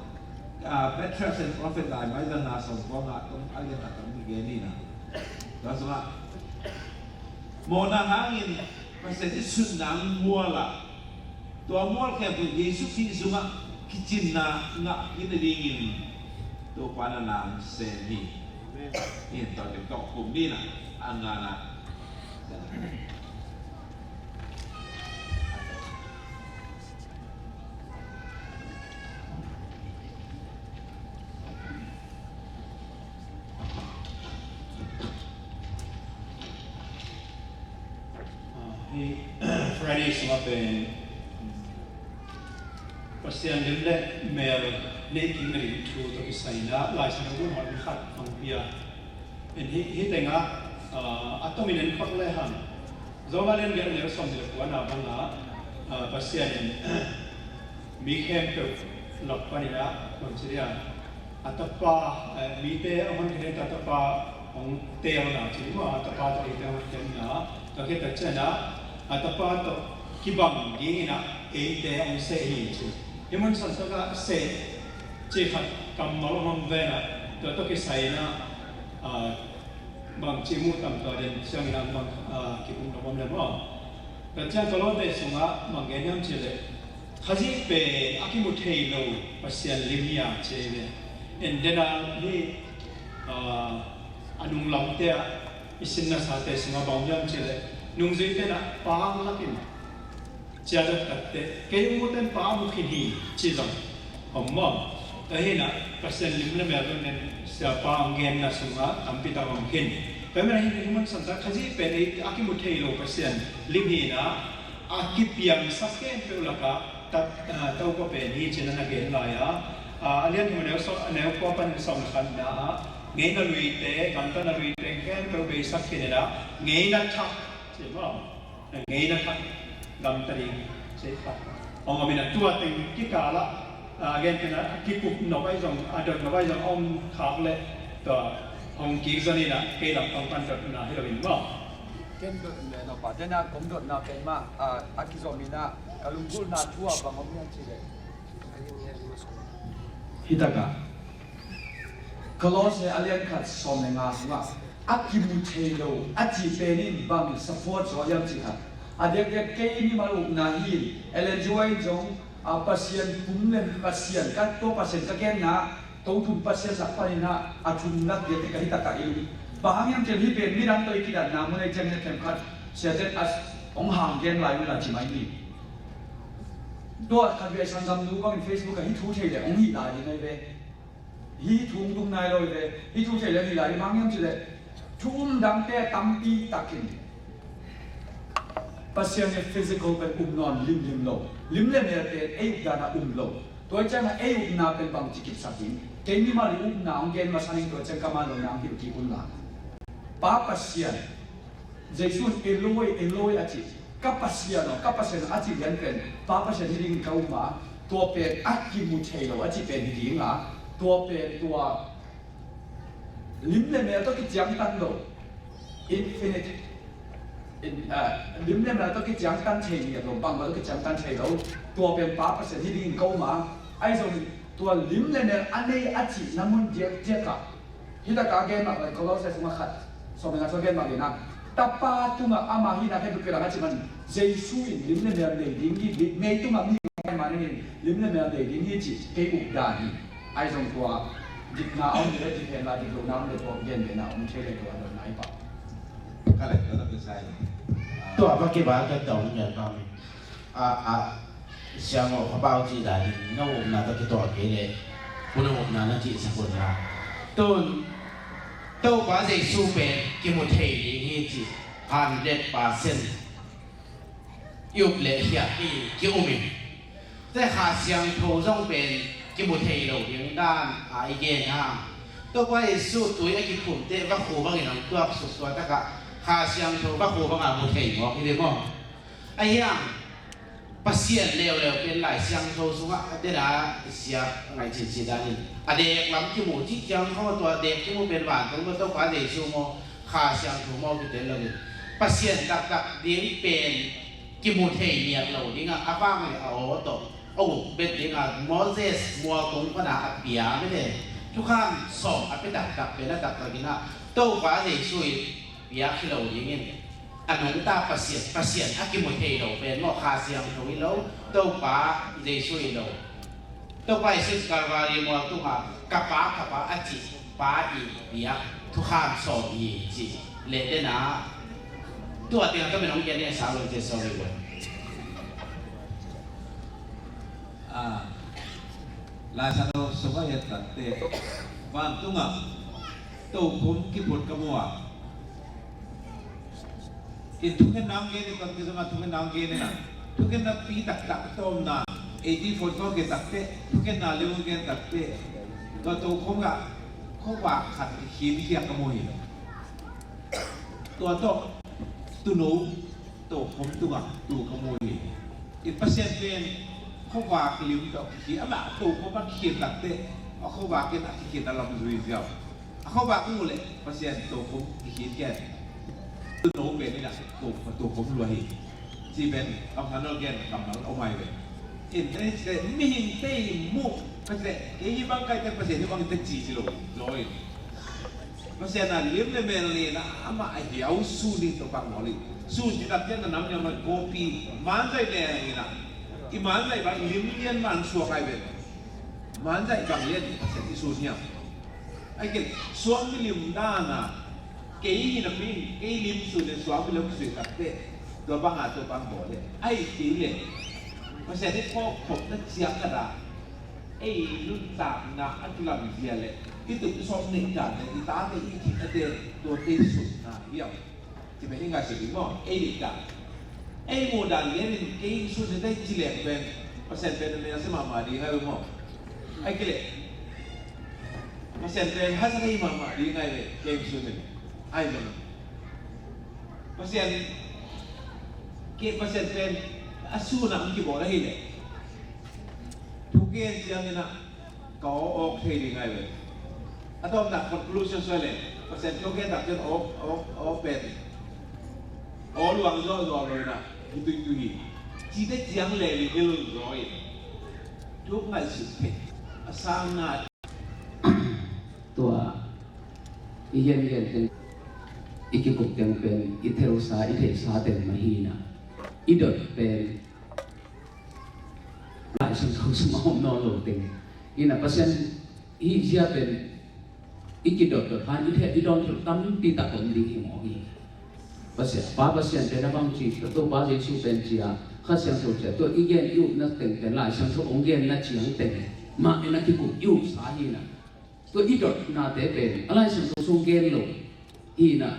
a, Patriarchs and Prophets laimai za nga sawm kua nga tong a lian a tong hi gen ni na. Tua sungah mawhna hangin Pasian i sutna mual ah, tua mual khempeuh Jesu Khrih sungah kicinna ngah kik nadingin Topa na nang sem hi. Amen. Hi, tua teng tawh khum ni na, a ngana. Hih Friday sungah pen Pasian lim le mel neih kik nading thu tawh kisai in ah Lai Siangtho mun hong khat hong pia. Pen hih, hih tengah, ah, a tomin en pak lehang, Rom a lian giat a neu sawmnih le kuana bangah, ah, Pasian in mi khempeuh lak panin ah bang ci dia, a Tapa, eh, mite a honkhia ding a Tapa hong teelna ci ni maw, a Tapa tawh eite hong hotkhiatna, tua khit tak ciangin ah a Tapa tawh kibang dingin ah eite hong seh hi ci. Hih mun santak ah seh cih khat kammal hong om ve in ah, tua tawh kisai in ah, ah, bangci muh tam tua den ciangin ah bang, ah, kikum lo om le maw? Tua ciang Kolose sungah bang gen hiam cih leh, Khazih pen a kimu thei lo Pasian lim hi a ci hi ve. En dena hi, ah, a nunglamte ah i sin nasate sungah bang hiam cihleh, nungzuite na pang lakin ciat dot tatte, kei muten pa mu khin hi ci zong om maw? Ahi na, Pasian lim le mel nen siapa ang genna sungah tampi tak om khin. Tua manin hih mun santa Khazih pen ei a kimu thei lo Pasian lim hi na, a kipiangsak khempeuh lakah tat, ah, Topa pen hi ci-in a na gen lai a. Ah, a lian thum a neu sawm, a neu kua panin sawm le khatna ah, ngeina luite, gamtatna luite khempeuh beisak khin in a, ngeina thak ci maw? Ngeina thak gamta ding ci thak. Hong om in a, tua teng kikal ah, ah, a gen pen a kikup nop ahi zong, a dot nop ahi zong a om khak leh tua hong kik zon in a, kei lampang pan dotna hi lo in maw? Ken dot le nop a, dena kong dotna pen mah, ah, a kizom in a, ka lunggulhna thu ah bang om hiam cihleh, hi takah Kolose a lian khat sawm le nga sungah a kimu thei lo a cih pen in bang support zaw hiam cih khat, a diakdiak kei mimal upna hi in, Ellen G. White in zong, a, Pasian pum le Pasian ka, tua Pasian ka genna, to thum Pasian lak panin a, a thum lak diakdiak ka hi takah i lung. Bang hang hiam cih leh hih pen midang tawh i kidatna mun ei ciang hi a, themkhat siate a hong hang gen lai un la ci mai ni. Tua khat vei sanggamnu bangin Facebook ah hih thu thei leh hong hih lai ding ahi ve. Hih thu hong tung nai lo hi ve. Hih thu thei leh hih lai ding, bang hang hiam cih leh thu um dangte tampi takin Pasian in physical pen um nawn limlim lo. Lim le mel pen ei updan ah um lo. Tua ciangin ei upna pen bangci kipsak ding. Kei mimal i upna hong gen masa ning, tua ciang ka man lohna hong hilh kik un la. Pa Pasian, Jesu in Eloi, Eloi a cih, ka Pasian aw, ka Pasian aw a cih lian pen Pa Pasian hi dingin ka um a, tua pen a kimu thei lo a cih pen hi ding a, tua pen tua lim le mel tawh kiciangtan lo, infinite, in, ah, lim le mel tawh kiciangtan thei ngiat lo, bangmah tawh kiciangtan thei lo, tua pen Pa Pasian hi dingin ka um a, ahi zongin tua lim le mel a nei a cihna mun diakdiak ah, hih takah a gen mah bang, Kolose sungah khat sawm le nga sungah gen mah in a, Tapa tungah ama hihna khempeuh kilang a cih man, Jesu in lim le mel nei ding hi, mei tungah mi hih man in lim le mel nei ding hi cih kei updan hi. Ahi zong tua dikna a om le, dik henla dik lohna a om le, tua gen behna om thei le, tua dotna hi pah. Ka le, tua dotna hi. Tua bang kibang ka dong ngiat bang. A, a, siang aw, kha pau cih dan in, na upna tawh kituak kei leh, pu na upna na cihsak un la. Tun, Topa Jesu pen kimu thei ding hi cih, hundred percent i up leh hiah i ki-um in. Tua Kha Siangtho zong pen kimu thei lo ding dan a i gen hang. Topa Jesu tui a kiphum teh vakhu bangin hong tuaksuk, tua takah Kha Siangtho vakhu bangah mu thei mawk hi ve maw? Ahi hang Pasian leuleu pen Lai Siangtho sungah a dena i siak ngaih cici danin a dek lam kimu cih ciang khaw, tua dek kimu pen vantung Topa Jesu maw, Kha Siangtho maw, kiten lo ding. Pasian taktak ding pen kimu thei ngiat lo dingah a vang le a aw tawh a uk bet dingah Moses mual tung pana a pia mite thukham sawm a pia taktak pen a taktak inah Topa Jesu in piak hi lo dingin a nungta Pasian, Pasian a kimu thei lo pen maw, Kha Siangtho hi lo, Topa Jesu hi lo. Topa Jesu Calvary mual tungah ka Pa, ka Pa a cih Pa i piak thukham sawm hi ci leh dena tua tengah ka min hong gen ding a sa lo ci sawm hi lo. Ah, Lai Siangtho sungah hiat takte vantungah tokhom kiphut ka mu a. In thukhenna hong gen in, tua kizom a thukhenna hong gen in a, thukhenna pi taktak tawmna eighty four kong gen takte, thukhenna liu hong gen takte, tua tokhom ah khuavak khat kikhin khiak ka mu hi. Tua tawh tuuno tokhom tungah tu ka mu hi. In Pasian pen khuavak lim tawh kikhin, amah tokhom a kikhin takte, a khuavak in a kikhin a lam zui ziau. A khuavak mu leh Pasian tokhom kikhin ken. Tuuno pen in a to, tokhom lua hi. Ci pen kammal gen kammal om ai ve. In te ci mihingte in mu, Pasian, kei hih bang ka hih teh Pasian hih bang hih teh ci ci lo, lo in. Pasian a lim le mel nei in a, amah a hiau sun in to pak mawl in. Sun ci tak ciang na nam niam a kopi manzai leng in a, i manzai bang lim lian man suak ai ve. Manzaih bang lian in Pasian i sun hiam? Ai ke, suang milim dan a, kei hi napi in, kei lim sun le suang milim sui tak teh, tua bang a tua bang bawl le. Ai kei le, Pasian i phawk khop na ciang ka da, ei nuntakna a kilam zia le, i tuk i sawm neih dan le, i tate i thit a te, tua te sutna hiam? Ci pen i ngaihsut ding maw, ei deih dan. Ei muh dan lian in kei in sun hi teh ci leng pen, Pasian pen a mel sa mahmah ding ai ve maw. Ai ke le, Pasian pen hasa thei mahmah ding ai ve, kei in sun hi. Ai maw. Pasian, kei Pasian pen a sun a hong kibawl ahih leh, thugen ciangin ah, ka aw awk thei ding ai ve. A tawpna conclusion suai le, Pasian thugen tak ciang aw, aw, aw pen, aw luang zawhzawh lo in ah, hi tuitui hi. Cite ciang le li hil zaw in. Thu ngaihsut thei. A sangna. Tua, i gengen teng, i kikup teng pen, i theihsa, i theihsa teng mah hi in ah. I dot pen, Lai Siangtho sung a om nawn lo teng. Ina Pasian hih zia pen i kidotdot han i thei i dawntuah tampi tak om ding hi mawk hi. Pasian, Pa Pasian pen a bang ci, Topa Jesu pen ci a, Kha Siangtho ci a, tua i gen i upna teng pen Lai Siangtho hong genna ciang teng mah in a kikup i upsa hi na. Tua i dotnate pen a Lai Siangtho sung gen lo hi na.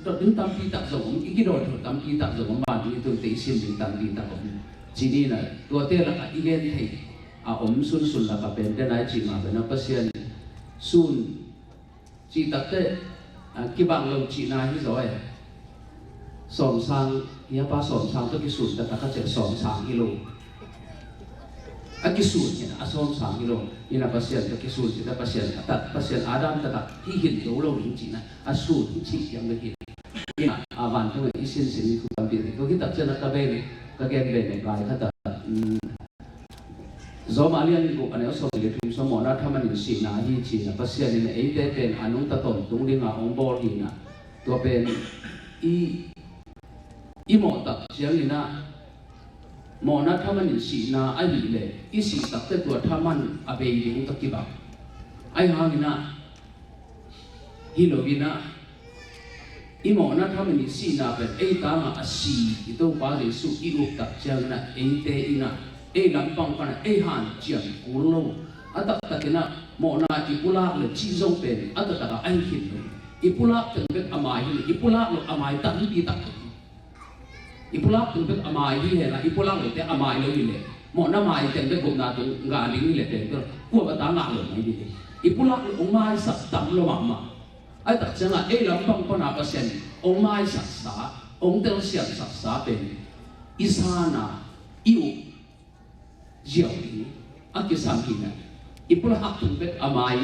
Dot ding tampi tak zong om, i kidawt dot tampi tak zong om, ban ding i tunte i sim ding tampi tak om. Ci ni na, tuate lakah i gen thei a om sunsun lakah pen, den ai cih mah pen a Pasian sun cih takte, a, kibang lo cihna hi zaw e. Sawmsang, hi a pa sawmsang tawh kisun taktak a cih sawmsang hi lo. A kisun hi na, a sawmsang hi lo. Hi na Pasian tawh kisun cih tak Pasian, a tak, Pasian Adam taktak hi hin zo lo ding cihna. A sun hi cih piang bek hi. Hi na, a vantung a i sinsin i thu tampi. Tua hi tak ciang a ka ben, ka gen ben lai khat a, um, Rom a lian guk a neu sawm le thum sung mawhna thaman in sihna hi ci na Pasian in eite pen a nungta tawntung ding a hong bawl hi na. Tua pen i, i mawh tak ciangin ah mawhna thaman in sihna ahih leh i sih takte tua thaman a bei ding tawh kibang. Ahi hangin ah hi lo in ah, i mawhna thaman i sihna pen ei tangah a si i Topa Jesu i up tak ciangin ah eite in ah ei lampang pan ah ei hanciam kul lo. A taktak in ah mawhna i pulak le cih zong pen a taktak ah a hi khin lo. I pulak teng bek a mai hi lo, i pulak lo a mai tampi tak. I pulak teng bek a mai hi hen la, i pulak lote a mai lo hi leh, mawhna mai teng bek gupna tung ngah ding hi leh teng bek kuamah ta ngah lo mai ding hi. I pulak lo hong maisak tam lo mahmah. Ahi tak ciangah ei lampang pana Pasian hong maisaksa, hong telsiamsaksa pen i sana, i up ziau ding a kisam hi na. I pulak teng bek a mai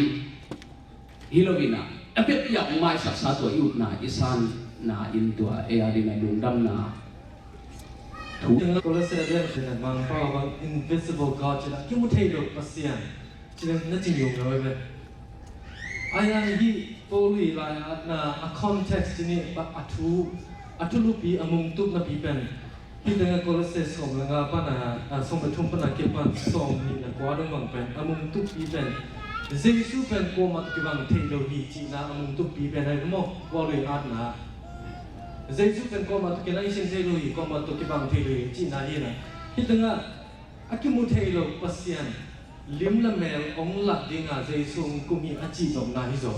hi lo in ah, a bek i a hong maisaksa tua i upna, i sana in tua ei a ding a lungdamna thu. Colossae lian khat ah Mangpau bang invisible God ci na, kimu thei lo Pasian ci na, na ci ngiungeu ve. Ahi hang hih Paul i lai-atna a context ci ni, a thu, a thulupi, a mungtup napi pen. Hih tengah Colossae sawm le nga pana, a, sawm le thum pana kipan sawm nih le kua dong bang pen a mungtup pi pen, Jesu pen kuamah tawh kibang thei lo hi cihna a mungtup pi pen ahi maw, Paul i atna. Jesu pen kuamah tawh kinaisin thei lo hi, kuamah tawh kibang thei lo hi cihna hi na. Hih tengah a kimu thei lo Pasian lim le mel hong lak dinga Jesu hong kum hi a cihnopna hi zaw.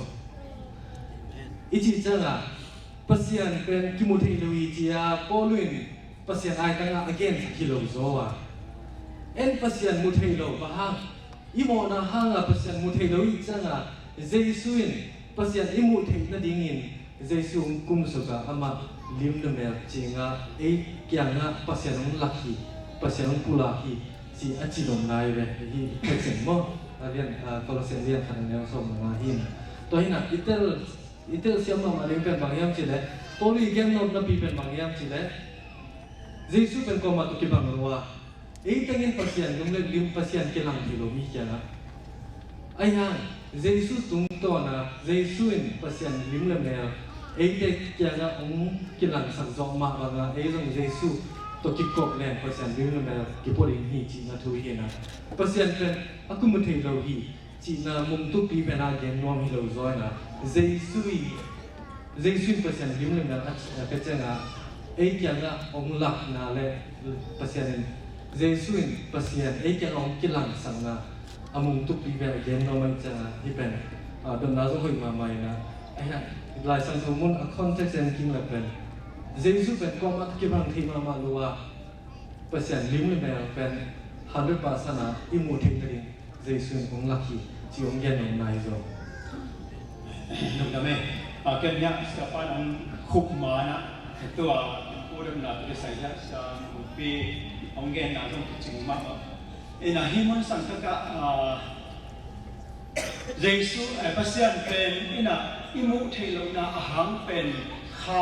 I cih ciangah Pasian pen kimu thei lo hi ci-a Paul in Pasian aitangah a gensak hi lo zaw a. En Pasian mu thei lo, bang hang? I mawhna hanga Pasian mu thei lo i cih ciangah Jesu in Pasian i muh theih nadingin Jesu hong kumsuk a, amah lim le mel cinga ei kiangah Pasian hong lak hi, Pasian hong pulak hi, ci a cihnopna hi ve. Hih thetseng maw? A lian, a, Colossae lian khat a neu sawm le nga hi. Tua hi na, i tel, i telsiam mahmah ding pen bang hiam cih leh, Paul i gennop napi pen bang hiam cih leh, Jesu pen kuamah tawh kibang lo a, ei tengin Pasian lim le lim, Pasian kilang thei lo mi kiangah. Ahi hang, Jesu tungtawna, Jesu in Pasian lim le mel eite kiangah hong kilangsak zawh mah banga, ei zong Jesu tawh kikop leng Pasian lim le mel kipua ding hi cihna thu hi na. Pasian pen a kimu thei lo hi cihna mumtupi pen a gen nuam hi lo zaw hi na. Jesu i Jesu in Pasian lim le mel a pia ciangin ei kiangah hong lakna le Pasian in Jesu in Pasian ei kiangah hong kilangsakna a mumtupi pen a gen nuam ahih ciangin hih pen dotna zong hoih mahmah hi na. Ahi hang Lai Siangtho mun a context en kim le pen Jesu pen kuamah kibang thei mahmah lo a Pasian lim le mel pen hundred percent a i muh theih nading Jesu in hong lak hi ci hong gen nuam na hi zaw. Lungdam e. A, ken hiah siapa in hong khup ma na, tua in pudamna tua kisai hiah sia Mupi hong genna zong kicing mahmah. Ina hih mun sang takah, a, Jesu, eh, Pasian pen ina i muh theih lohna a hang pen kha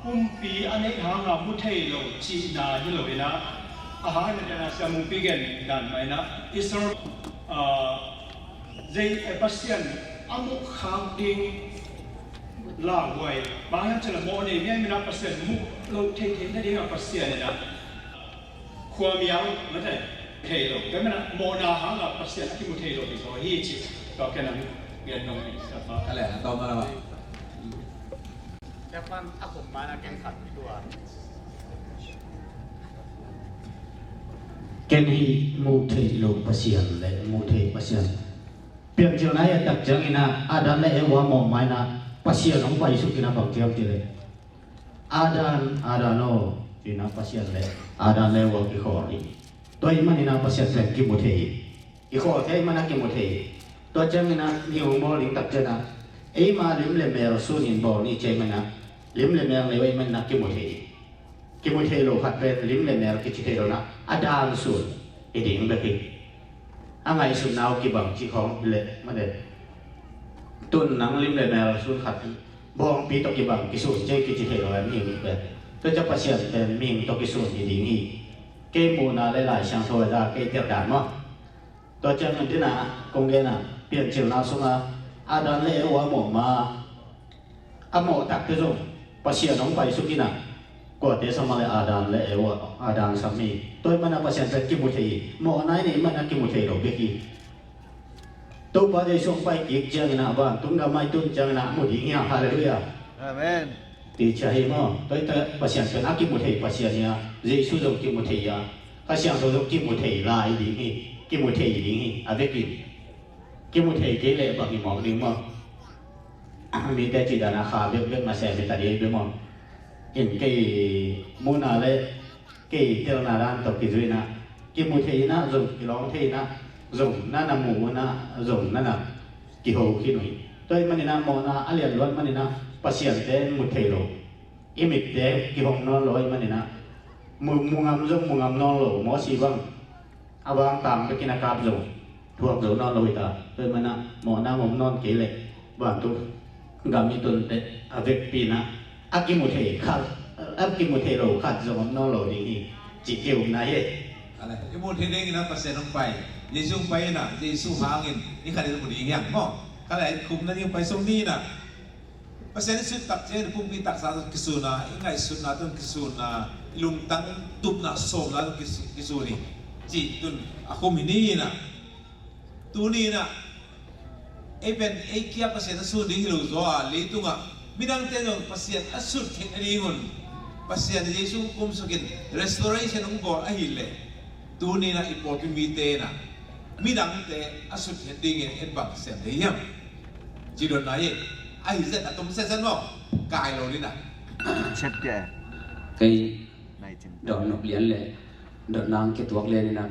pumpi a neih hanga mu thei lo cihna hi lo ina a hang ina dana sia Mupi gen dan mah ina Israel, ah, Jei, eh, Pasian a muh khak ding lauhuai bang hiam cih leh mawh nei miai mina Pasian muh loh theih theih nadinga Pasian ina khuamial mate thei lo. Tua mana mawhna hanga Pasian a kimu thei lo hi zaw hi ci. Tua ken a gen nong hi. Ka le a tawm a la. Japan a kum mana ken khat tua. Ken hi mu thei lo Pasian le mu thei Pasian. Piancilna hi a tak ciangin a Adam le Eva mawh ma ina Pasian hong paisuk ina bang ciam ci le. Adam, Adam aw, ci ina Pasian le Adam le Eva kikhawl hi. Tua ahih manin a Pasian pen kimu thei hi. Kikhawl thei ahih manin a kimu thei hi. Tua ciangin a mi hong bawl ding tak ciangin a eima lim le mel sunin bawl ni ci ahih manin a lim le mel nei ahih manin a kimu thei hi. Kimu thei lo khat pen lim le mel kici thei lo na a dan sun hi ding bek hi. A ngaihsutna uh kibang ci khawng hi leh mate. Tun nang lim le mel sun khat bawngpi tawh kibang kisun ci kici thei lo a mihing pen. Tua ciang Pasian pen mihing tawh kisun hi ding hi. Kei muhna le Lai Siangtho a za kei tel dan maw. Tua ciang dina kong gena Piancilna sunga Adam le Eva mawh ma a mawh takte zong Pasian hong paisuk ina kuate sama le Adam le Eva, Adam sam hi. Tua ahih manin a Pasian pen kimu thei hi. Mawhna i neih manin a kimu thei lo bek hi. Topa Jesu hong pai kik ciangin a vantung gam a i tun ciangin a mu ding hi a. Halleluiah. Amen. Ti cia hi maw. Tua ahih tak Pasian pen a kimu thei Pasian hi a, Jesu zong kimu thei hi a, Kha Siangtho zong kimu thei lai ding hi. Kimu thei ding hi a vekin. Kimu thei kei leh bang hi mawk ding maw. Mite cih dan a kha bekbek na sem hi ta ding hi maw. In kei muhna le kei telna dan tawh kizui ina kimu thei ina zong kilawm thei ina zong na na mu ina zong na na kiho khin uh hi. Tua ahih manin a mawhna a lian luat manin a Pasian pen mu thei lo. I mitte kihong nawn lo ahih manin a mu, mu ngam zong mu ngam nawn lo. Mawsi bang a vang tang bekin a kap zong thuak zo nawn lo hi ta. Tua ahih manin a mawhna ngom nawn kei leh vantung gam i tun teh a vekpi in a a kimu thei khat, a kimu thei lo khat zong om nawn lo ding hi. Ci kei upna hi. Ka le i mu thei ding ina Pasian hong pai, Jesu hong pai ina Jesu hangin i khat in mu ding hiam maw. Ka le i khupna ding pai sung ni ina Pasian i sut tak ciang i pumpi taksa tawh kisun a, i ngaihsutna tawh kisun a, i lungtang tupna sawmna tawh kisu-, kisun hi. Cih tun a khum hi ni ina. Tuni ina ei pen ei kia Pasian a sun ding hi lo zaw a, leitungah midangte zong Pasian a sut theih nadingun Pasian Jesu kumsukin restoration hong bawl ahih leh tuni ina i pawlpi mite ina midangte a sut theih dingin en bang sem thei hiam? Ci dotna hi. Ahi zet a tum sesen maw? Kai lo ni na. Chet ke. Kei dot nop lian le dot nang ke tuak lian ni na.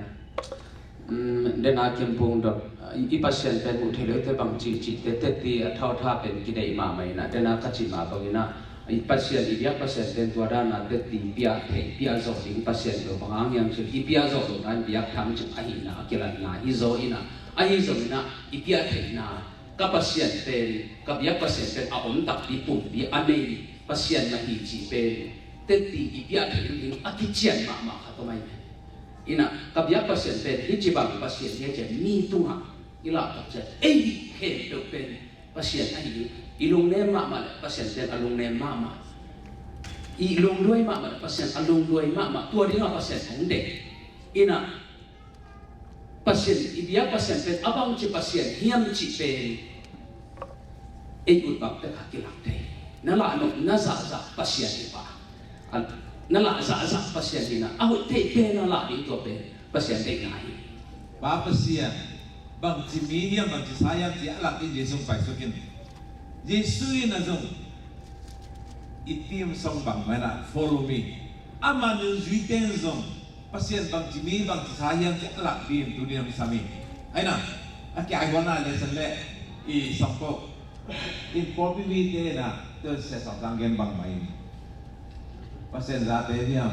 Um, dena kimpung dot, i, i Pasian pen mu thei lo te bang ci, ci te, te ti a thau tha pen kidei mahmah ina, dena ka ci mah bang ina. I Pasian, i biak Pasian pen tua dana te ti pia thei, pia zawh ding Pasian lo bang hang hiam cih, i pia zawh lo dan biak tham cih ahina, a kilatna hi zaw ina. Ahi zong ina, i pia theihna, ka Pasian pen, ka biak Pasian pen a om takpi pumpi a nei Pasian mah hi cih pen te ti i pia thei ding a kician mahmah khat om ahi. Ina, ka biak Pasian pen hi ci bang Pasian hi a cian mi tungah i lah tak cian ei khempeuh pen Pasian ahi ding. I lungnem mahmah le Pasian pen a lungnem mahmah. I lungduai mahmah, Pasian a lungduai mahmah, tua dingah Pasian hong deih. Inah Pasian, i biak Pasian pen a bangci Pasian hiam cih pen ei ut bang pek a kilak thei. Na lah nop, na zahzah Pasian hi pah. A, na lah zahzah Pasian hi na, a hoih theih pen na lah ding tua pen Pasian deihna hi. Pa Pasian, bangci mi hiam, bangci sa hiam ci a lak in Jesu paisuk in. Jesu in a zong i tim song bang mai na, "Follow me." Ama nung zui ten zong Pasian bangci mi bangci sa hiam ci a lak ding tuni a mi sam hi. Aina, a kiai huan a lesson le i song ko. In pawlpi mite na, tua sia sawm tang gen bang mai. Pasian zate hiam,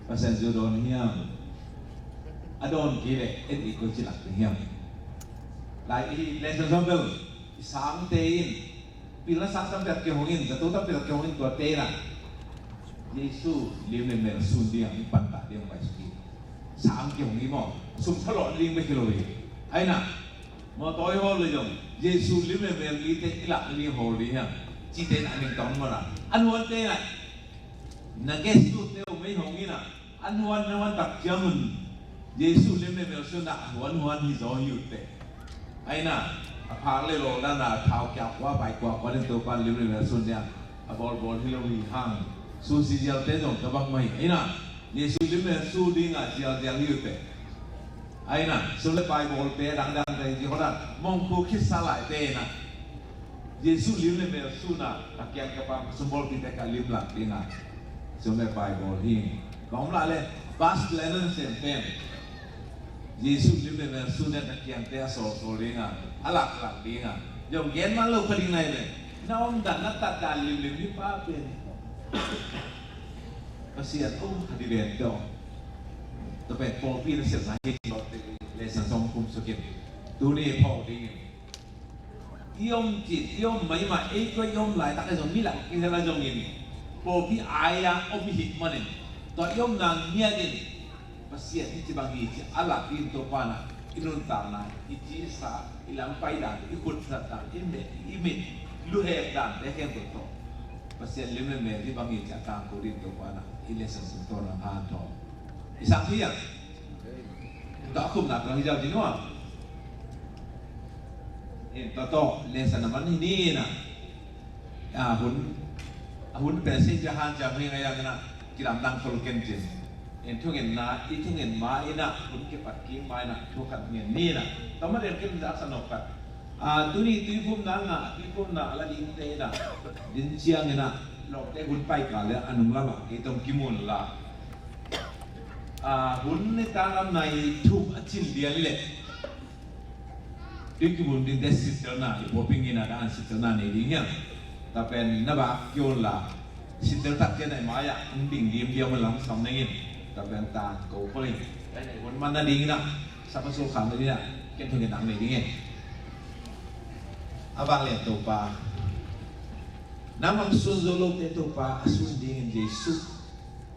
Pasian zu dawn hiam, a dawn kei leh en i koi ci lak ding hiam. Lai i lesson sawm bel, i sangte in, pilna sang tampi tak kihong in, zato tampi tak kihong in, tuate na Jesu lim le mel sun ding a, i pantah ding a pai suk hi. Sang kihong hi maw, sum thalawh ding bek hi lo hi. Aina, mawtaw i hawl le zong Jesu lim le mel mite i lak le ding hawl ding hiam, cite na ning tawng mawna. An huante na, na guest tu te uh mei hong ina, an huan na huan tak ciangun Jesu lim le mel sun na a huan huan hi zaw hi uh te. Aina, a phak le lo na na thau kia kua pai kua kua ning Topa lim le mel sun dia a bawlbawl hi lo hi hang. Susi zialte zong tabang mai. Aina, Jesu lim le su dinga zialzial hi uh te. Aina, sum le pai bawlte dangdangte hi hona mongkhu khitsa laite na Jesu lim le mel suna a kiang ka pang sum bawlpite ka lim lak dinga sum le pai bawl hi. Ka om lah le bus plan an sem pen Jesu lim le mel suna a kiangte a sawlsawl dinga a laklak dinga zong gen man lo kha ding nai le na om dan na tat dan limlim hi pa pen. Pasian um kha di ven tawh. Tua pen pawlpi na silhna hi tawh te le san sawm kum sukin tuni phawk dingin i om cin i om maimah ei tua i om laitak a zong mi lak i hel a zongin pawlpi ai-a om i hih manin tua i omna ngiatin Pasian hi ci bang hi ci a lak in Topa na i nuntakna i cisa i lampai dan i khutsat dan i mit i mit luhek dante khempeuh tawh Pasian lim le mel hi bang hi ci a tangko din Topa na i lesson sung tawh nang hanthawn i sang hi a. Tua a khumna tawh hi zau ding ua. In tua tawh lesson a man hi ni na. A hun, a hun pen sin cia han cia hing a yang na kilam dang khol ken cin. In thungen na, i thungen ma ina hun kipat king ma ina thu khat ngen ni na. Tua ma den ken za sa nok khat. A, tuni tuiphumna nga, tuiphumna a la ding te ina. Din ciang ina lawkte hun pai ka le a nung la la kei tawm kimun la. A, hun ni ta lam nai thum a cin lian le. Tui kibun dingte sittelna i pawlpi ngina dan sittelna nei ding hiam? Tua pen na bak kion la sittel tak cian ai mai-ah hong ding dim diam a lam sam nengin tua pen ta ko khol in. Hun man na dingin ah sapa sul kham na dingin ah ken thong in ang nei dingin. A vang lian Topa nangmah sun zo lote Topa a sun dingin Jesu.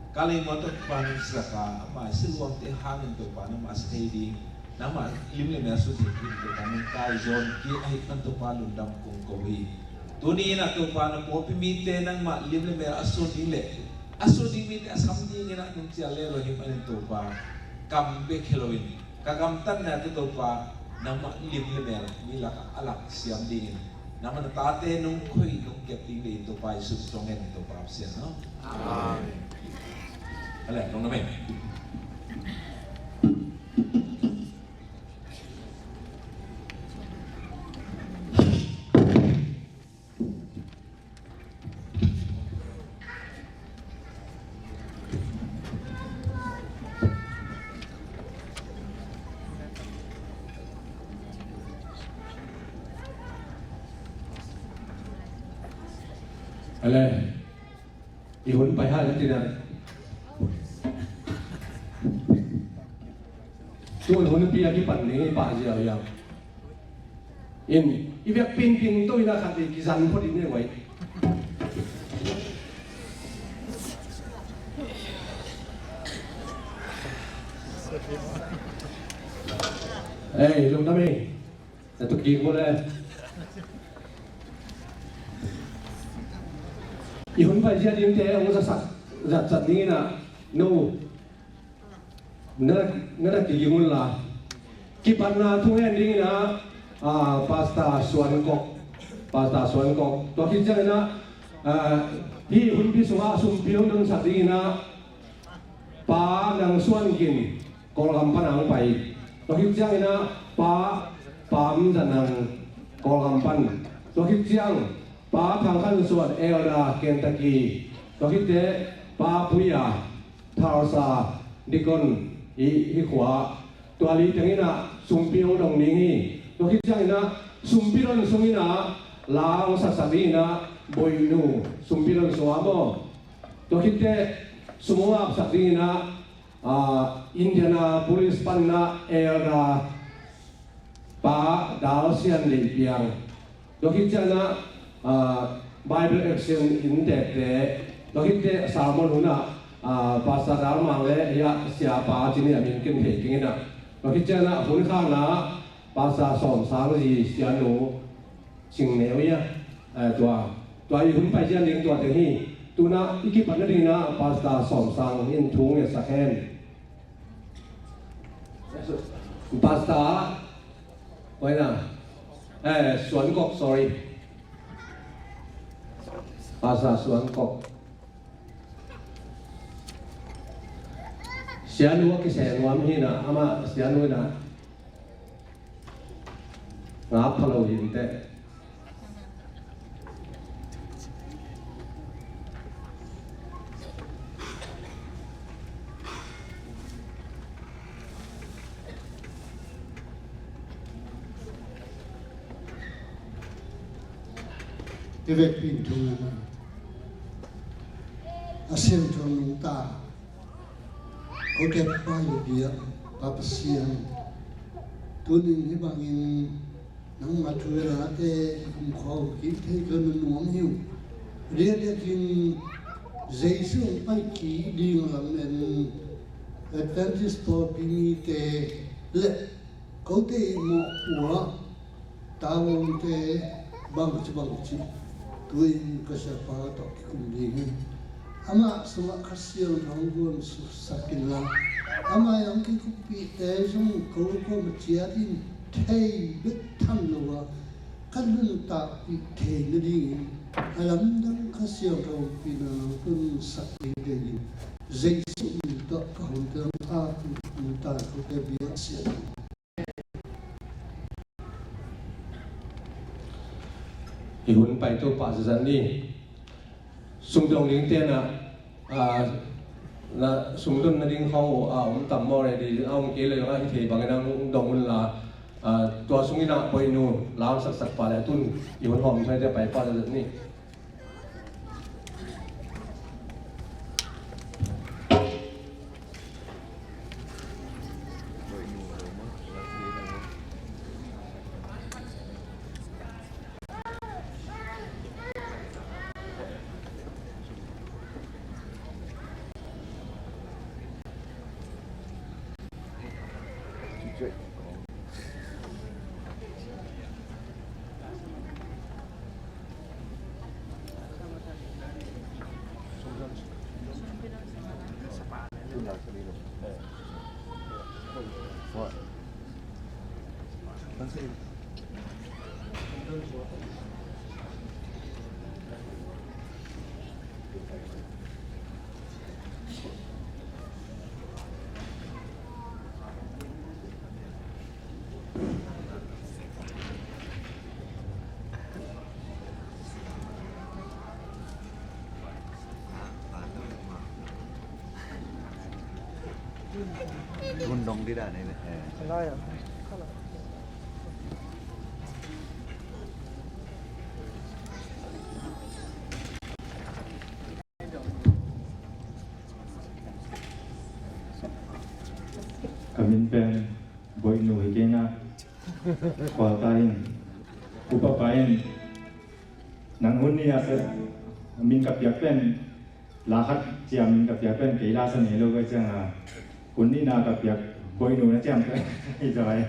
Ka lei mual Topa nong siak a, amah siluangte hangin Topa nangmah sia thei ding, nangmah lim le mel sun thei ding Topa nong kai zawn kik ahih man Topa lungdam kong ko hi. Tuni in ah Topa na pawlpi mite nangmah lim le mel a sun ding le a sun ding mite a sam ding in ah nong cial le lo hi manin Topa kam bek hi loin ka gamtatna te Topa nangmah lim le mel mi lakah a lak siam dingin nangmah na tate nong khoi nong kep ding dei Topa Jesu tong en Topa Pasian no. Amen. Ale, nong na men. Ale, i hun pai ha le ti dan. Tun hun pi a kipan ni pa ziau yang. In, i vek pin pin to ina khat i kizan phot in ne wai. Ei, lungdam ei. Na tuk kik mo le. I hun paizia dingte hong zatsak, zatzat dingin ah no na, na, na kiging un la. Kipatna thungen dingin ah, ah, Pastor Suan Kok, Pastor Suan Kok. Tua khit ciangin ah, ah, hih hunpi sungah sumpi hong donsak dingin ah Pa Nang Suan Gin, Kawlgam pan a hong pai. Tua khit ciangin ah Pa Pam Za Nang, Kawlgam pan. Tua khit ciang Pa Thang Khan Suan, Elder, Kentucky. Tua khit teh Pa Pui A, Tulsa, Deacon, hih, hih khua. Tua li tengin ah sumpi hong dong ding hi. Tua khit ciangin ah sumpi don sungin ah la hong saksak dingin ah Boinu sumpi don sungah maw. Tua khit teh sum hong apsak dingin ah, ah, Indianapolis pan ah Elder Pa Dal Sian Lei Piang. Tua khit ciangin ah, ah, Bible Action inntekte. Tua khit teh sermon hun ah, ah, Pastor Dal Mang le, ya, Siapa ci-in a min ken thei keng in ah. Tua khit ciangin ah hun khatna Pastor Sawm Sang Zi, Sianu Cing Neu, ya. Eh, tua, tua i hun paizia ding tua teng hi. Tu-in ah i kipatna dingin ah Pastor Sawm Sang in thu ngetsak hen. Pastor, oi na. Eh, Suan Kok, sorry. Pastor Suan Kok. Sianu a kiseng nuam hi-in ah, amah Sianu in ah ngap pha lo hi inteh. I vekpi in thu ngen a, a siangtho nungta, kote Pa i biak Pa Pasian, tuni-in hih bangin nangma thu i late i kumkhua uh kik thei ka na nuam hi uh. Riatliatin Jesu hong pai kik ding lam en Adventist pawlpi mite le kote i mawhpuak tawmte bangci bangci tu-in ka siapa tawh kikum ding hi. Amah sungah Kha Siangtho hong guan suksak inla, amah hong kikuppihte zong ko kuamah ciatin thei bek tham lo a, ka nuntakpih thei nadingin a lamdang Kha Siangtho ompihna nong tunsak ding deihin Jesu min tawh ka hun tang a, nuntak kote biak sian. I hun paito pah zazan ni. Sumdong dingte na, ah, na sumdon nading khawng uh a om tam maw, ready a om kei leh zong a hi thei bangin hong dong un la, ah, tua sungin ah Boinu la hong saksak pah leh tun i hun hawm thuaite pai pah zazan ni. Hun dong di dan ni. Ka min pen Boinu hi kei na. Khualta in, upa pa in, nang hun ni a sa min ka piak pen, la khat cia min ka piak pen kei la sa ngei lo ka ciang a, hun ni na ka piak Boinu na ciam pen i zai.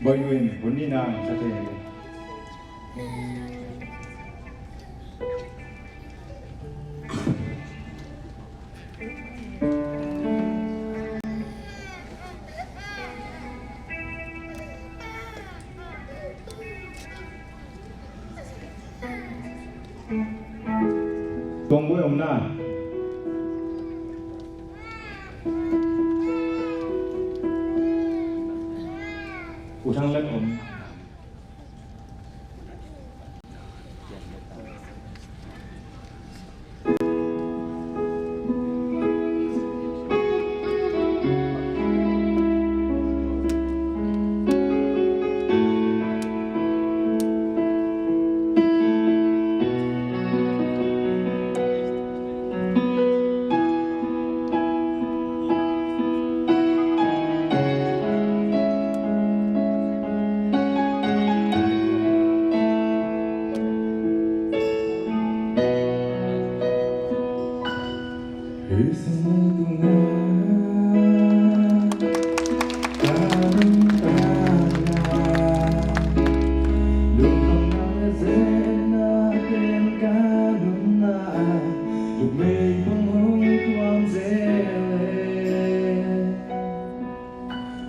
Boinu in hun ni na sa te. Kong buai om na. U Thang Lek om.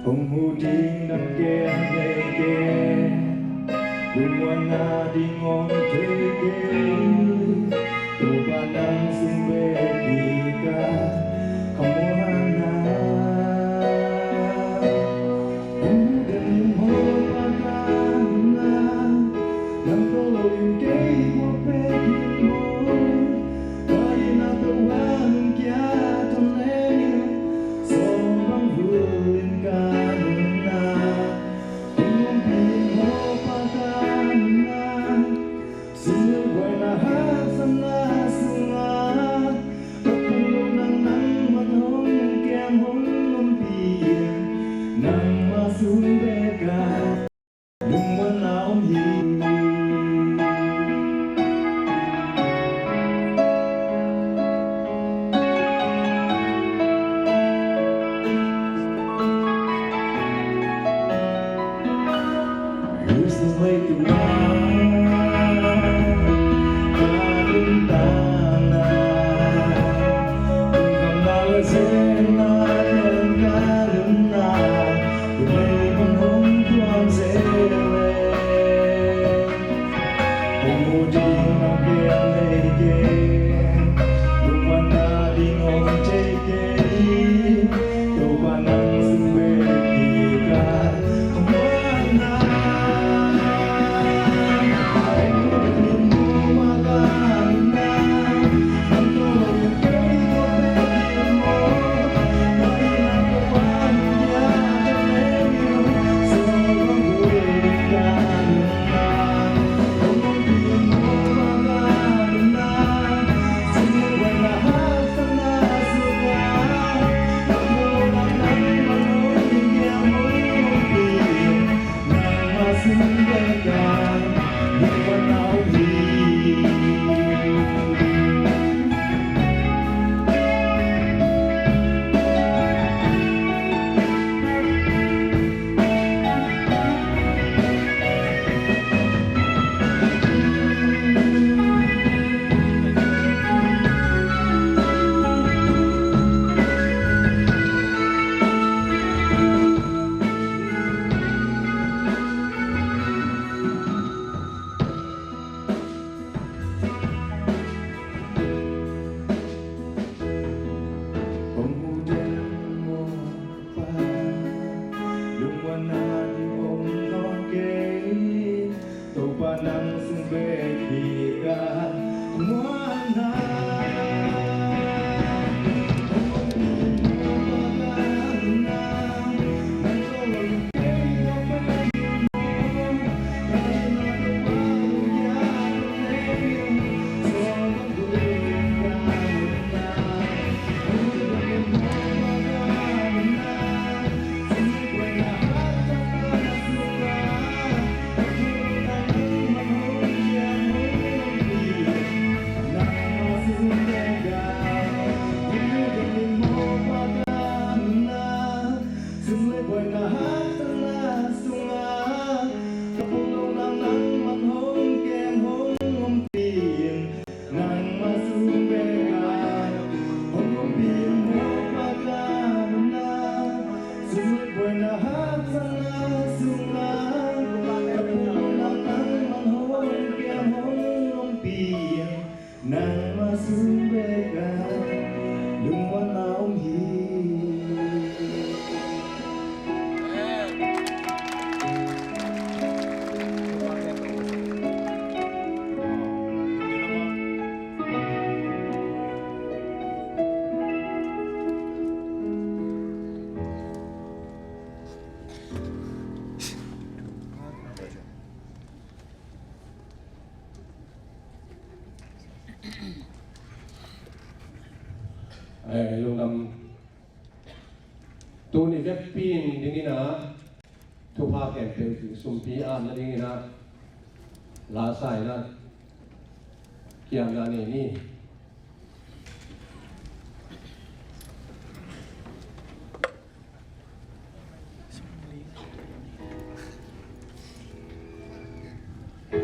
Hong hu ding nang gen thei kei, lungmuanna ding om thei kei. Topa nang sung bek kikal khamuanna. Hong hu den ning, Topa ka nunna, nang tawh lo in kei puak pek in maw. Ka itna tawh a nung kia thon leng in, sawm bang vul in ka nunna. Hong ompih in, Topa ka nunna, sumilh buaina haksatna sungah. Ka tung lo nang, nangmah hong kem hong ompih in, nangmah sung bek ah lungmuanna om hi. Hih sung leitung ah ka lungtang na, lungkhamna le zena ken ka lungna, tua mei bang hong tuam zel e. Hong mu ding nang piang nei kei, lungmuanna ding om thei kei. Topa nang sung bek kikal khamuanna. Hong mu den maw Pa, lungmuanna ding om nawn kei. Topa nang sung bek kikal khamuanna. Eh, lungdam. Tuni vekpi in dingin ah thupha khempeuh sumpi atna dingin ah lasa in ah kiamna nei ni.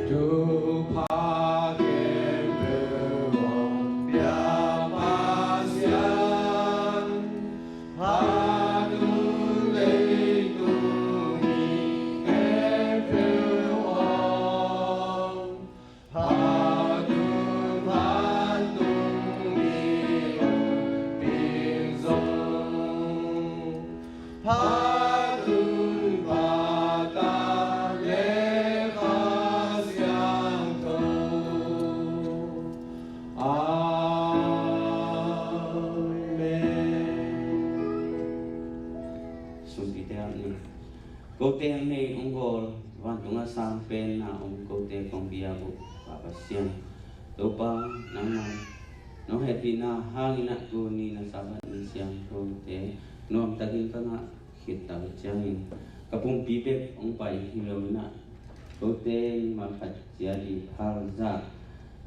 Thupha khempeuh hong pia Pasian, phat un leitung mi khempeuh hong phat un, phat un mi hong pin zong, phat un Pa, Ta le Kha Siangtho. Amen. Sumpi te ang in. Kote hong nei hong gawl, vantung a sang pen na om kote kong biak uh Pa Pasian. Topa, nangmah nong hehpihna hangin ah tuni na Sabbath ni siangthote nuamtakin ka ngah khit tak ciangin ka pumpi bek hong pai hi lo in ah, kote mimal khat ciat i phal zah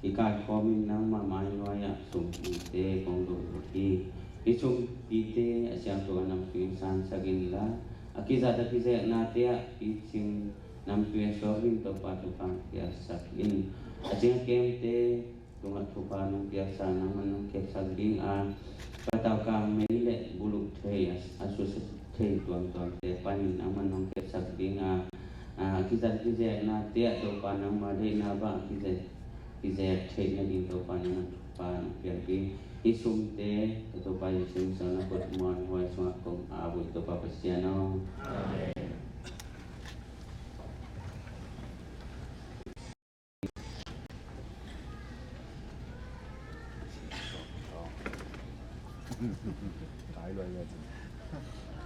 kikaikhawm in nangmah mainuai ah sumpite kong dawh hi. Hih sumpite a siangtho a nampi in sansak inla, a kizat a kizeknate ah picing nampi a suak ding Topa thupha piaksak in. A cing a kemte tungah thupha nong piaksa nangman nong kepsak ding a, patau kang mei le buluk thei a, a susia thei tuamtuamte panin nangman nong kepsak ding a, a kizat kizeknate ah Topa nangma deihna bang a kizek, kizek theih nading Topa nangman thupha nong piak ding. Hih sumte Topa Jesu min suang na kut muan huai sungah kong ap uh Topa Pasian aw. Amen.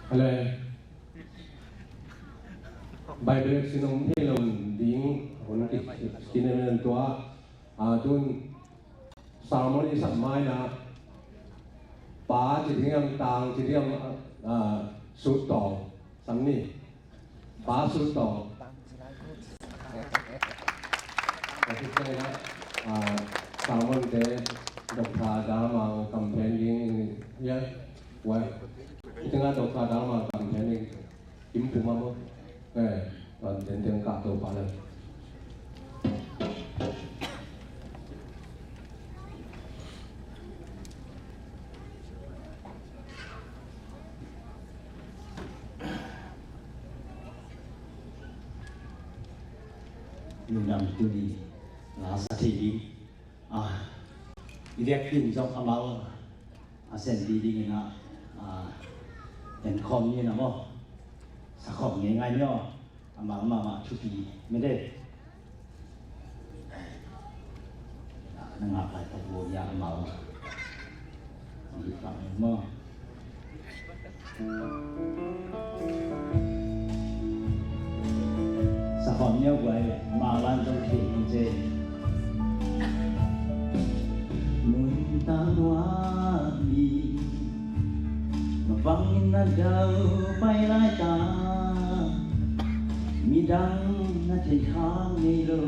Hello. Bible sin om thei lo ding hun ki, ki, ki nem tua. A, tun sermon i sak mai na, Pa ci ding hiam, Tang ci ding hiam, a, sut tawh sam ni. Pa sut tawh. Ka sut tawh na, a, sermon te Doctor Dharma Kamphen ding, ya, wa. Tingah Doctor Dharma Kamphen ding. Kim puma mo. Eh, tuan tenteng kah Topa le. Lungdam, tuni lasa thei ding. Ah, i biakinn zong amau a senpi dingin ah, ah, en khawm ni na maw. Sa khawm ngeingai ni aw. Amau mahmah thupi mede. Ah, na ngak lai tak bo ya amau. Ang hih pang maw. Sa khawm ni aw guai, ma lan zong thei hong ce. Nuntak nuam in mapang in na dau pai lai ta, midang na thei khak ngei lo.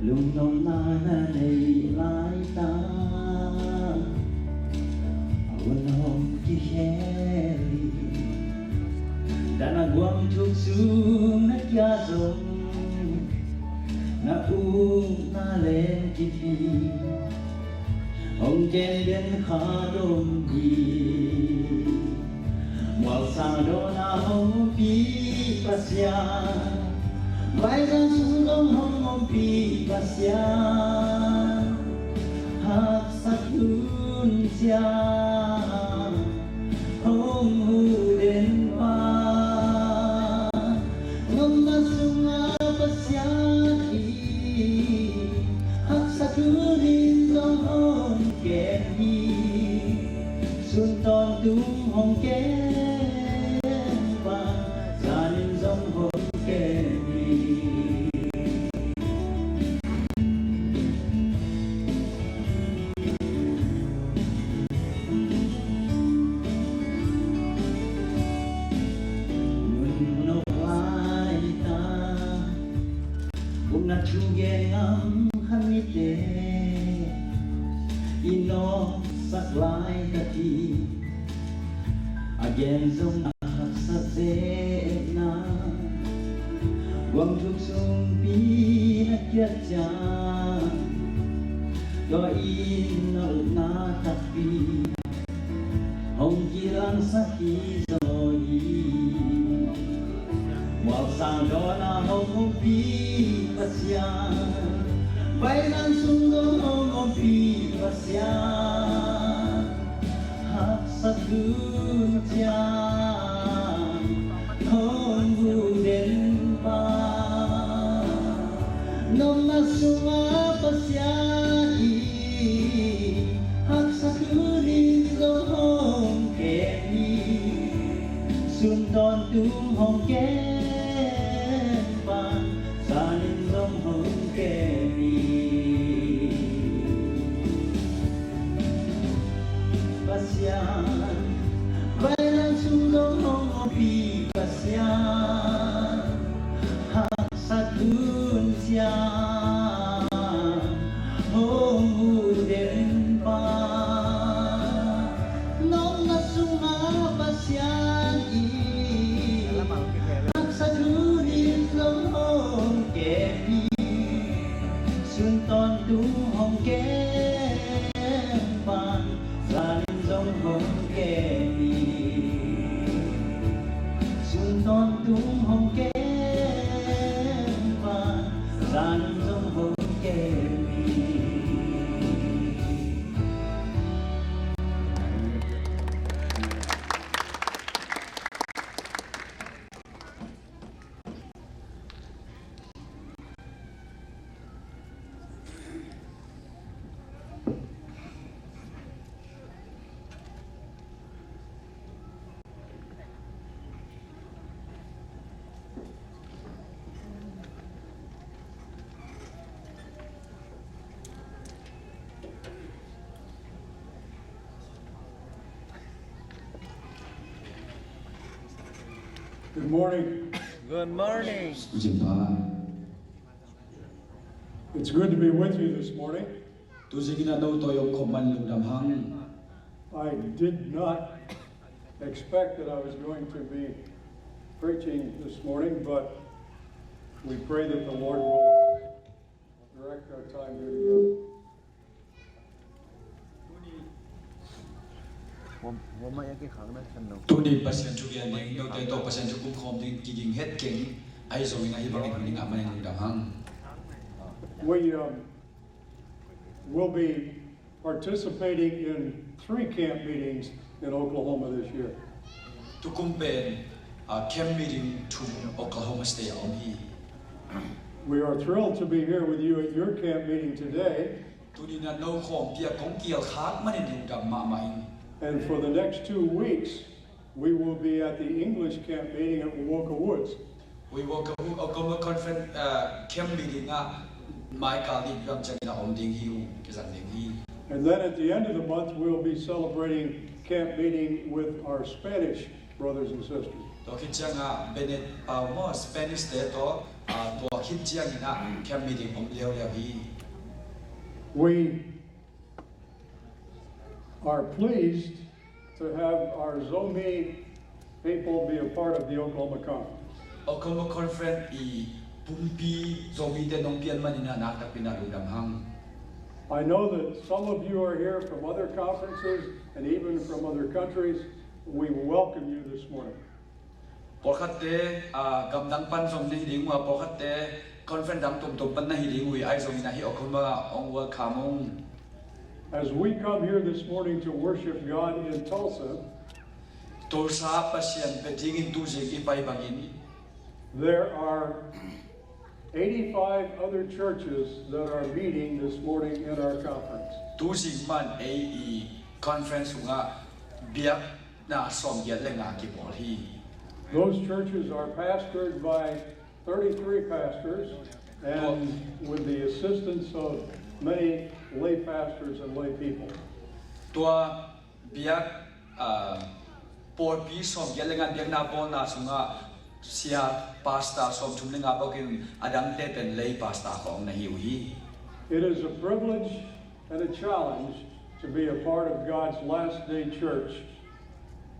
Lungnopna na neih lai ta, a hun hong kikhel hi. Dan a guam thuk sung na kia zong, na ukna leng kipi. Hong kem den kha dom hi. Mualsa dona hong pi Pasian, baizan sung dong hong hong pi Pasian, haksa tun ciang hong hu den pa. Nopna sunga Pasian hi, haksa tunin zong hong kem hi. Sun tawntung hong kem bang, zanin zong hong kem hi. Na thugen ngam khat nite i nawksak laitak hi. A gen zong na haksa zehna guangthuk sungpi na kiat ciang tua in na upna takpi hong kilangsak hi zaw hi. Mualsang dawn a hong ompih Pasian, vailam sung zong hong ompih Pasian, haksa tun ciang hong hu den pa. Nopna sungah Pasian in haksa tun in zong hong kem hi. Sun tawntung hong kem pan, zan in zong hong kem hi. Pasian, vailam sung zong hong ompih Pasian, haksa tun ciang hong hu den pa. Nopna sungah Pasian in haksa tun in zong hong kem hi. Sun tawntung hong kem pan, zan in zong hong kem hi. Sun tawntung hong kem pan, zan in zong hong kem hi. Good morning. Good morning. It's good to be with you this morning. Tuzing in a no tawh i om khop man lungdam hang. I did not expect that I was going to be preaching this morning, but we pray that the Lord will direct our time here together. Tuni Pasian thu gen ding, note tawh Pasian thu kumkhawm ding kiging het keng, ahi zongin ahi bangin hun i ngah manin lungdam hang. We, um, will be participating in three camp meetings in Oklahoma this year. Tukum pen, ah, camp meeting thum Oklahoma State ah om hi. We are thrilled to be here with you at your camp meeting today. Tuni-in ah no khawmpi ah kong kihelkhak manin lungdam mahmah ing. And for the next two weeks, we will be at the English camp meeting at Wawaka Woods. Wawaka Wo-, Oklahoma Conference, uh, camp meeting ah mai kal nih lam ciangin ah om ding hi ung, kizang ding hi. And then at the end of the month, we'll be celebrating camp meeting with our Spanish brothers and sisters. Tua khit ciangah Bennett pau maw, Spanish te tawh, ah, tua khit ciangin ah camp meeting om leuleu hi. We are pleased to have our Zomi people be a part of the Oklahoma Conference. Oklahoma Conference i pumpi Zomite nong pian manin ah nakpi takin ah lungdam hang. I know that some of you are here from other conferences and even from other countries. We welcome you this morning. Pawlkhatte, ah, gamdang pan zong na hi ding uh a, pawlkhatte conference dang tuamtuam pan na hi ding uh hi, ahi zongin ah hih Oklahoma ah hong welcome ung. As we come here this morning to worship God in Tulsa, Tulsa Pasian bia dingin tuzing i pai bangin, there are eighty-five other churches that are meeting this morning in our conference. Tuzing man ei i conference sungah biakna sawmgiat le nga kibawl hi. Those churches are pastored by thirty-three pastors and with the assistance of many lay pastors and lay people. Tua biak, ah, pawlpi sawmgiat le nga biakna bawlna sungah Sia, pastor sawmthum le nga bawkin a dangte pen lay pastor khawng na hi uh hi. It is a privilege and a challenge to be a part of God's last day church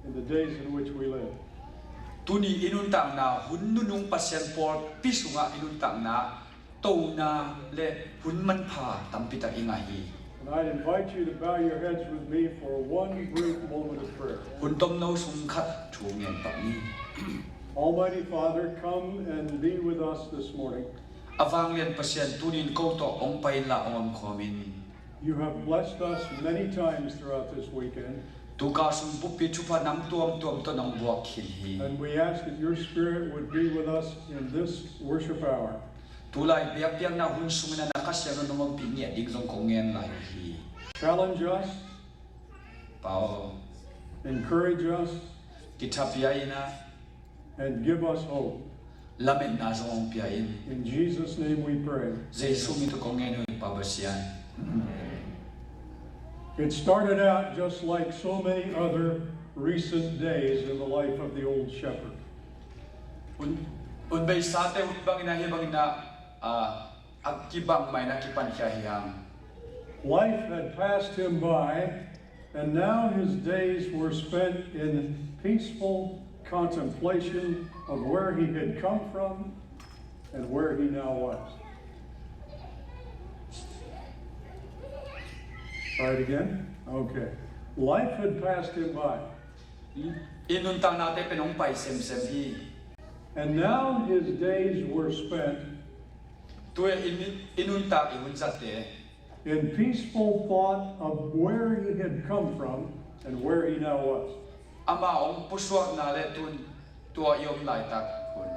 in the days in which we live. Tuni i nuntakna hun nunung Pasian pawlpi sungah i nuntakna tona le hun manpha tampitak i ngah hi. And I'd invite you to bow your heads with me for one brief moment of prayer. Hun tomno sung khat thu ngen pak ni. Almighty Father, come and be with us this morning. A vanglian Pasian, tunin ko tawh hong pai inla hong omkhawm in. You have blessed us many times throughout this weekend. Tuka sung buppi thupha nam tuamtuam tawh nong buak khin hi. And we ask that your Spirit would be with us in this worship hour. Tulai biakpiakna hun sungin a na Kha Siangtho nong ompih ngiat ding zong kong ngen lai hi. Challenge us. Pa aw. Encourage us. Kithapiak in a. And give us hope. Lametna zong hong pia in. In Jesus' name we pray. Jesu min tawh kong ngen uh hi Pa Pasian. It started out just like so many other recent days in the life of the old shepherd. Hun, hun beisate hun bangin a hi bangin a, a, a kibang mah in a kipankhia hi hang. Life had passed him by, and now his days were spent in peaceful contemplation of where he had come from and where he now was. Try it again. Okay. Life had passed him by. I nuntaknate pen hong pai semsem hi. And now his days were spent. Tu-in i, i nuntak, i hun zatte. In peaceful thought of where he had come from and where he now was. Ama hong pusuakna le tun tua i om laitak hun.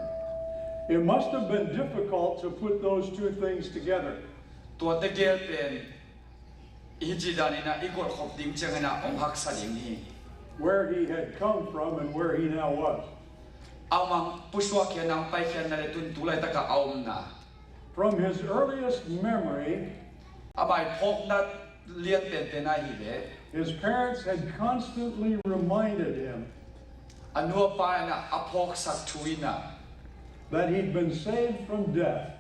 It must have been difficult to put those two things together. Tua tegel pen i hih ci danin a i golhkhop ding ciangin a hong haksa ding hi. Where he had come from and where he now was. Amah pusuak khiatna, paikhiatna le tun tu laitak a omna. From his earliest memory, a maiphawkna lian penpen a hi leh, his parents had constantly reminded him, a nu a pa in a phawksak thu in a, that he'd been saved from death,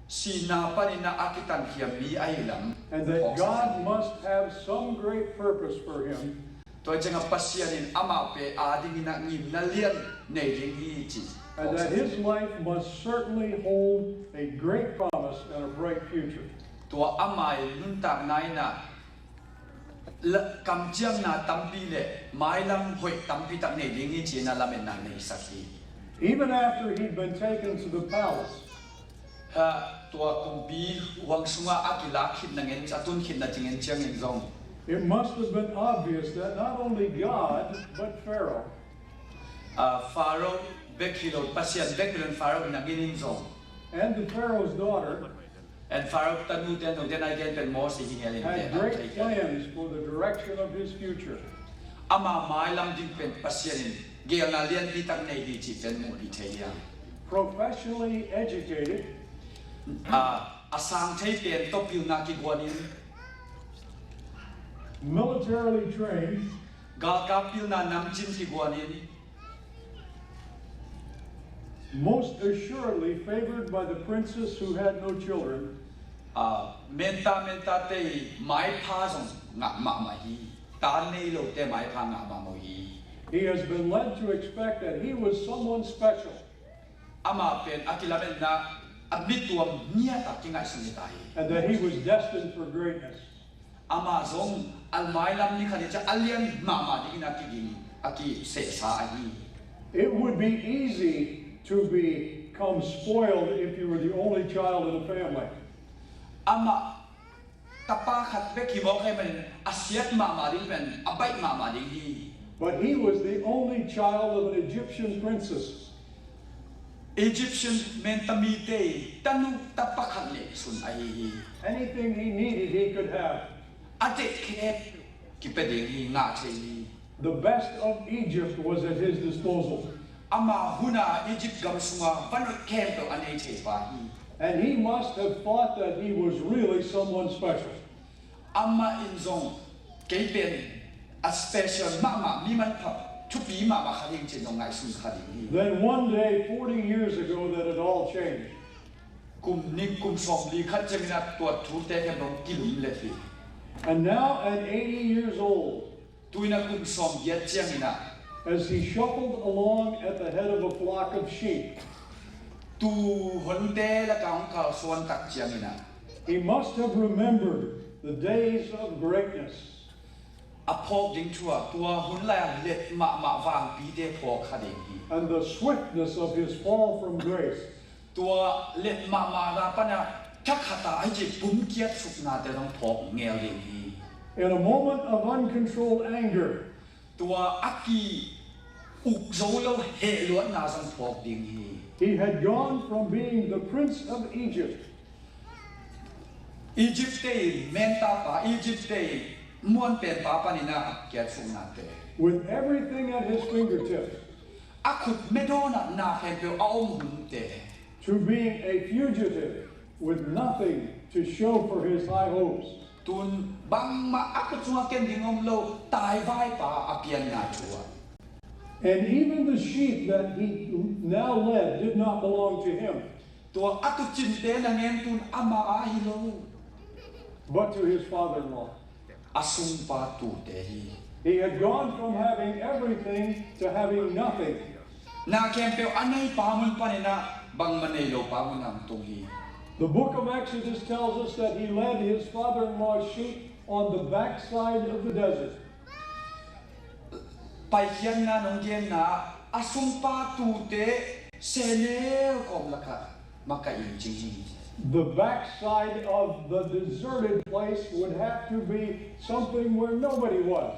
sihna panin a kitankhia mi ahi lam, and that God must have some great purpose for him. Tua ciangin Pasian in amah pen a dingin a ngimna lian nei ding hi ci. And that his life must certainly hold a great promise and a bright future. Tua ama i nuntakna in a la-, kamciamna tampi le mailam hoih tampi tak nei ding hi ci-in a lametna neisak hi. Even after he'd been taken to the palace, ha, tua kumpi huang sungah a kilak khitna ngen, a tun khitna ci ngen ciangin zong, it must have been obvious that not only God, but Pharaoh, a, Pharaoh bek hi lo, Pasian bek hi lo in Pharaoh na nginin zong, and the Pharaoh's daughter, and Pharaoh tanu ten zong, ten ai gen pen Moses hi ngelin had great plans for the direction of his future. Ama mailam ding pen Pasian in gelna lianpi tak nei hi cih pen muhpih thei hi hang. Professionally educated, a, a sang thei pen tawh pilna kiguanin, militarily trained, galkap pilna namcin kiguanin, most assuredly favored by the princes who had no children. A, menta, mentate i maipha zong ngah mahmah hi. Ta nei lote maipha ngah mahmah hi. He has been led to expect that he was someone special. Amah pen a kilametna a mi tuam ngiat a kingaihsun hi ta hi. And that he was destined for greatness. Amah zong a mailam ni khat i ciang a lian mahmah dingin a kiging, a kisehsa ahi. It would be easy to become spoiled if you were the only child in the family. Amah tapa khat bek hi mawk ahih manin a siat mahmah ding pen a baih mahmah ding hi. But he was the only child of an Egyptian princess. Egyptian menta mite i tanu tapa khat neihsun ahi hi. Anything he needed, he could have. A deih khempeuh kipia ding hi, ngah thei hi. The best of Egypt was at his disposal. Ama hun a Egypt gam sunga van hoih khempeuh a nei thei pa hi. And he must have thought that he was really someone special. Amah in zong kei pen a special mahmah, mi manpha thupi mahmah kha ding cih zong ngaihsun kha ding hi. Then one day, forty years ago, that it all changed. Kum nih kum sawmli khat ciangin ah tua thute khempeuh kilumlet hi. And now, at eighty years old, Tu-in ah kum sawmgiat ciangin ah, as he shuffled along at the head of a flock of sheep, tuu honte lakah hong kalsuan tak ciangin ah, he must have remembered the days of greatness a phawk ding thu ah, tua hun lai-a let mahmah vangpite phawk kha ding hi. And the swiftness of his fall from grace. Tua let mahmahna panah thakhat a, a hi ci pumkiat suknate zong phawk ngel ding hi. In a moment of uncontrolled anger, Tua a ki-uk zo lo hehluatna zong phawk ding hi. He had gone from being the prince of Egypt Egypt-te in mentapa, Egypt-te in muanpenpa panin ah a kiat suknate, with everything at his fingertips a khut medawnah na khempeuh a om hunte, to being a fugitive with nothing to show for his high hopes. Tu-in bangmah a khut sungah ken ding om lo, taivaipa a pianna thu ah. And even the sheep that he now led did not belong to him, Tua a tuucinte nangawn tu-in ama a hi lo, but to his father-in-law. A sungpa tuute hi. He had gone from having everything to having nothing. Na khempeuh a neipa mun panin ah bangmah nei lopa mun ah hong tung hi. The book of Exodus tells us that he led his father-in-law's sheep on the backside of the desert. Paikhiatna in hong genna ah, a sungpa tuute sehnel kawm lakah makaih in cing hi. The backside of the deserted place would have to be something where nobody was.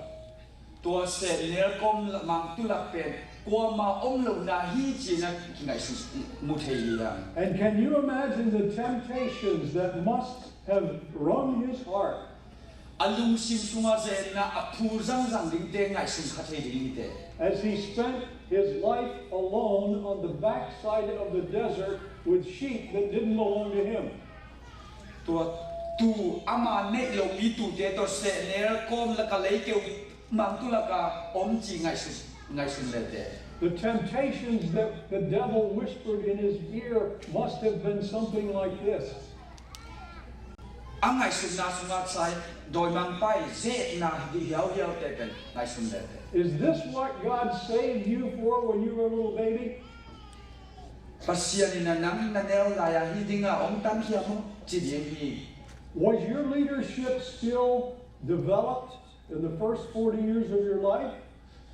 Tua sehnel kawm mangtulak pen kuamah om lo na hi ci-in ah kingaihsun mu thei hi hang. And can you imagine the temptations that must have wrung his heart? A lungsim sungah ze-etna a phur zangzang dingte ngaihsun kha thei ding hi teh. As he spent his life alone on the backside of the desert with sheep that didn't belong to him. Tua tuu ama neih lopi tuute tawh sehnel kawm lakah, leikeu mangtulakah om ci ngaihsun, ngaihsun le teh. The temptations that the devil whispered in his ear must have been something like this. A ngaihsutna sungah sai dawimangpa' ze-etna hi hiauhiaute pen ngaihsun le teh. Is this what God saved you for when you were a little baby? Pasian in ah nang na neu lai-a hih dingin hong tankhia maw ci ding hi. Was your leadership skill developed in the first forty years of your life?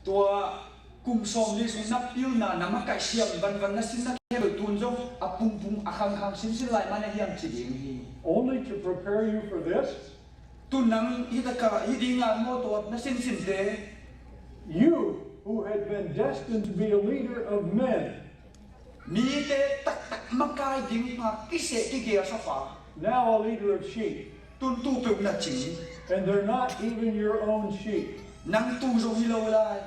Tua kum sawmli sung na pilna, na makaih siam vanvan na sinna khempeuh tu-in zong a pungpung a khangkhang sinsin lai mah na hiam ci ding hi. Only to prepare you for this? Tu nang hih takah hih dingin maw tua na sinsinte? You, who had been destined to be a leader of men, Mite taktak makai ding a kiseh kigelsa pa, now a leader of sheep, tu-in tuu peuh na cing. And they're not even your own sheep. Nang tuu zong hi lo lai.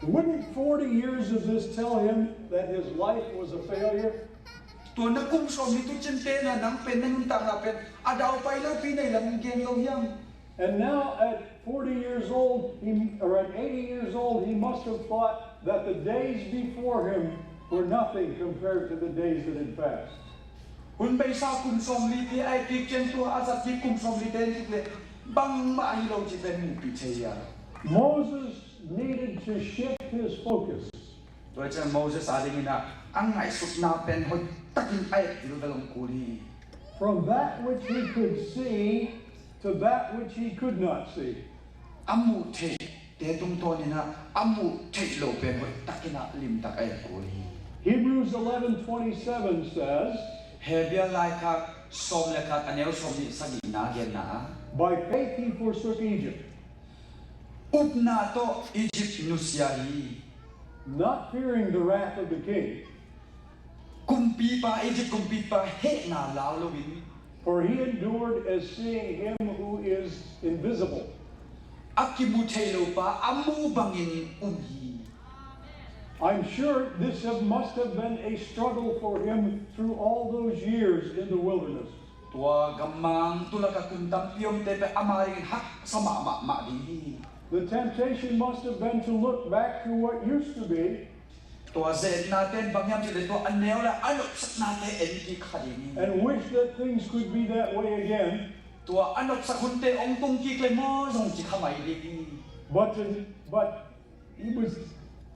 Wouldn't forty years of this tell him that his life was a failure? Tua na kum sawmli tuucinte na nang pen na nuntakna pen a daupai lopi nei lam gen lo hiam? And now at forty years old, he, or at eighty years old, he must have thought that the days before him were nothing compared to the days that had passed. Hun beisa kum sawmlite a etkik ciang tua a zatkik kum sawmlite en kik leh bangmah ahi lo cih pen muhpih thei hi a. Moses needed to shift his focus. Tua ciang Moses adingin ah a ngaihsutna pen hoihtakin a et vilvel hong kul hi. From that which he could see to that which he could not see. A muh theihte tungtawnin ah a muh theih lo pen hoihtakin ah limtak a et kul hi. Hebrews eleven twenty-seven says, Hebru laikhak sawm le khat a neu sawmnih sagihna genna ah, By faith he forsook Egypt, upna tawh Egypt nusia hi. Not fearing the wrath of the king. Kumpipa, Egypt kumpipa hehna lau loin. For he endured as seeing him who is invisible. A kimu thei lopa a mu bangin um hi. I'm sure this have, must have been a struggle for him through all those years in the wilderness. Tua gammang tulaka kum tampi omte pen ama dingin haksa mahmah mah ding hi. The temptation must have been to look back to what used to be. Tua zetnate in bang hiam cih leh tua a neu le a nopsaknate en kik kha ding hi. And wish that things could be that way again. Tua a nopsak hunte hong tung kik le maw zong ci kha mai ding hi. But, but it was,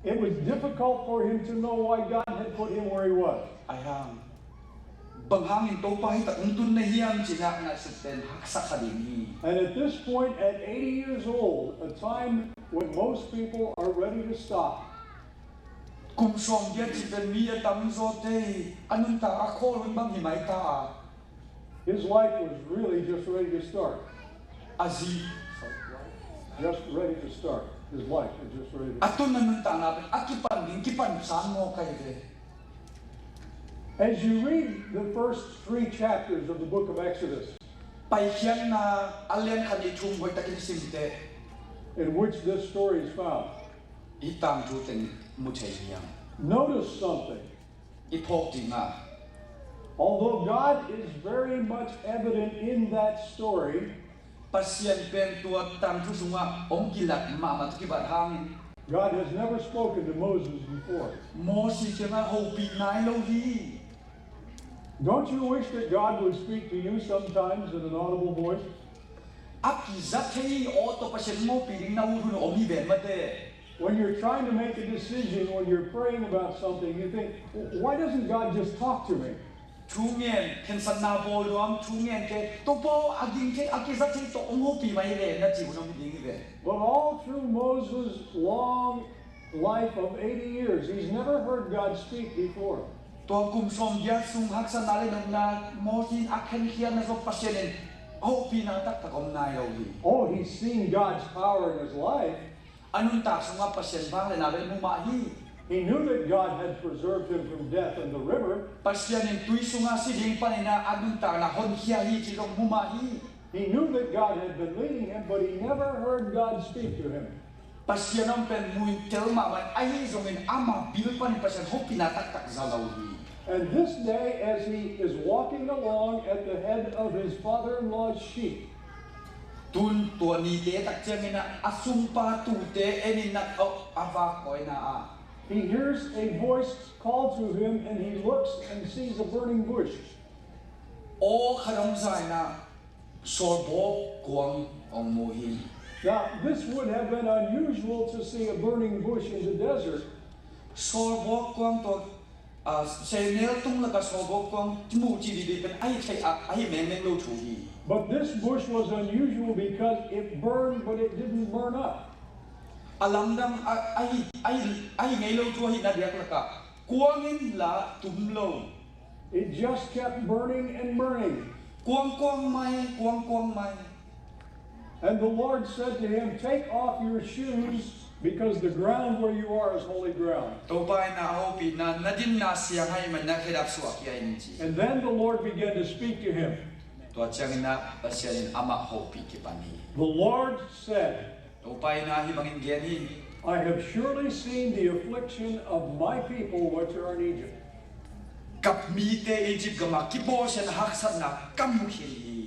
it was difficult for him to know why God had put him where he was. Ahi hang, bang hangin Topa hih tak hong tun na hiam cih nak ngaihsut pen haksa kha ding hi. And at this point, at eighty years old, a time when most people are ready to stop, kum sawm giat cih pen mi a tamzawte a nuntak a khawl hun bang hi mai ta a. His life was really just ready to start. A zi, just ready to start. His life was just ready to a tun a nuntakna pen a kipan ding, kipan sang maw kai ve. As you read the first three chapters of the book of Exodus, Paikhiatna a lian khat, nih, thum hoih takin i simte, in which this story is found, hih tangthu teng mu thei hi hang. Notice something. I phawk ding a, although God is very much evident in that story, Pasian pen tua tangthu sungah hong kilat mahmah tawh kibat hangin, God has never spoken to Moses before. Mosi kiangah hopih nai lo hi. Don't you wish that God would speak to you sometimes in an audible voice? A kiza thei aw tawh Pasian hopih ding na ut hun om hi ven mate. When you're trying to make a decision, when you're praying about something, you think, "Why doesn't God just talk to me?" Thu ngen, khensatna bawl nuam, thu ngen kei, Topa aw, a ging thei, a kiza thei tawh hong hopih mai ve, na cih hun om ding hi ve. But all through Moses' long life of eighty years, he's never heard God speak before. Tua kum sawm giat sung haksatna le nopna Mosi in a khenkhiatna zong Pasian in a hopihna taktak om nai lo hi. Oh, he's seen God's power in his life. A nuntak sungah Pasian vangliatna pen mu mah hi. He knew that God had preserved him from death in the river. Pasian in tui sungah si ding panin a nuntakna honkhia hi cih zong mu mah hi. He knew that God had been leading him, but he never heard God speak to him. Pasian hong pen mu in tel mahmah in, ahi zongin ama bil panin Pasian hopihna taktak za lo hi. And this day, as he is walking along at the head of his father-in-law's sheep, tun tua nite tak ciangin a, a sungpa tute en in a, a, a vak kawina ah, he hears a voice call to him, and he looks and sees a burning bush. Aw khat hong za in a, sawlbawk kuang hong mu hi. Now, this would have been unusual to see a burning bush in the desert. Sawlbawk kuang tua, ah, seinel tung lakah sawlbawk kuang mu cih dih pen ahi thei a, ahi mengmeng lo thu hi. But this bush was unusual because it burned, but it didn't burn up. A lamdang a, ahi, ahi, ahi ngei lo thu ahi na diak lakah kuang in la tum lo. It just kept burning and burning. Kuang kuang mai, kuang kuang mai. And the Lord said to him, "Take off your shoes, because the ground where you are is holy ground." Topa in a hopihna, na dinna siang ahih manin na khedap suah khia in ci. And then the Lord began to speak to him. Tua ciangin a Pasian in amah hopih kipan hi. The Lord said, Topa in a hih bangin gen hi. "I have surely seen the affliction of my people which are in Egypt." Ka mite Egypt gamah kibawlsiatna haksatna ka mu khin hi.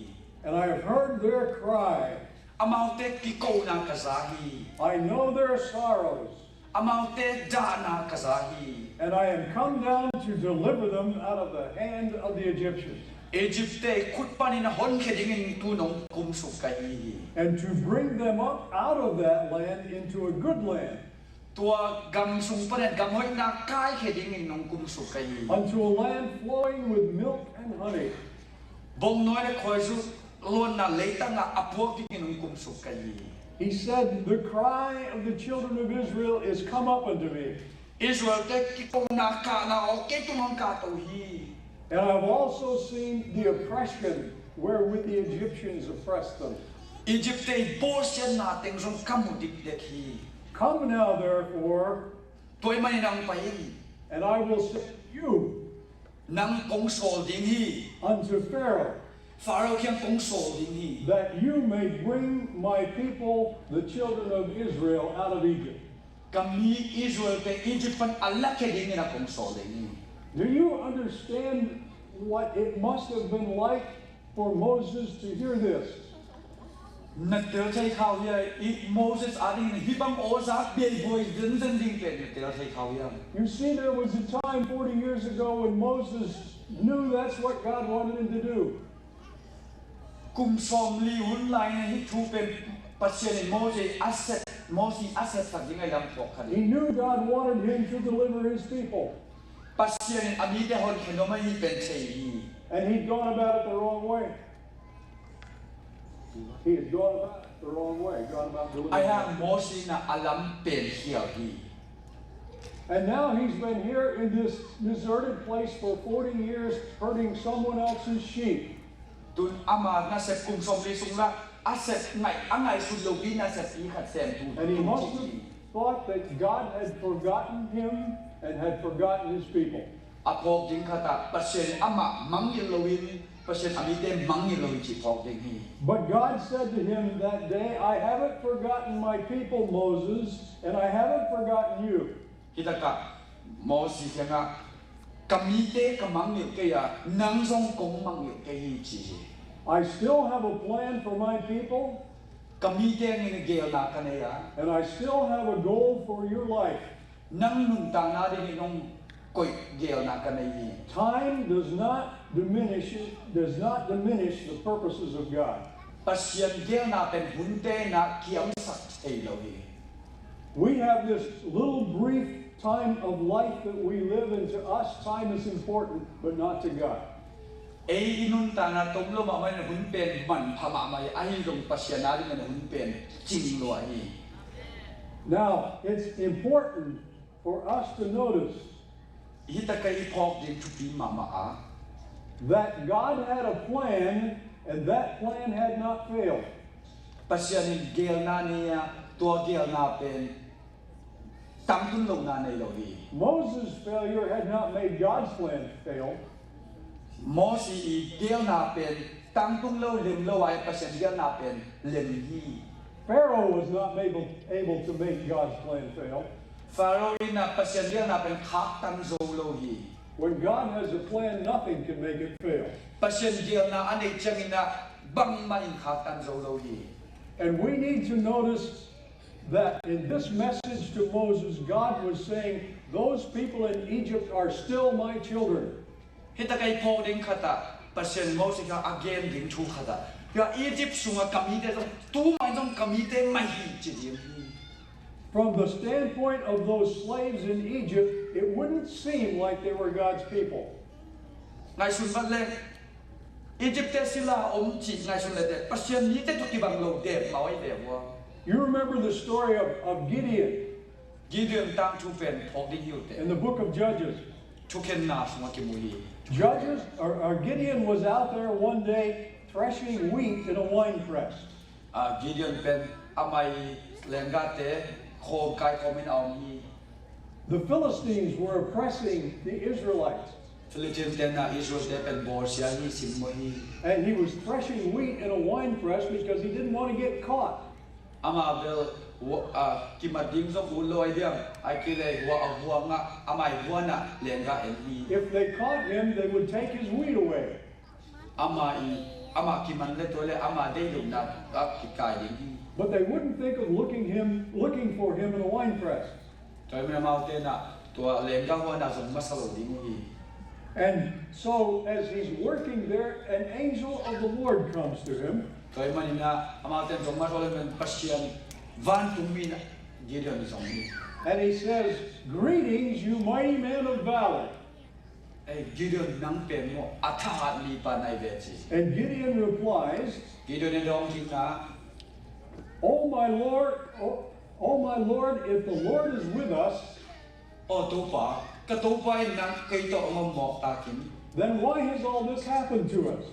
"And I have heard their cry." Amaute kikona ka za hi. "I know their sorrows." Amaute dahna ka za hi. "And I am come down to deliver them out of the hand of the Egyptians." Egypt-te khut panin honkhia dingin tu-in hong kumsuk ka hi hi. "And to bring them up out of that land into a good land." Tua gam sung panin gam hoihna kaikhia dingin hong kumsuk ka hi hi. "Unto a land flowing with milk and honey." Bawngnawi le khuaizu luanna leitang ah a puak dingin hong kumsuk ka hi hi. He said, "The cry of the children of Israel is come up unto me." Israel-te kikona kahna aw kei tung hong kahto hi. "And I've also seen the oppression wherewith the Egyptians oppressed them." Egypt-te i bawlsiatna teng zong ka mu dikdek hi. "Come now, therefore," Tua ahih manin nang pai in. "And I will send you," Nang kong sawl ding hi. "Unto Pharaoh," Pharaoh kiang kong sawl ding hi. "That you may bring my people, the children of Israel, out of Egypt." Ka mi Israel-te Egypt pan a lakhia dingin a kong sawl ding hi. Do you understand what it must have been like for Moses to hear this? Na tel thei kha uh hia? I Moses adingin hih bang awzak biaibuai zenzen ding pen na tel thei kha uh hiam? You see, there was a time forty years ago when Moses knew that's what God wanted him to do. Kum sawmli hun lai-in hih thu pen Pasian in Moses a sep, Moses a sepsak ding a lam phawk kha ding. He knew God wanted him to deliver his people. Pasian in a mite honkhia nuam ahih pen thei hi. And he'd gone about it the wrong way. He had gone about it the wrong way, gone about doing it. Ahi hang Moses in a lam pen khial hi. And now he's been here in this deserted place for forty years, herding someone else's sheep. Tun ama nasep kum sawmli sung la a sep ngaih, a ngaihsut lopi nasep pi khat sem tu. And he must have thought that God had forgotten him and had forgotten his people. A phawk ding khat ah Pasian in amah mangngilh loin Pasian a mite mangngilh lo hi cih phawk ding hi. But God said to him that day, "I haven't forgotten my people, Moses, and I haven't forgotten you." Hih takah Moses kiangah, "Ka mite ka mangngilh kei a, nang zong kong mangngilh kei hi," ci hi. "I still have a plan for my people. Ka mite adingin geelna ka nei a. And I still have a goal for your life." Nang nuntakna dingin hong koih geelna ka nei hi. Time does not diminish, does not diminish the purposes of God. Pasian geelna pen hunte in a kiamsak thei lo hi. We have this little brief time of life that we live, and to us, time is important, but not to God. Ei i nuntakna tom lo mahmah in hun pen manpha mahmah hi, ahi zong Pasian adingin hun pen cing lua hi. Now, it's important for us to notice Hih takah i phawk ding thupi mahmah a, that God had a plan, and that plan had not failed. Pasian in geelna nei a, tua geelna pen tangtun lohna nei lo hi. Moses' failure had not made God's plan fail. Moses i geelna pen tangtung lo, lem lo a, Pasian geelna pen lem hi. Pharaoh was not able, able to make God's plan fail. Pharaoh in a Pasian geelna pen khaktan zo lo hi. When God has a plan, nothing can make it fail. Pasian geelna a neih ciangin a bangmah in khaktan zo lo hi. And we need to notice that in this message to Moses, God was saying, "Those people in Egypt are still my children." Hih takah i phawk ding khat ah Pasian Moses kiangah a gen ding thu khat ah, "Hih Egypt sungah ka mite zong, tu mah in zong ka mite mah hi," ci ding hi. From the standpoint of those slaves in Egypt, it wouldn't seem like they were God's people. Ngaihsun vat leng, Egypt-te sila om cih ngaihsun leh teh Pasian mite tawh kibang lo dep mah hi ve ua. You remember the story of, of Gideon. Gideon tangthu pen phawk ding hi uh teh. In the book of Judges. Thukhenna sungah kimu hi. Judges, or, or Gideon was out there one day threshing wheat in a wine press. Ah, Gideon pen amah i lenggahte khawm kaikhawm in a om hi. The Philistines were oppressing the Israelites. Philistine-te in a Israel-te pen bawlsia hi, simmawh hi. And he was threshing wheat in a wine press because he didn't want to get caught. Amah bel, ah, kimat ding zong ut lo ahi diam, ahih kei leh hua a huang ah, amah i huan ah lenggah en hi. If they caught him, they would take his wheat away. Amah i, amah kiman leh tua leh amah deih lohna ah kikai ding hi. But they wouldn't think of looking him, looking for him in a wine press. Tua ahih manin amaute in a tua lenggah huan ah zong masa lo ding uh hi. And so as he's working there, an angel of the Lord comes to him. Tua ahih manin a amaute in zong masa lo ding, Pasian vantung mi in a Gideon zong hi. And he says, "Greetings, you mighty man of valor." Ei, Gideon, nang pen maw, a thahat mipa na hi ve, ci. And Gideon replies, Gideon in dawng ding a, "Oh my Lord, oh, oh my Lord, if the Lord is with us, Aw Topa, ka Topa in nang kei tawh hong om mawk takin, then why has all this happened to us?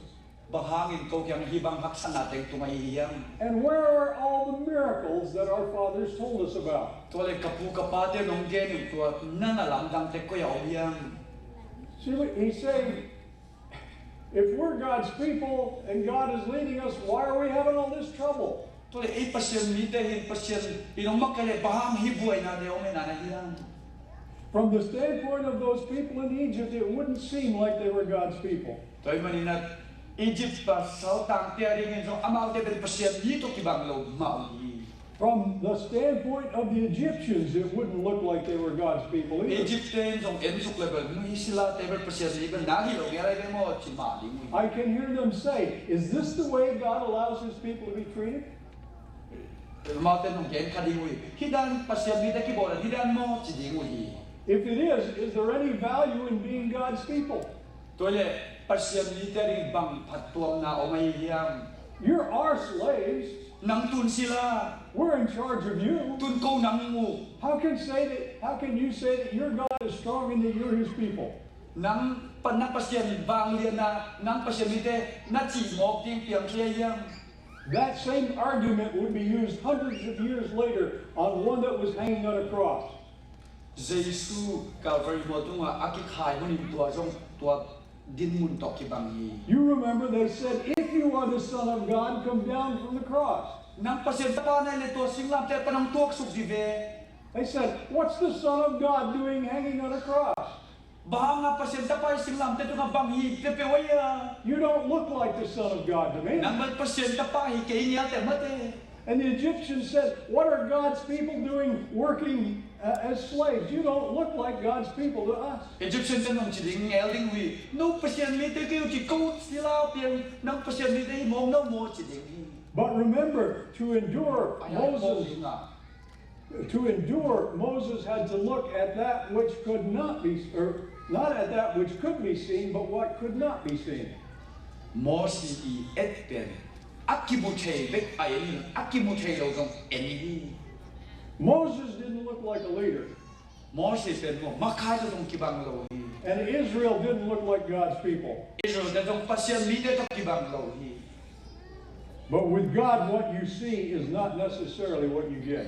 Bang hangin ko kiang hih bang haksatna teng tung ahi hiam? And where are all the miracles that our fathers told us about?" Tua leh ka pu ka pate in hong gen uh tua na na lamdangte koi ah om hiam? See, he's saying, "If we're God's people and God is leading us, why are we having all this trouble?" Tua leh ei Pasian mite hi in, Pasian in hong makaih leh bang hang hih buaina deuh om hi na na hiam? From the standpoint of those people in Egypt, it wouldn't seem like they were God's people. Tua ahih manin a Egypt pasal tangte a dingin zong amaute pen Pasian mi tawh kibang lo mah uh hi. From the standpoint of the Egyptians, it wouldn't look like they were God's people either. Egypt te in zong en suk le bel, nu hi sila te bel Pasian mi bel na hi lo ngia lai ve maw ci mah ding uh hi. I can hear them say, "Is this the way God allows his people to be treated?" Amaute nong gen kha ding uh hi. Hih dan Pasian mite kibawl dan hih dan maw ci ding uh hi. If it is, is there any value in being God's people? Tua leh Pasian mite ding bang phattuamna om ahi hiam? You're our slaves. Nang tun sila. We're in charge of you. Tun ko nang uh. How can say that, how can you say that your God is strong and that you're his people? Nang pa-, na Pasian vanglianna, nang Pasian mite na cih mawk ding piang thei hiam? That same argument would be used hundreds of years later on one that was hanging on a cross. Jesu Calvary mual tungah a kikhai hunin tua zong tua dinmun tawh kibang hi. You remember they said, "If you are the Son of God, come down from the cross." Nang Pasian tapa na hi leh tua singlamteh pan hong tuaksuk dih ve. They said, "What's the Son of God doing hanging on a cross?" Bang hanga Pasian tapa in singlamteh tungah bang hi peuhpeuh ahi a? You don't look like the Son of God to me. Nang bel Pasian tapa hi kei ngialte mate. And the Egyptians said, "What are God's people doing working, uh, as slaves? You don't look like God's people to us." Egyptian te nong ci ding ngel ding uh hi. No Pasian mite kei uh ci ko sila piang, nang Pasian mite hi mawk no maw ci ding hi. But remember, to endure Moses, to endure, Moses had to look at that which could not be, or not at that which could be seen, but what could not be seen. Moses i et pen a kimu thei bek a en hi lo, a kimu thei lo zong en hi. Moses didn't look like a leader. Moses pen maw makai tawh zong kibang lo hi. And Israel didn't look like God's people. Israel te zong Pasian mite tawh kibang lo hi. But with God, what you see is not necessarily what you get.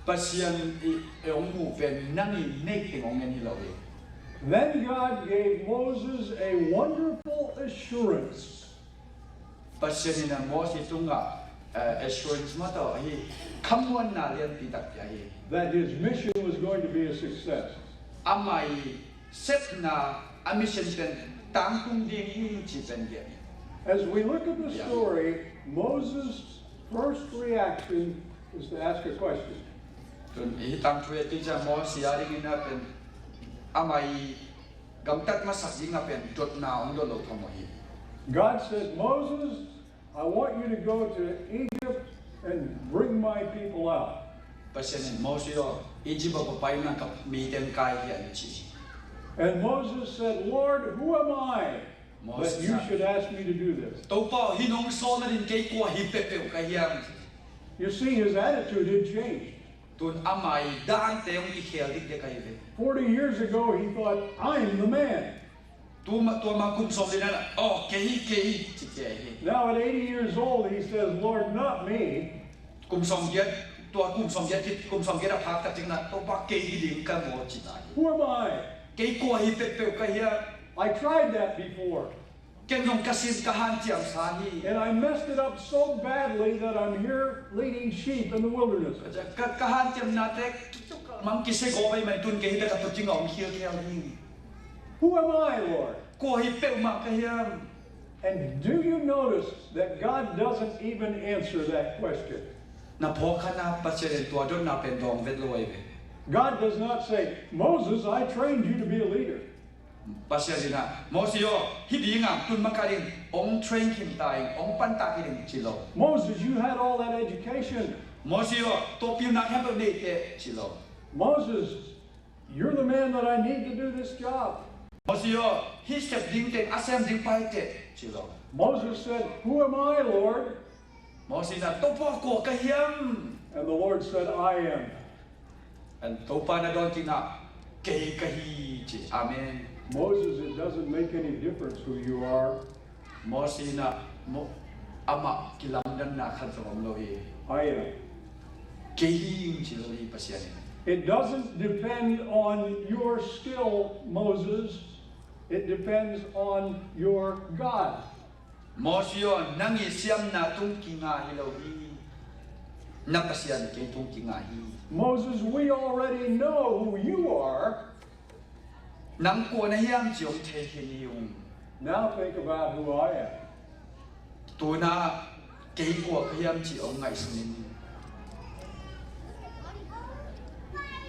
Pasian i, i hong muh pen nang i neih teng hong en hi lo hi. Then God gave Moses a wonderful assurance. Pasian in a Moses tungah, eh, assurance mah tawh ahi, khamuanna lianpi tak pia hi. That his mission was going to be a success. Amah i sepna a mission pen tangtung ding hi ci pen gen hi. As we look at the story, Moses' first reaction is to ask a question. Tun i tangthu i et ciang Moses a dingin a pen amah i gamtat masak ding a pen dotna hong dot lo thawm hi. God said, "Moses, I want you to go to Egypt and bring my people out." Pasian in Moses aw, Egypt ah va pai in ka mite hong kai hi a ci. And Moses said, "Lord, who am I that you should ask me to do this?" Topa aw, hih nong sawlna ding kei kua hi peuhpeuh ka hiam? You see, his attitude had changed. Tun amah i dante hong kikhel dikdek ahi ve. Forty years ago, he thought, "I'm the man." Tua ma, tua ma kum sawm li na, "Aw, kei hi, kei hi," ci kei hi. Now at eighty years old, he says, "Lord, not me." Kum sawm giat, tua kum sawm giat, kum sawm giat a phak tak ciangin, "Topa, kei hi ding ka maw," ci ta hi. "Who am I?" Kei kua hi peuhpeuh ka hiam? I tried that before. Ken zong ka sin ka hanciam sa hi. And I messed it up so badly that I'm here leading sheep in the wilderness. Ka, ka hanciamnate mang kisia gawp ahih manin tun kei hi ta ka tuucing a hong khilkhel hi. Who am I, Lord? Kua hi peuhmah ka hiam? And do you notice that God doesn't even answer that question? Na phawk kha na Pasian in tua dotna pen dawng vet lo ahi ve. God does not say, "Moses, I trained you to be a leader." Pasian in a, "Moses aw, hi ding a, tun makaih ding, hong train khin ta ing, hong pantak khin ing," ci lo. "Moses, you had all that education." "Moses aw, tua pilna khempeuh nei teh," ci lo. "Moses, you're the man that I need to do this job." "Moses aw, hih sep ding teng a sem ding pa hi teh," ci lo. Moses said, "Who am I, Lord?" Moses in a, "Topa, kua ka hiam?" And the Lord said, "I am." And Topa in a dawn kik in a, "Kei ka hi," ci. Amen. Moses, it doesn't make any difference who you are. Moses in a, Mo-, amah kilamdanna khat zong om lo hi. I am. "Kei hi ing," ci lo hi Pasian in. It doesn't depend on your skill, Moses. It depends on your God. Moses aw, nang i siamna tung kinga hi lo hi. Na Pasian kei tung kinga hi. Moses, we already know who you are. Nang kua na hiam ci hong thei khin hi ung. Now think about who I am. Tu-in ah kei kua ka hiam cih hong ngaihsun in.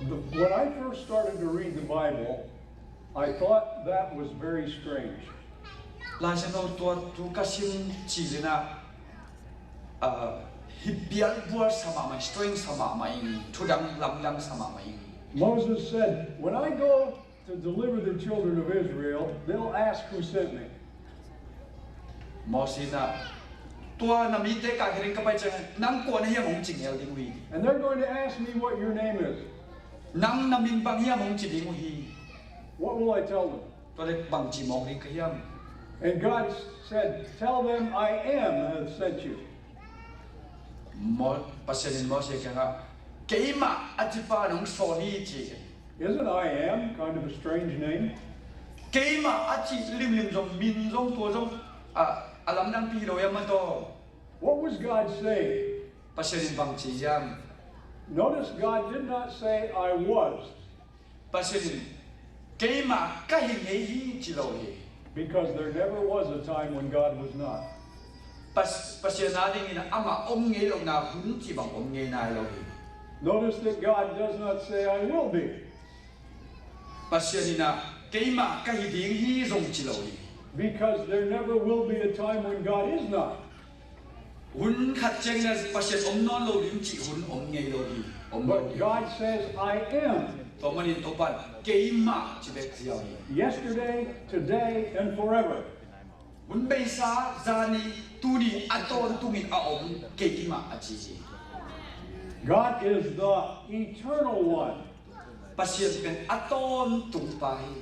The, when I first started to read the Bible, I thought that was very strange. Lai Siangtho tua thu ka sim cil in ah, ah, hi pialbual sa mahmah, strange sa mahmah ing, thudang lamdang sa mahmah ing. Moses said, "When I go to deliver the children of Israel, they'll ask who sent me." Moses in ah, "Tua na mite kaikhia ding ka pai ciangin nang kua na hiam hong ci ngel ding uh hi. And they're going to ask me what your name is. Nang na min bang hiam hong ci ding uh hi. What will I tell them?" Tua leh bang ci mawk ding ka hiam? And God said, "Tell them I am has sent you." Mo-, Pasian in Moses kiangah, "Keimah a ci pa nong sawl hi," ci. Isn't I am kind of a strange name? Keimah a cih limlim zong, min zong, tua zong, a, a lamdangpi hi lo hiam maw taw? What was God saying? Pasian in bang ci hiam? Notice God did not say, "I was." Pasian in, "Keimah ka hi ngei hi," ci lo hi. Because there never was a time when God was not. Pas-, Pasian adingin amah om ngei lohna hun cih bang om ngei nai lo hi. Notice that God does not say, "I will be." Pasian in ah, "Keimah ka hi ding hi," zong ci lo hi. Because there never will be a time when God is not. Hun khat ciangin ah Pasian om nawn lo ding cih hun om ngei lo hi. Om lo hi. But God says, "I am." Tua manin Topa'n, "Keimah," ci bek ziau hi. Yesterday, today, and forever. Hun beisa, zani, tuni, a tawntungin a om, "Keimah," a ci hi. God is the eternal one. Pasian pen a tawntung pa hi.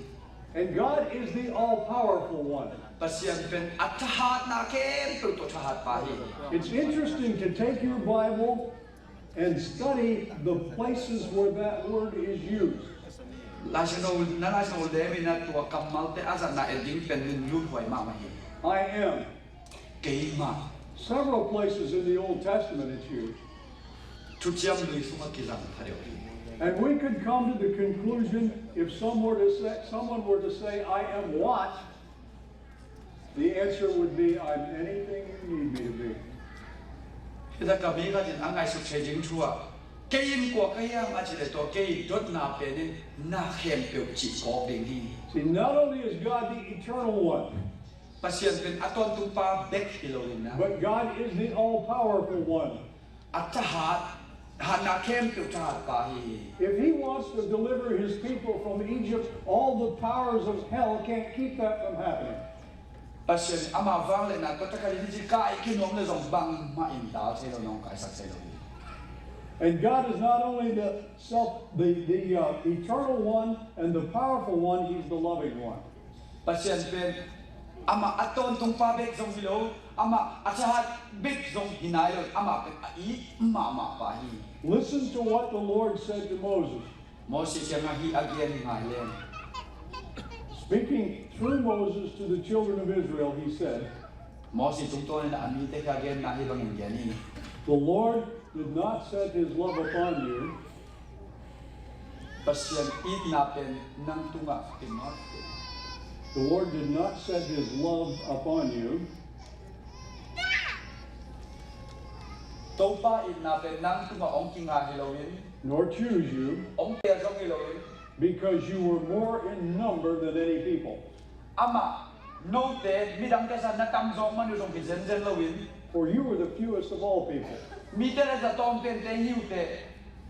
And God is the all-powerful one. Pasian pen a thahatna khempeuh tawh thahat pa hi. It's interesting to take your Bible and study the places where that word is used. Lai Siangtho, na Lai Siangtho lemin ah tua kammalte a zatna et ding pen nunlut huai mahmah hi. I am. Keimah. Several places in the Old Testament it's used. Thuciam Lui sungah kizang pha deuh hi. And we could come to the conclusion, if someone were to say, someone were to say, "I am what?" The answer would be, "I'm anything you need me to be." Hih takah mi khat in a ngaihsut thei ding thu ah, "Kei in kua ka hiam?" a cih leh tua kei dotna pen in na khempeuh cih kawk ding hi. See, not only is God the eternal one, Pasian pen a tawntung pa bek hi lo in ah, but God is the all-powerful one. A thahat, hatna khempeuh thahat pa hi. If he wants to deliver his people from Egypt, all the powers of hell can't keep that from happening. Pasian in ama vangliatna tua takah ding hi ci kaikhia nuam leh zong bangmah in dal thei lo, nong kaisak thei lo hi. And God is not only the self, the, the, uh, eternal one and the powerful one, he's the loving one. Pasian pen amah a tawntung pa bek zong hi lo, amah a thahat bek zong hi nai lo, amah pen a it mahmah pa hi. Listen to what the Lord said to Moses. Moses kiangah hih a gen ngai leng. Speaking through Moses to the children of Israel, he said, Moses tungtawnin a mite kiang a genna hih bangin gen hi. The Lord did not set his love upon you. Pasian itna pen nang tungah pen mawk. The Lord did not set his love upon you. Topa itna pen nang tungah hong kinga hi loin, nor choose you, hong teel zong hi loin, because you were more in number than any people. Amah note midangte sang na tamzaw man uh zong hi zenzen loin, for you were the fewest of all people. Mite leh zatawm pente hi uh teh.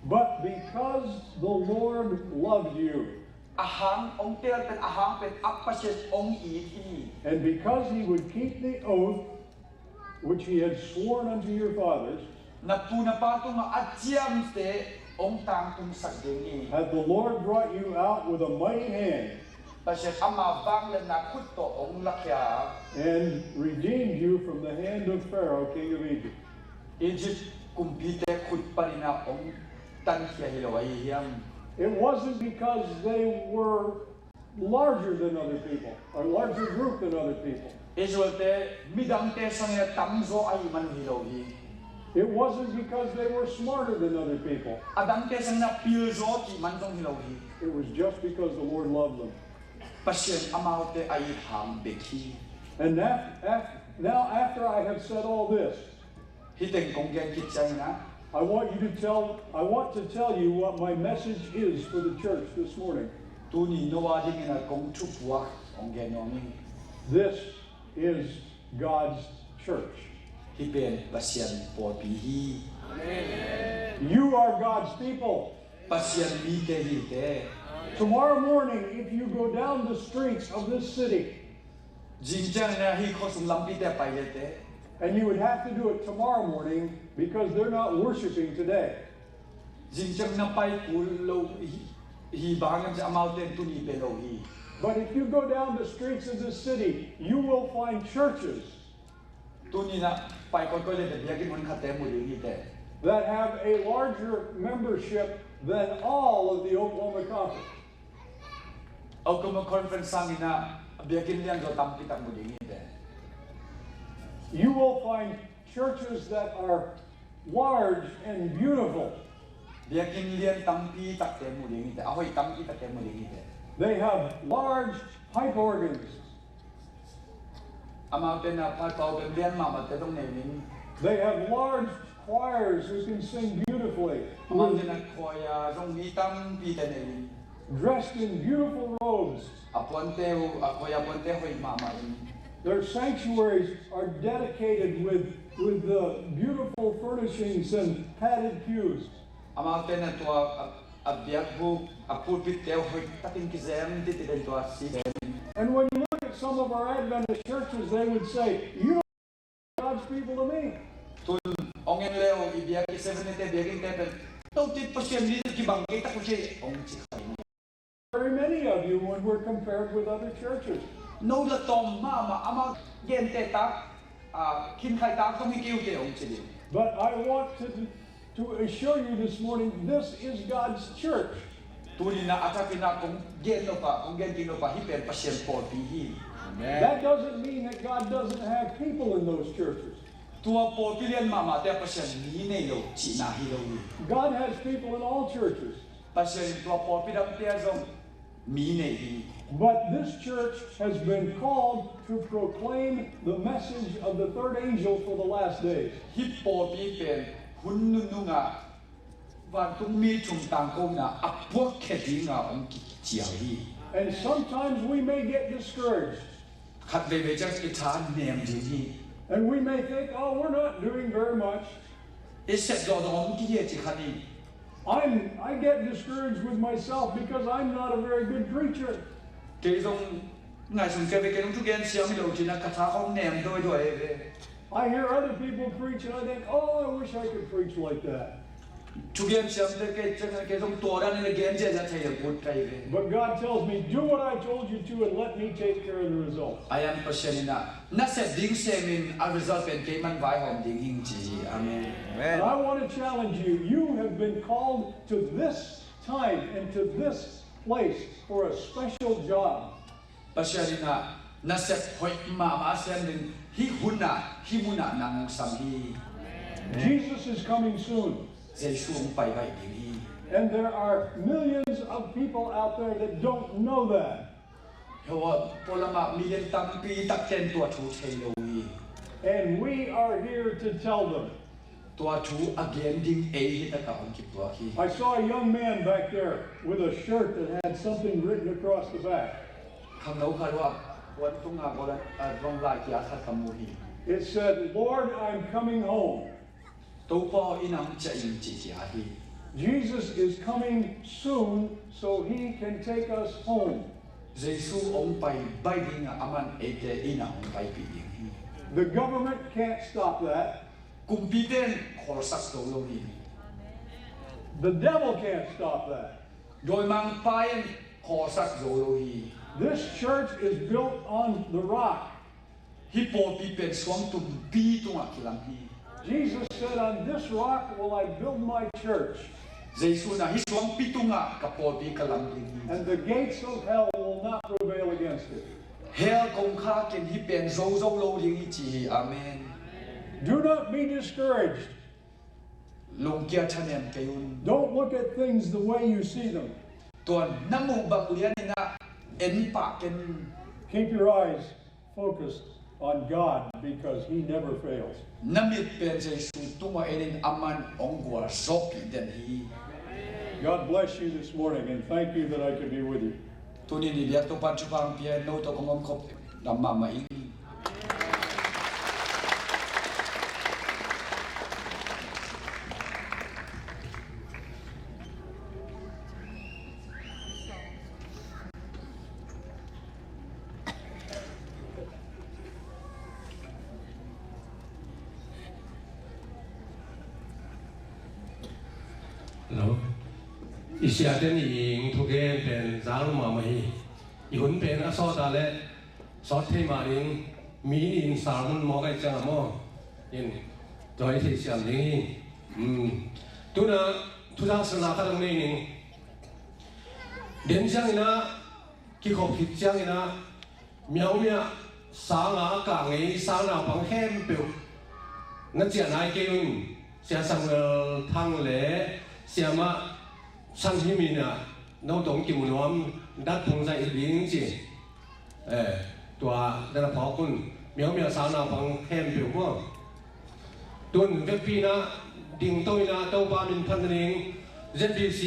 But because the Lord loved you, a hang hong teel pen, a hang pen a Pasian hong it hi. And because he would keep the oath which he had sworn unto your fathers, na pu na pa tungah a ciamteh hong tangtungsak ding hi. Hath the Lord brought you out with a mighty hand, Pasian ama vangliatna khut tawh hong lakhia, and redeemed you from the hand of Pharaoh, king of Egypt. Egypt kumpite khut panin ah hong tankhia hi lo ahi hiam? It wasn't because they were larger than other people, or larger group than other people. Israelte midangte sangin a tamzaw ahih man uh hi lo hi. It wasn't because they were smarter than other people. A dangte sangin a pilzaw ahih man zong hi lo hi. It was just because the Lord loved them. Pasian amaute a it hang bek hi. And af- af- now, after I have said all this, hih teng kong gen khit ciangin ah, I want you to tell, I want to tell you what my message is for the church this morning. Tuni no a dingin ah kong thupuak kong gen nuam hi. This is God's church. Hih pen Pasian pawlpi hi. Amen. You are God's people. Pasian mite hi te. Tomorrow morning, if you go down the streets of this city, zingciang na hih khuasung lampite pai le te, and you would have to do it tomorrow morning because they're not worshiping today. Zingciang na pai kul lo hi, hi bangin amaute tuni pe lo hi. But if you go down the streets of this city, you will find churches. Tuni na pai kawikawi le te biakinn hun khatte mu ding hi te. That have a larger membership than all of the Oklahoma Conference. Oklahoma Conference sangin ah biakinn lianzaw tampi tak mu ding hi te. You will find churches that are large and beautiful. Biakinn lian tampi takte mu ding hi te, a hoih tampi takte mu ding hi te. They have large pipe organs. Amaute na paipa organ lian mahmahte zong nei in. They have large choirs who can sing beautifully. Amaute na choir zong mi tampite nei in. Dressed in beautiful robes. A puante uh, a choir puante hoih mahmah in. Their sanctuaries are dedicated with, with the beautiful furnishings and padded pews. Amaute na tua a, a biakbuk, a pulpit te uh hoih takin kizem titi den tua si den. And when you look at some of our Adventist churches, they would say, "You don't God's people to me." Tun ong en leu i biak i Seventh-day te biakinn te pen, "Totit Pasian mi kibang kei tak uh ci," ong ci kha hi. Very many of you when we're compared with other churches. No la tawm mahmah, amau gente tak, ah, khinkhai tak zong hi kei uh te ong ci ding. But I want to, to assure you this morning, this is God's church. Tuni na a thak in ah kong gen nop ah, kong gen kik nop ah, hih pen Pasian pawlpi hi. Amen. That doesn't mean that God doesn't have people in those churches. Tua pawlpi lian mahmahte ah Pasian mi nei lo cihna hi lo hi. God has people in all churches. Pasian in tua pawlpi dangte ah zong mi nei hi. But this church has been called to proclaim the message of the third angel for the last days. Hih pawlpi pen hun nunung ah vantungmi thum tangkona a puakkhia dinga hong kicial hi. And sometimes we may get discouraged. Khat veivei ciang i tha nem ding hi. And we may think, "Oh, we're not doing very much." I sep zawhzawh om kei hi ci kha ni. I'm, I get discouraged with myself because I'm not a very good preacher. Kei zong ngaihsun kei ve, kei zong thugen siam hi lo cin a ka tha khong nem duaiduai hi ve. I hear other people preach and I think, "Oh, I wish I could preach like that." Thugen siamte kei ciang kei zong tua dan in a gen ziahziah thei lo put ka hi ve. But God tells me, "Do what I told you to and let me take care of the result." Ahi zongin Pasian in ah, "Na sep ding sem in, a result pen kei man vaihawm ding hing," ci hi. Amen. Amen. And I want to challenge you. You have been called to this time and to this place for a special job. Pasian in ah, "Na sep hoih mahmah a sem ding, hih hun ah, hih mun ah nang hong sam hi." Jesus is coming soon. Jesu hong pai baih ding hi. And there are millions of people out there that don't know that. Hua pualam ah million tampi takte in tua thu thei lo hi. And we are here to tell them. Tua thu a gen ding ei hi takah hong kituak hi. I saw a young man back there with a shirt that had something written across the back. Khangno khat uh a puan tungah golan, ah, ronglai kia khat ka mu hi. It said, "Lord, I'm coming home." "Topa aw, inn ah hong ciah ing," ci kia hi. Jesus is coming soon so he can take us home. Jesu hong pai baih dingah aman eite inn ah hong paipih ding hi. The government can't stop that. Kumpite in khawlsak zo lo hi. The devil can't stop that. Dawimangpa in khawlsak zo lo hi. This church is built on the rock. Hih pawlpi pen suangtumpi tungah kilam hi. Jesus said, "On this rock will I build my church." Jesu in ah, "Hih suangpi tungah ka pawlpi ka lam ding hi. And the gates of hell will not prevail against it. Hell kongkhak in hih pen zo zo lo ding hi," ci hi. Amen. Do not be discouraged. Lungkia thanem kei un. Don't look at things the way you see them. Tua na muh bang lianin ah en pah ken. Keep your eyes focused on God because He never fails. Na mit pen Jesu tungah en in, aman hong gualzawhpih den hi. God bless you this morning, and thank you that I could be with you. Tuni ni lian Topa'n thupha pia, no tawh kong om khop mahmah ing. Hello. I siate ni ing thugen pen zang mahmah hi. I hun pen a sawt a leh sawt thei mah ding, mi nih in sermon mawk ahih ciangin maw, in tua i theihsiam ding hi. Um. Tu-in ah thuzangsana khat hong nei ning. Den ciangin ah, kikhop khit ciangin ah, miaumia sanga kah ngei sangnaupang khempeuh na ciah nai kei un. Sia Samuel Thang le Siamah Sang Him in ah no tawh kimu nuam, dat phung zaih ding ci. Eh, tua dan a phawk un, miaumia sangnaupang khempeuh maw. Tu-in vekpi-in ah dingto-in ah Topa min phat nading Z B C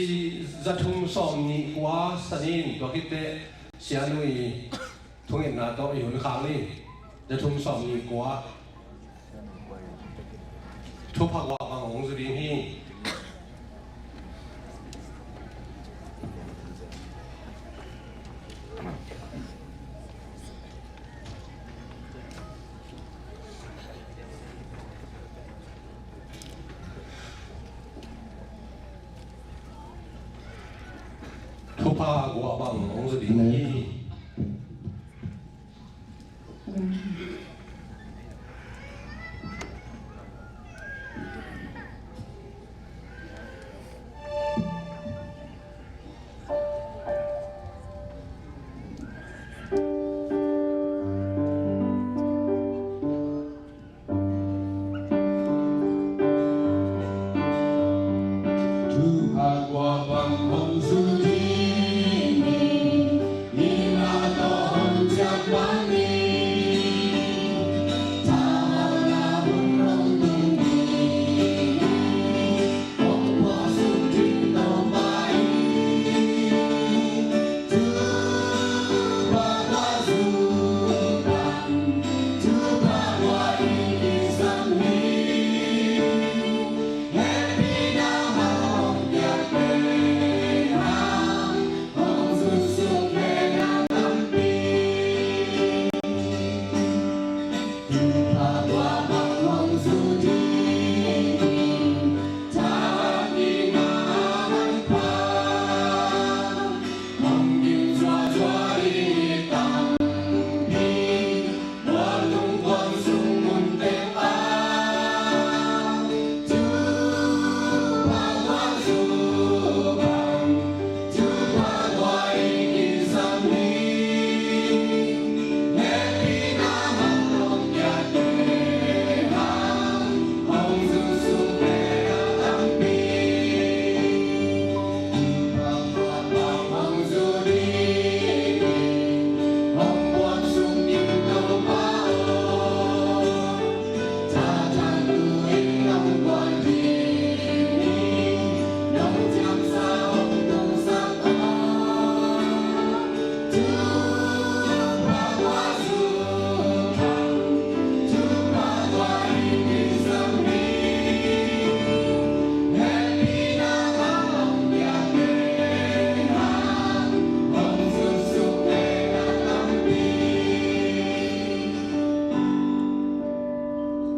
za thum sawmnih kua san in, tua khit teh Sia Nu i thungetna tawh i hun khak ni. Za thum sawmnih kua. Thupha guah bang hong zu ding hi. Thupha guah bang hong zu ding hi.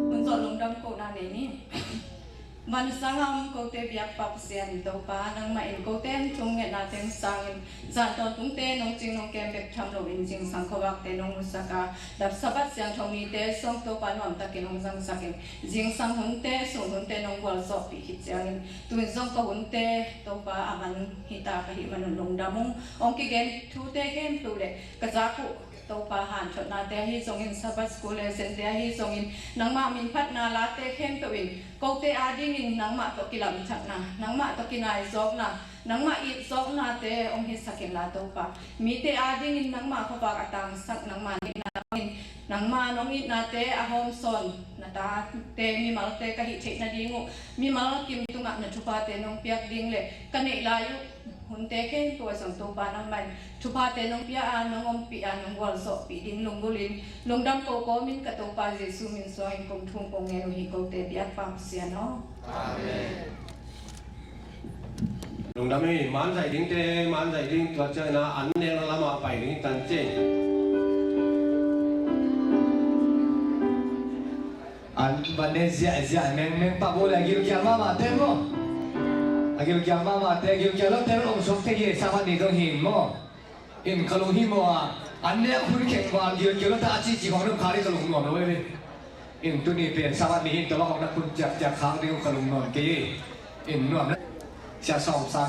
Hun zawh lungdam kohna nei ni. Vansang a om kote biakpa Pasian Topa, nangmah in kote an thungetna teng sangin, zan tawntungte nong cing nong kem bek tham loin zingsang khuavakte nong musak a, Sabbath siangtho nite zong Topa nuamtakin hong zangsakin, zingsang hunte, sun hunte nong gualzawhpih khit ciangin, tu-in zong ka hunte Topa a man hita ka hih manun lungdam ung. Hong kigen thute khempeuh le ka zak uh Topa hanthotnate ahi zongin, Sabbath school lessonte ahi zongin, nangmah minphatna late khempeuh in kote adingin nangmah tawh kilamthakna, nangmah tawh kinaizawkna, nangmah itzawknate hong hisak inla Topa, mite adingin nangmah khuavak a tangsak, nangmah nihna in, nangma nong itnate a hawmsawn na tate mimalte ka hih theih nading uh, mimal kim tungah na thuphate nong piak ding le ka neih lai uh hunte khempeuh ah zong Topa nangmah in thuphate nong pia a, nong ompih a, nong gualzawhpih ding lunggulhin lungdam ko kawmin ka Topa Jesu min suangin kong thum kong ngen uh hi. Kote biakpa Pasian aw. Amen. Lungdam hi. Manzaih dingte manzaih ding, tua ciangin ah an nekna lamah pai ding hi tan ci. An van ne ziahziah mengmeng pah uh le, a gilkial mahmahte maw? A gilkial mahmahte, a gilkial lote hong suak thei hi. Sabbath ni zong hi in maw? In ka lunghimawh a, an nek hun khek val gilkial lote a cici khong dong kha ding ka lungnuam lo hi. In tuni pen Sabbath ni hi in, tua bang hong na khun ciakciak khak ding uh ka lungnuam kei hi. In nuam na. Sia Sawm Sang